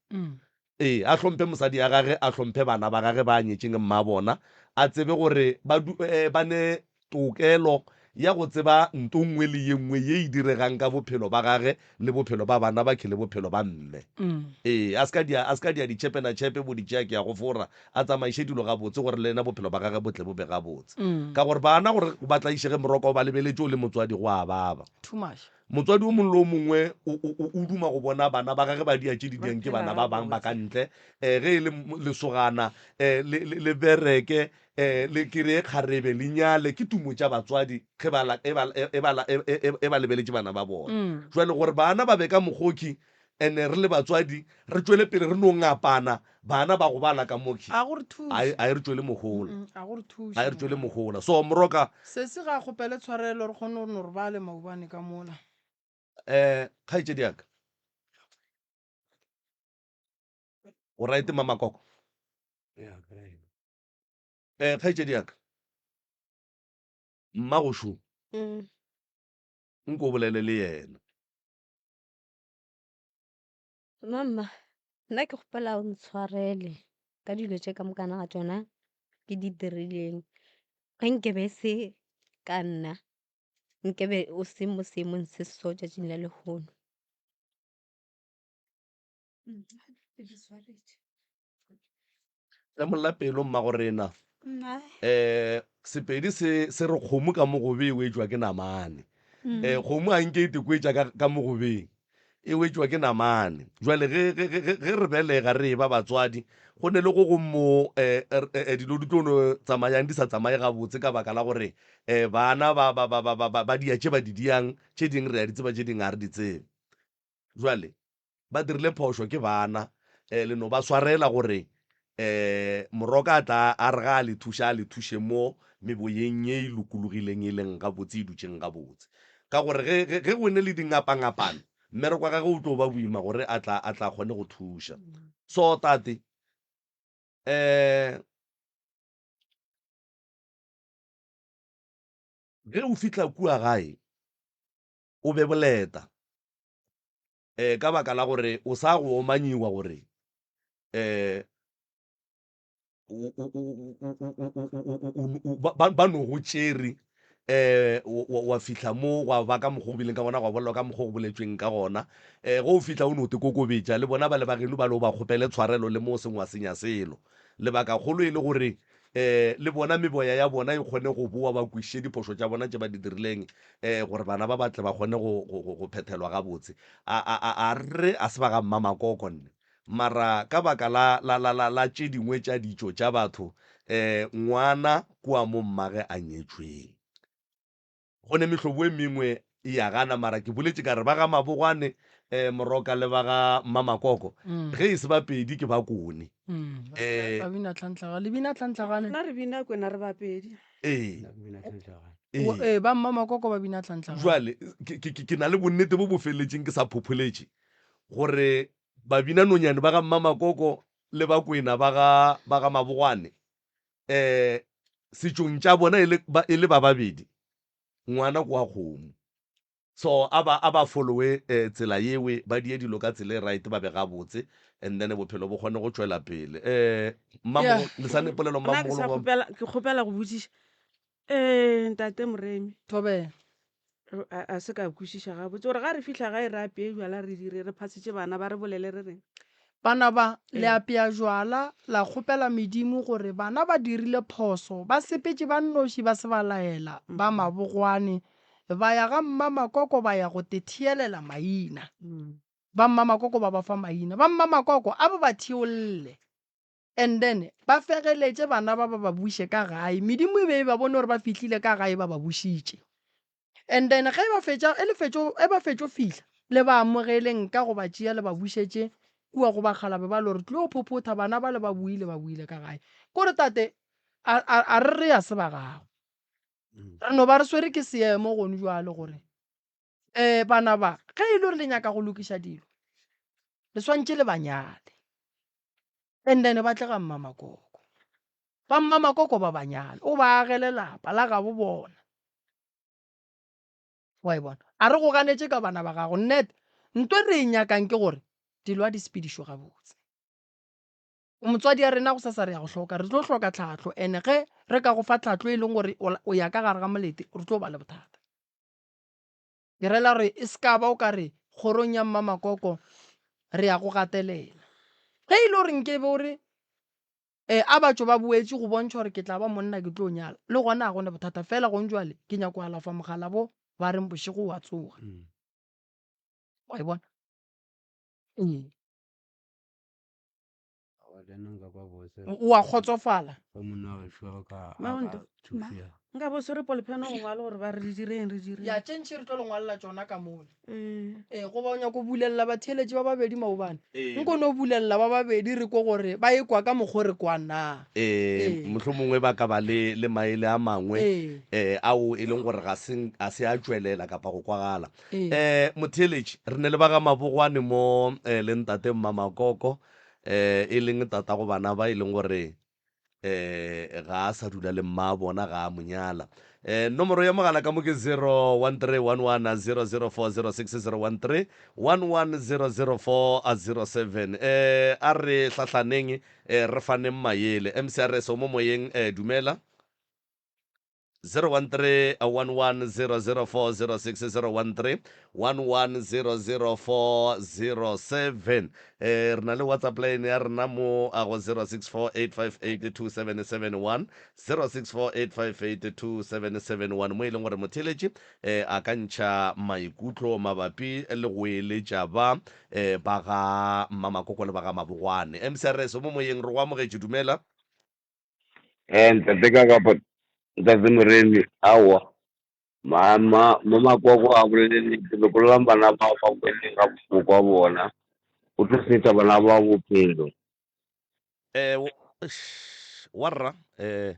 Ee, a hlomphe mosadi ya gage, a hlomphe bana ba gage ba a nyetšeng mmabona, a tsebe gore ba, ba ne tokelo ya go tseba nto nngwe le ye nngwe ye e diregang ka bophelo ba gage le bophelo ba bana bakhe le bophelo ba mme. Ee, a se ka dia, a se ka dia ditšhepenatšhepe bo di tšea ke ya go fora, a tsamaiše dilo gabotse gore le yena bophelo ba gage bo tle bo be gabotse. Ka gore bana gore ba tlaišege moroka o ba lebeletše o le motswadi go a baba. Too much. Motswadi o mongwe le o mongwe o, o, o, o duma go bona bana ba gage ba dia tše di Ba diang ke phela bana ba bang ba ka gabotse. ntle. Um ge e le lesogana um le, le, le bereke um le kereye kgarebe le nyale, ke tumo tša batswadi ge ba, e ba, e ba, e, e, e ba lebeletše bana ba bona. Jwale gore bana ba be ka mokgoki and-e re le batswadi re tšwele pele re no ngapana bana ba gobala ka mokhi, A go re a e, thuše. a e re tšwele mohola. A go re A thuše e re tšwele ngwana. mohola. So Moroka. Sesi ga a kgopele tshwarelo re kgone go no robale maobane ka mola. Um kgaetšedi ya ka. O right Mamakoko? Yeah, ke right. Um kgaetšedi ya ka. Mmagošo. Nko o bolele le yena. Mama, nna ke kgopela o ntshwarele ka dilo tše ka mokana ga tšona ke di dirileng. Ge nke be se ka nna, nke be o se mo seemong se so tšatšing la lehono. Tlemolla pelo mmagorena. Um Sepedi se se re kgomo ka mogobeng e wetšwa ke namane. Um kgomo ga nke e te kwetša ka, ka mogobeng, e wetšwa ke namane. Jwale ge, ge, ge, ge re belega re eba batswadi, go ne le go gong mo um dilo di tlo no tsamayang di sa tsamaye gabotse ka baka la gore um bana ba, ba, ba, ba, ba, ba dia tše ba di diang, tše ding re a di tseba, tše ding ga re di tsebe. Jwale ba dirile phošo ke bana um le no ba swarela gore um Moroka a tla a re ga a le thuša a le thuše mo meboyeng ye e lokologileng e leng gabotse e dutšeng gabotse. Ka gore ge, ge, ge go ne le dingapangapano mmereko wa gagwe o tlo ba boima gore a tla, a tla kgone go thuša. So tate um ge o fihla kua gae o be boleta. um ka baka la gore o sa go omanyiwa gore um ba no go tšere um wa fihla mo gwa ba ka mokgwa o bileng ka gona gwa bolelwa ka mokgwa o go boletsweng ka gona um ge o fihla o no te kokobetša le bona ba le ba geno ba le o ba kgopele tshwarelo le mo o seng wa senya selo lebakakgolo e le gore um le bona meboya ya bona e kgone go boa ba kwešiše diphošo tša bona tše ba di dirileng um gore bana ba ba tle ba kgone go, go, go, go phethelwa gabotse. A, a, a, a re a se ba ga mmamakoko nne, mara ka baka la, la, la, la, la tše dingwe tša ditšo tša batho, um ngwana kua mo mmage a nyetšweng. Go ne mehlobo e mengwe e ya gana, mara ke boletše ka re ba ga Mabogwane, um Moroka le ba ga Mmamakoko, ge e se Bapedi ke Bakone. Um Ba bina tlhantlhagane. Le bina tlhantlhagane? Rena re bina Kwena re Bapedi. Ee. Nna ke bina tlhantlhagane. Ee. Ee, ba Mmamakoko ba bina tlhantlhagane. Jwale ke, ke, ke, ke na le bonnete bo bo feleletšeng ke sa phopholetše gore babina nonyane ba ga Mmamakoko le Bakwena ba ga, ba ga Mabogwane um setšong tša bona e le ba, e le ba babedi, ngwana ke wa kgomo. So a ba, a ba followe eh, tsela yewe, ba die dilo ka tsela e right, ba be gabotse, and then bophelo bo kgone go tšwela pele. Eh, Yeah. mmamogo, le sa ne polelo Nna ke mmamogolo sa wa. kgopela, ke kgopela go botšiša. Eh, ntate Moremi. Thobela. A, a se ka kwešiša gabotse gore ga re fihla gae re apeye jwala re dire re phasitše bana ba re bolele re reng. Bana ba, le Ee. apea jwala la kgopela medimo gore bana ba dirile phoso, ba sepetše ba nnoši ba se ba laela ba mabogwane, ba ya ga mmamakoko ba ya go te theelela maina. Ba mmamakoko ba ba fa maina. Ba mmamakoko a ba ba theolle. And then ba fegeletše bana ba ba ba buše ka gae. Medimo e be e ba bone gore ba fihlile ka gae ba ba bušitše. And then ge ba fetša, e le fetšo, e ba fetšo fihla, le ba amogeleng ka go ba tšea le ba bušetše kua go bakgalabe ba le gore tlilo phophotha bana ba le ba boile ba boile ka gae. Kore tate, a, a, a re re ya se ba gago. Re no ba re swere ke seemo gone jwale gore um bana ba ge e le gore le nyaka go lokiša dilo le swantše le ba nyale and then ba tle ga mmamakoko. Ba mmamakoko ba ba nyale, o ba agele lapa la gabo bona. Wa e bona? A re go ganetše ka bana ba gago. Nnet, nto e re e nyakang ke gore dilo a di sepedišwe gabotse. O motswadi ya rena gosasa re ya go hloka, re tlo hloka tlhahlo and ge re ka go fa tlhahlo e leng gore o ya ka gare ga molete re tlo ba le bothata. Ke rela gore e se ka ba o ka re kgorong ya Mmamakoko re ya go gatelela. Ge e le gore nke be o re um a batšo ba boetše go bontšha gore ke tla ba monna ke tlo nyala, le gona ga go na bothata fela gong jwale ke nyako alafa mogala bo ba reng bošego wa tsoga. Wa e bona? Ee. O a kgotsofala? Nka bo swere polephene go ngwala gore ba re re direng re direng. Ya tše ntši re tlo le ngwalela tšona ka mole. Ee, goba o nyako bulelela batheeletši ba babedi maobane. Nko no bulelela ba babedi re kwe gore ba ekwa ka mokgo re kwa na. Ee, mohlomongwe ba ka ba le le maele a mangwe um ao e leng gore ga se a se a tšwelela kapa go kwagala. Um motheeletši, re ne le ba ga Mabogwane mo um le ntate Mmamakoko um e leng tatago bana ba e leng gore um ga a sa dula le mma bona ga a mo nyala. Um nomoro ya mogala ka mo ke 0131100406 013 1100407. Um a re hlahlaneng um re faneng maele. MCRS o mo moyeng, um dumela. 013 1100406 013 1100407 eh re na le whatsapp line ya rena mo a go 0648582771 0648582771 mo e leng gore motheeletši eh a ka ntšha maikutlo mabapi le go eletša ba eh ba ga Mmamakoko le ba ga Mabogwane. MCRS o mo moyeng re go amogetše dumela. Eh, ntate ka kapa ntate Moremi, aowa. Ma ma ma makoko a bolele nnete, lokollang bana bao ba boele ga boko wa bona. O tlo fetsa bana bao bophelo. Eh, eish, warra, eh,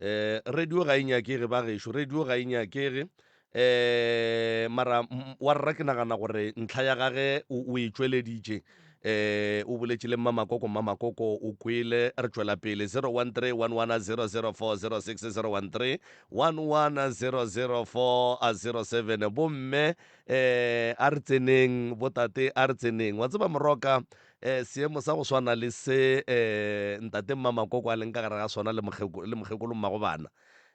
eh, radio ga e nyakege ba gešo, radio ga e nyakege. Eh, mara warra ke nagana gore ntlha ya gage o, o e tšweleditše. Eh, o boletše le Mmamakoko, Mmamakoko o kwele. Re tšwela pele 013 1100406 013 1100407. Bomme, eh, a re tseneng, botate a re tseneng. Wa tseba Moroka, eh, seemo sa go swana le se eh, ntate Mmamakoko a leng ka gare ga sona le mokgeko, le mokgekolo mmagobana,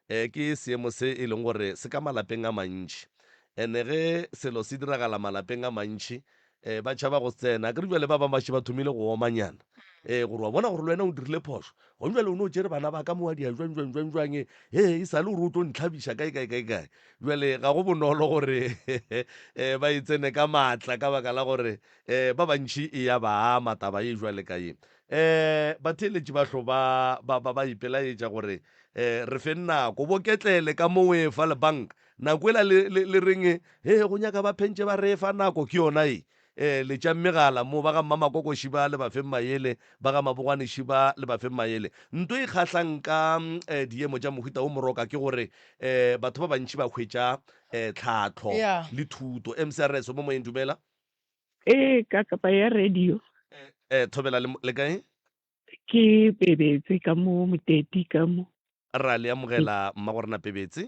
eh, ke seemo se e leng gore se ka malapeng a mantši. Ene ge selo se diragala malapeng a mantši, um ba tšhaba go tsena. Akere bjale ba bang ba še ba thomile go omanyana um gore wa bona gore le wena o dirile phošo gone bjale o ne o tšere bana ba ka mo wa dia jwang jwang jwang jwang e he e sale gore o tlo ntlhabiša kae kae kae kae. Bjale ga go bonolo gore um ba e tsene ka maatla ka baka la gore um ba bantši e ya ba ama taba ye jwale ka ye. Um batheeletši ba hlo ba ba ba ba ipelaetša gore um re feng nako bo ketlele ka mo o e fa le banka Nako ela le, le, le reng, He, go nyaka ba phentše ba re fa nako, ke yona e. E, letšang megala mo, ba ga Mmamakoko šiba le ba feng maele, ba ga Mabogwane šiba le ba feng maele. Nto e kgahlang ka e, diemo tša mohuta wo moroka ke gore e, batho ba bantši ba hwetša e, tlhahlo Yeah. le thuto. MCRS, o mo moyeng, dumela. Ee, ka kapa ya radio. E, thobela le, le kae? Ke Pebetse ka mo Moteti ka mo. Ra le amogela mmagorena Pebetse.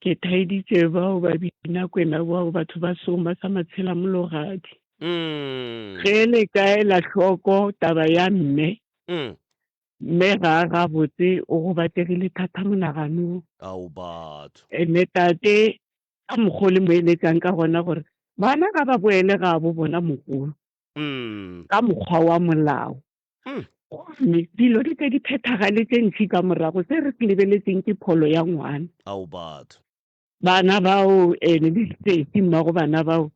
Ke thaeditše bao ba bina kwena bao batho ba soma sa matshela mologadi. Ge le ka ela hloko taba ya mme, mme ga a gabotse o go bategile thata monaganong. Ao batho. Ene tate ka mokgwa o le mo eletsang ka gona gore bana ga ba boele gabo bona mogolo ka mokgwa wa molao. Gomme dilo di tle di phethagale tše ntši ka morago, se re se lebeletseng ke pholo ya ngwana. Ao batho. Bana bao, ene le sesi mmago bana bao,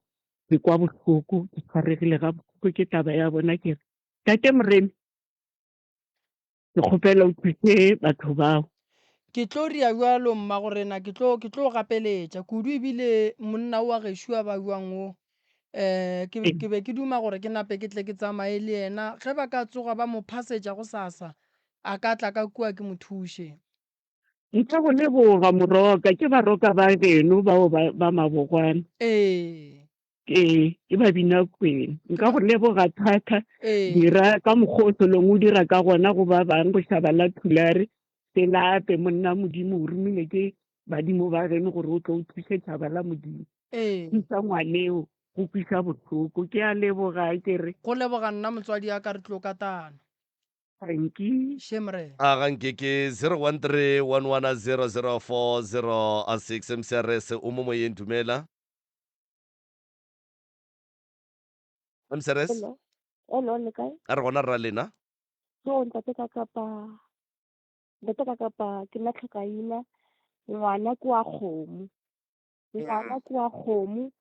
ke kwa bohloko, ke tshwaregile ga bohloko ke taba ya bona. Ke re, Tate Moremi, ke kgopela o thuse batho bao. Ke tlo ria bjalo mmagorena, ke tlo, ke tlo gapeletša kudu ebile monna o wa gešo a ba bjang o. Um ke, ke be ke duma gore ke nape ke tle ke tsamaye le yena. Ge ba ka tsoga ba mo phasetša gosasa, a ka tla ka kua ke mo thuše. Nka go leboga moroka, ke baroka ba geno bao ba, ba mabogwana. Ee. Ee, ke ba bina kwena. Nka go leboga thata. Ee. Dira ka mokgwa o hlolong o dira ka gona go ba bang go šaba la Thulare. Se lape monna Modimo o romile ke badimo ba geno gore o tlo o thuše tšhaba la Modimo. Ee. Thusa ngwaneo go kwiša bohloko. Ke a leboga ke re. Go leboga nna motswadi ya ka re tlo katana. Dankie. Shame re. A ga nke ke 0131100406 MCRS o mo moyeng dumela. MCRS. Hello. Hello, le kae? A re gona rra lena. So ntate ka kapa ntate ka kapa ke nna tlhokaina ngwana ke wa kgomo. Ngwana ke wa kgomo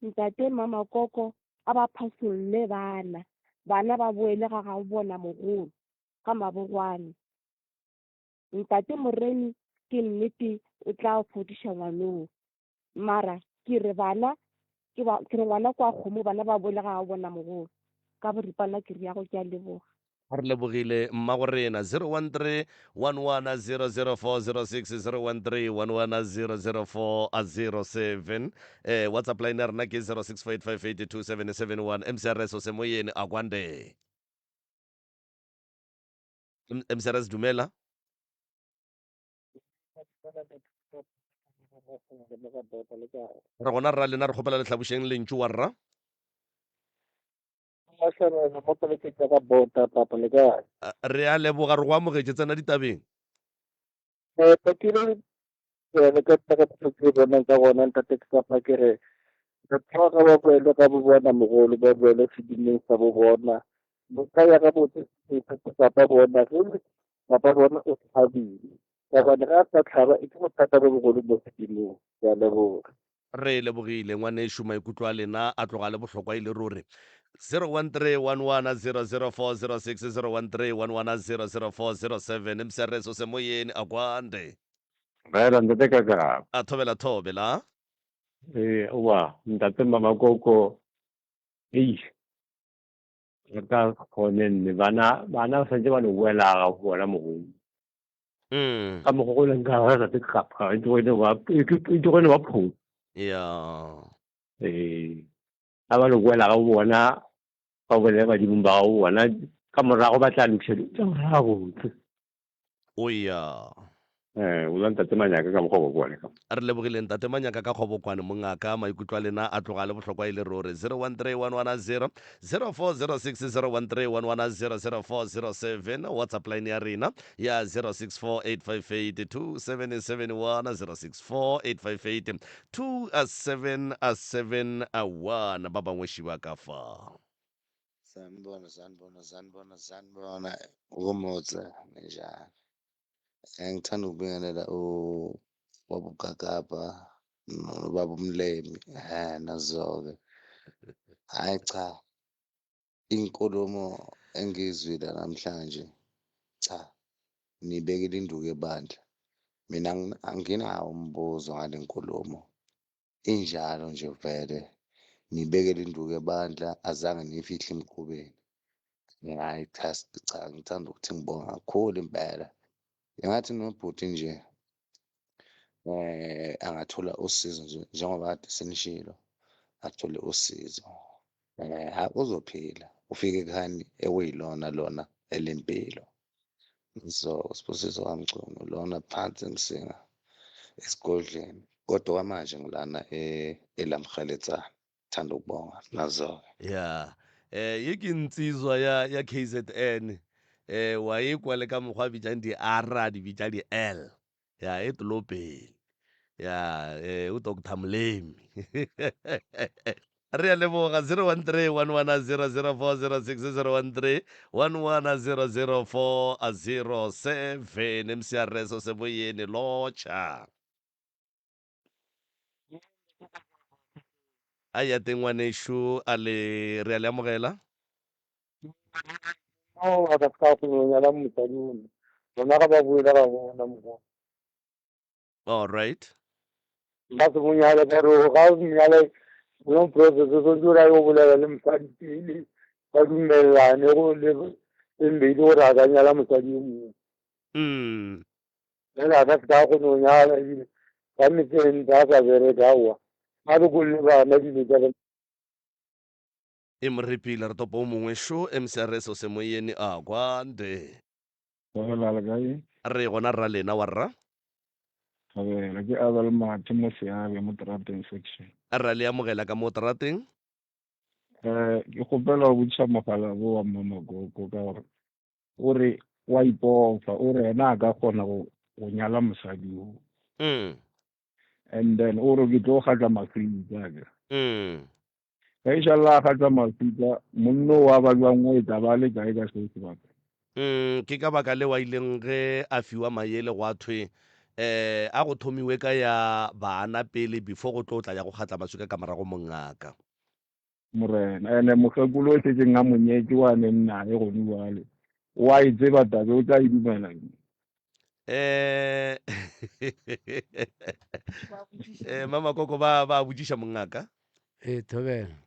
ntate mama koko a ba phasolle bana. Bana ba boele ga ga bona mogolo ga mabogwane. Ntate Moremi ke nnete o tla fodiša ngwanoo. Mara ke re bana ke ba ke re ngwana kwa kgomo bana ba boele ga bona mogolo. Ka boripana ke re yago ke a leboga. Re lebogile mmago rena. 013 1100406 013 1100407 eh WhatsApp line ya rena ke 0648582771 MCRS o semoyeni akwande. MCRS dumela. Re gona rra lena re kgopela le hlabošeng lentšu wa rra. Re a leboga re go amogetše tsena ditabeng. Ke bonang ka gona ntate ke kapa ke re batho ba ga ba boele ga bo bona mogolo ba boele sedimeng sa bo bona ba ka ya gabotse papa bona ge papa bona o tlhabile ka gobane ga a sa tlhaba e ke bothata bo bogolo mo sedimong. Ke a leboga. Re lebogile ngwanešu, maikutlo a lena a tloga a le bohlokwa e le ruri. 0131100406 0131100407 Msereso semoyeni akwande. Raela ntate Kakapa. A thobela thobela. Ee, oa ntate Mamakoko, eish re ka kgone nne bana bana ba santse ba no boela ga bona mogolo. Mm. Ka mokgwa go leng ka gona tate Kakapa, e tloge e no ba e tloge e no ba phoso. Ya. Ee, ga ba no boela ga bona ba bolele badimong ba ga bona ka morago ba tla lokiša dilo tša bona gabotse. O ya. Eh, o la ntate Manyaka ka Mokgobokwane ka. Re lebogile ntate Manyaka ka Kgobokwane mongaka, maikutlo a lena a tloga a le bohlokwa e le ruri. 013110 0406 013110 0407 WhatsApp line ya rena ya 064858 2771 064858 2771 ba bangwe šiba ka fa. Sanibona, sanibona, sanibona, sanibona. Ukumotse ninjani? Ngithanda ukubingelela ubaba uGagaba nobaba uMlemi nazo-ke. Hhayi cha, inkulumo engiyizwile namhlanje, cha, niyibekile induku ebandla. Mina anginawo umbuzo ngale nkulumo, injalo nje vele niyibekele induku ebandla, azange niyifihle emkhubeni. Hhayi cha, cha ngithanda ukuthi ngibonga kakhulu impela. Ngingathi nobhuti nje eh angathola usizo nje njengoba kade senishilo athole usizo eh ha uzophila ufike ekhani ekuyilona lona elempilo so uSibusiso kaMchunu lona phansi eMsinga esigodleni kodwa kwamanje ngilana eLamkgeletsane thanda ukubonga nazo-ke ya eh ye ke ntsizwa ya ya KZN eh wa e kwa le ka mokgwa a bitšang di R a di bitša di L ya e tlolopele ya eh o Dr Molemi re a leboga 013 1100406 013 1100407 MCRS o seboyeni lotšha A ya teng ngwanešu, a le re a le amogela. Ao a ka se ka go nyala mosadi ono. Bona ga ba boele ga bona mogolo. All right. Ba se mo nyale ka re ga o nyale no process o santse o ra yo bolela le mosadi pele ba dumelelane go le le mbedi gore a ka nyala mosadi yo mongwe. Fela a ka se ka kgone go nyala ebile ba metseng ba sa bereke aowa. Ba lokolle bana dilo tša bona. E mo repile re topa o mongwe šo MCRS o se moyeni a kwande. Thobela le kae? Re gona rra lena wa rra. Thobela ke Abel Mathe mo Seabe mo Trateng section. Ra le amogela ka mo Trateng. Eh ke kgopela go botšiša mogala bo wa Mmamakoko ka gore o re wa ipofa o re yena a ka kgona go go nyala mosadi o. And then o re ke tlo gatla mafika ke. Ge e šalla a gatla mafika monno wa ba jwang o e tla ba le kae ka seo sebaka? Ke ka baka leo a ileng ge a fiwa maele gwa thwe um a go thomiwe ka ya bana pele before go tlo tla ya go kgatla maswika ka morago mongaka. Morena, ene mokgekolo o šetšeng a mo nyetše wa neng naye gone bjale, o a e tseba tabe, o tla e dumela eng? Eh, eh, mama koko ba ba botšiša mongaka. Ee, thobela.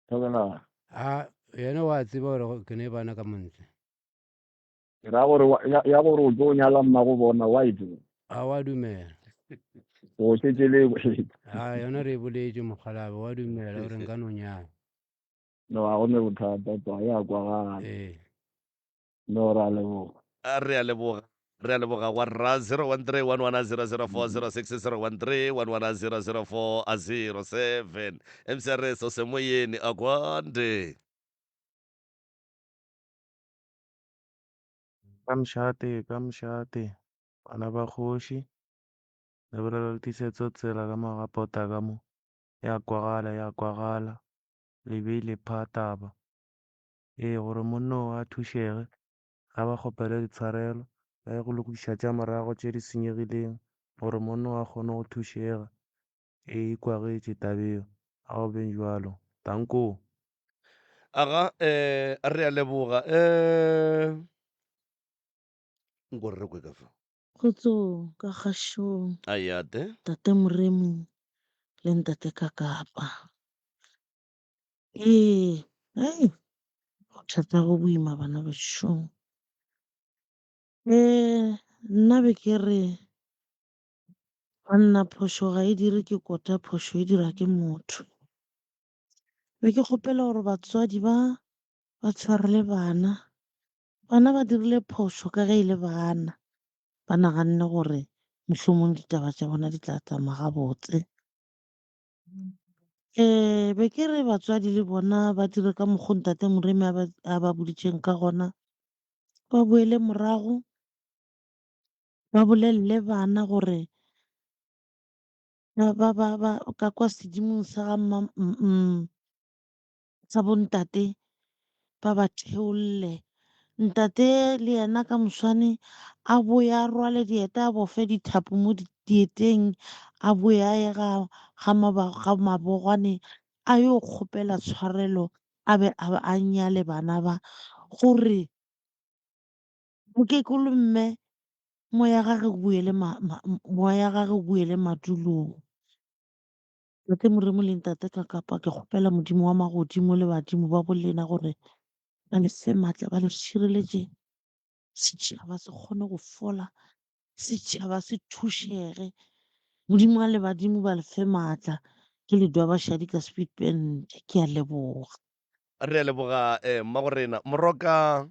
Thobela. A yena wa tseba gore ke ne bana ka montle. Ke ra gore ya gore o tlo nyala mmago bona wa e tseba. A wa dumela. O šetše le e boletše. A yona re e boletše mokgalabje wa dumela gore nka no nyala. No ga go ne bothata twa ya kwagala. Ee. No ra leboga. Re a leboga. Re a leboga gwa rra 0131100406 0131100407 MCRS o semoyeni akwande. Ka mošate, ka mošate, bana ba kgoši, le bolela le tiisetso tsela ka mo ga pota ka mo, ya kwagala, ya kwagala, le beile pha taba. Ee, gore monna o a thušege, ga ba kgopele ditshwarelo, ba ye go lokiša tša morago tše di senyegileng, gore monna o a kgone go thušega. Ee, e kwagetše taba eo, a go beng bjalo. Dankoo. Aga, eh, re a leboga. Eh, nko re kwe ka fa. Kgotsong ka kgašong. Ayate. Ntate Moremi le ntate Kakapa. Ee, hei, go thata go boima bana bešo. Eh, nna be ke re banna phošo ga e dire ke kota, phošo e dira ke motho. Be ke kgopela gore batswadi ba ba tshwarele bana. Bana ba dirile phošo ka ge e le bana. Ba naganne gore mohlomong ditaba tša bona di tla tsamaya gabotse. Um be ke re batswadi le bona ba dire ka mokgo ntate Moremi a ba a ba boditšeng ka gona. Ba boele morago ba bolelele bana gore ba ba ba ba ka kwa sedimong sa ga mma sa bontate ba ba theolle. Ntate le yena ka moswane a boye a rwale dieta a bofe dithapo mo dieteng a boye a ye ga ga ga mabogwane a yo kgopela tshwarelo a be a a nyale bana ba gore mokekolo mme moya gage o boele ma, ma, moya gage o boele madulong. Tate Morimo le Ntate Kakapa, ke kgopela Modimo wa magodimo le badimo ba bolena gore ba le fe maatla, ba le šireletše, setšhaba se kgone go fola, setšhaba se thušege. Modimo a le badimo ba le fe maatla. Ke Ledwabašadi ka Speedbend, ke a leboga. Re a leboga eh, mmagorena Moroka.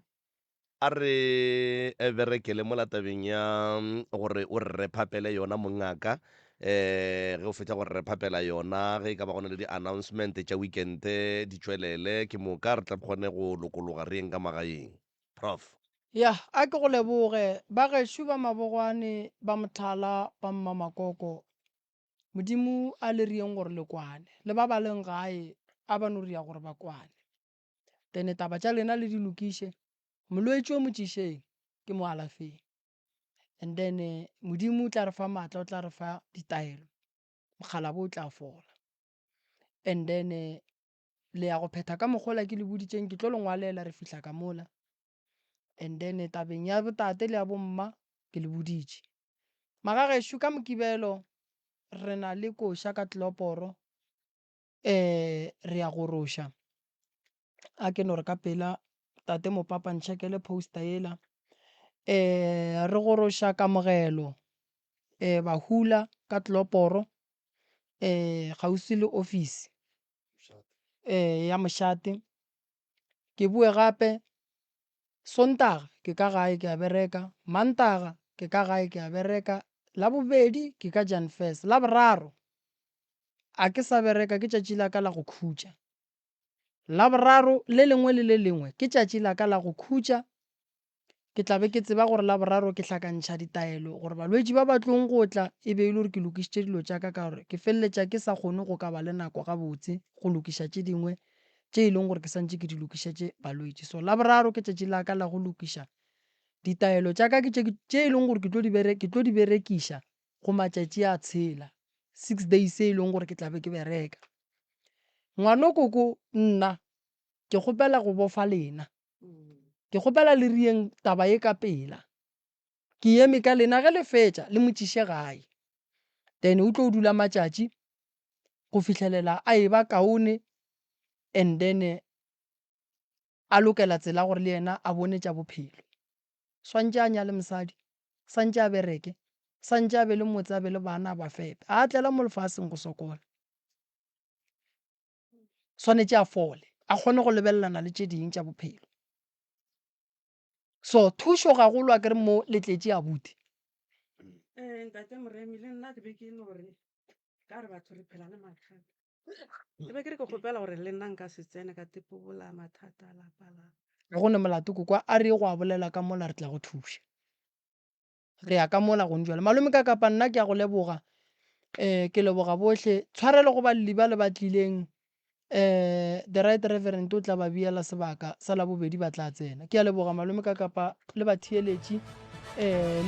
A re berekele mola tabeng ya gore o re rephapele yona mongaka. Um ge o fetša go re rephapela yona, ge e ka ba go na le di-announcement tša weekend di tšwelele, ke moka re tle re kgone go lokologa re yeng ka magaeng. Prof. Yah, a ke go leboge. Ba gešo ba Mabogwane, ba Mothala, ba Mmamakoko, Modimo a le rieng gore le kwane. Le ba ba leng gae, a ba no ria gore ba kwane. Then taba tša lena le di lokiše, molwetši o mo tšišeng, ke mo alafeng. And then Modimo o tla re fa maatla, o tla re fa ditaelo, mokgalabo o tla fola. And then le ya go phetha ka mokgola ke le boditšeng, ke tlo le ngwalela re fihla ka mola. And then tabeng ya botate le ya bomma ke le boditše. Magagešo ka Mokibelo re na le koša ka tleloporo um re ya goroša. A ke no re ka pela tate Mopapa ntšhekele poster yela. Um re goroša kamogelo um Bahula ka Tloporo um kgauswi le ofisi um ya mošate. Ke boe gape Sontaga ke ka gae ke a bereka, Mantaga ke ka gae ke a bereka, Labobedi ke ka Jan First, Laboraro a ke sa bereka ke tšatši la ka la go khutša. Laboraro le lengwe le le lengwe ke tšatši la ka la go khutša. Ke tla be ke tseba gore Laboraro ke hlakantšha ditaelo gore balwetši ba ba tlong go tla e be e le gore ke lokišitše dilo tša ka ka gore ke feleletša ke sa kgone go ka ba le nako gabotse go lokiša tše dingwe tše e leng gore ke santše ke di lokišetše balwetši. So Laboraro ke tšatši la ka la go lokiša ditaelo tša ka ke tše tše e leng gore ke tlo di ke tlo di berekiša go matšatši a tshela, six days e leng gore ke tla be ke bereka. Ngwanokoko nna ke kgopela go bofa lena. Ke kgopela le rieng taba ye ka pela. Ke eme ka lena ge le fetša le mo tšiše gae. Then o tlo dula matšatši go fihlelela a eba kaone and then a lokela tsela gore le yena a bone tša bophelo. Swantše a nyale mosadi, santše a bereke, santše a be le motse a be le bana a ba fepe. A tlela mo lefaseng go sokola. Swanetše a fole, a kgone go lebelelana le tše ding tša bophelo. So thušo gagolo a kere mo le tletše abuti. Eh, ntate Moremi le nna ke be ke no re ka re batho re phela le mathata. Ke be ke re ke kgopela gore le nna nka se tsene ka tepobola mathata a lapa la. Ga go ne molato kokwa a re ye go a bolela ka mola re tla go thuša. Re ya ka mola gong jwale. Malome ka kapa nna ke a go leboga. Um ke leboga bohle. Tshwarelo go balli ba le ba tlileng. Um the right reverend o tla ba beela sebaka sa labobedi ba tla tsena. Ke a leboga malome ka kapa le batheeletši. Um.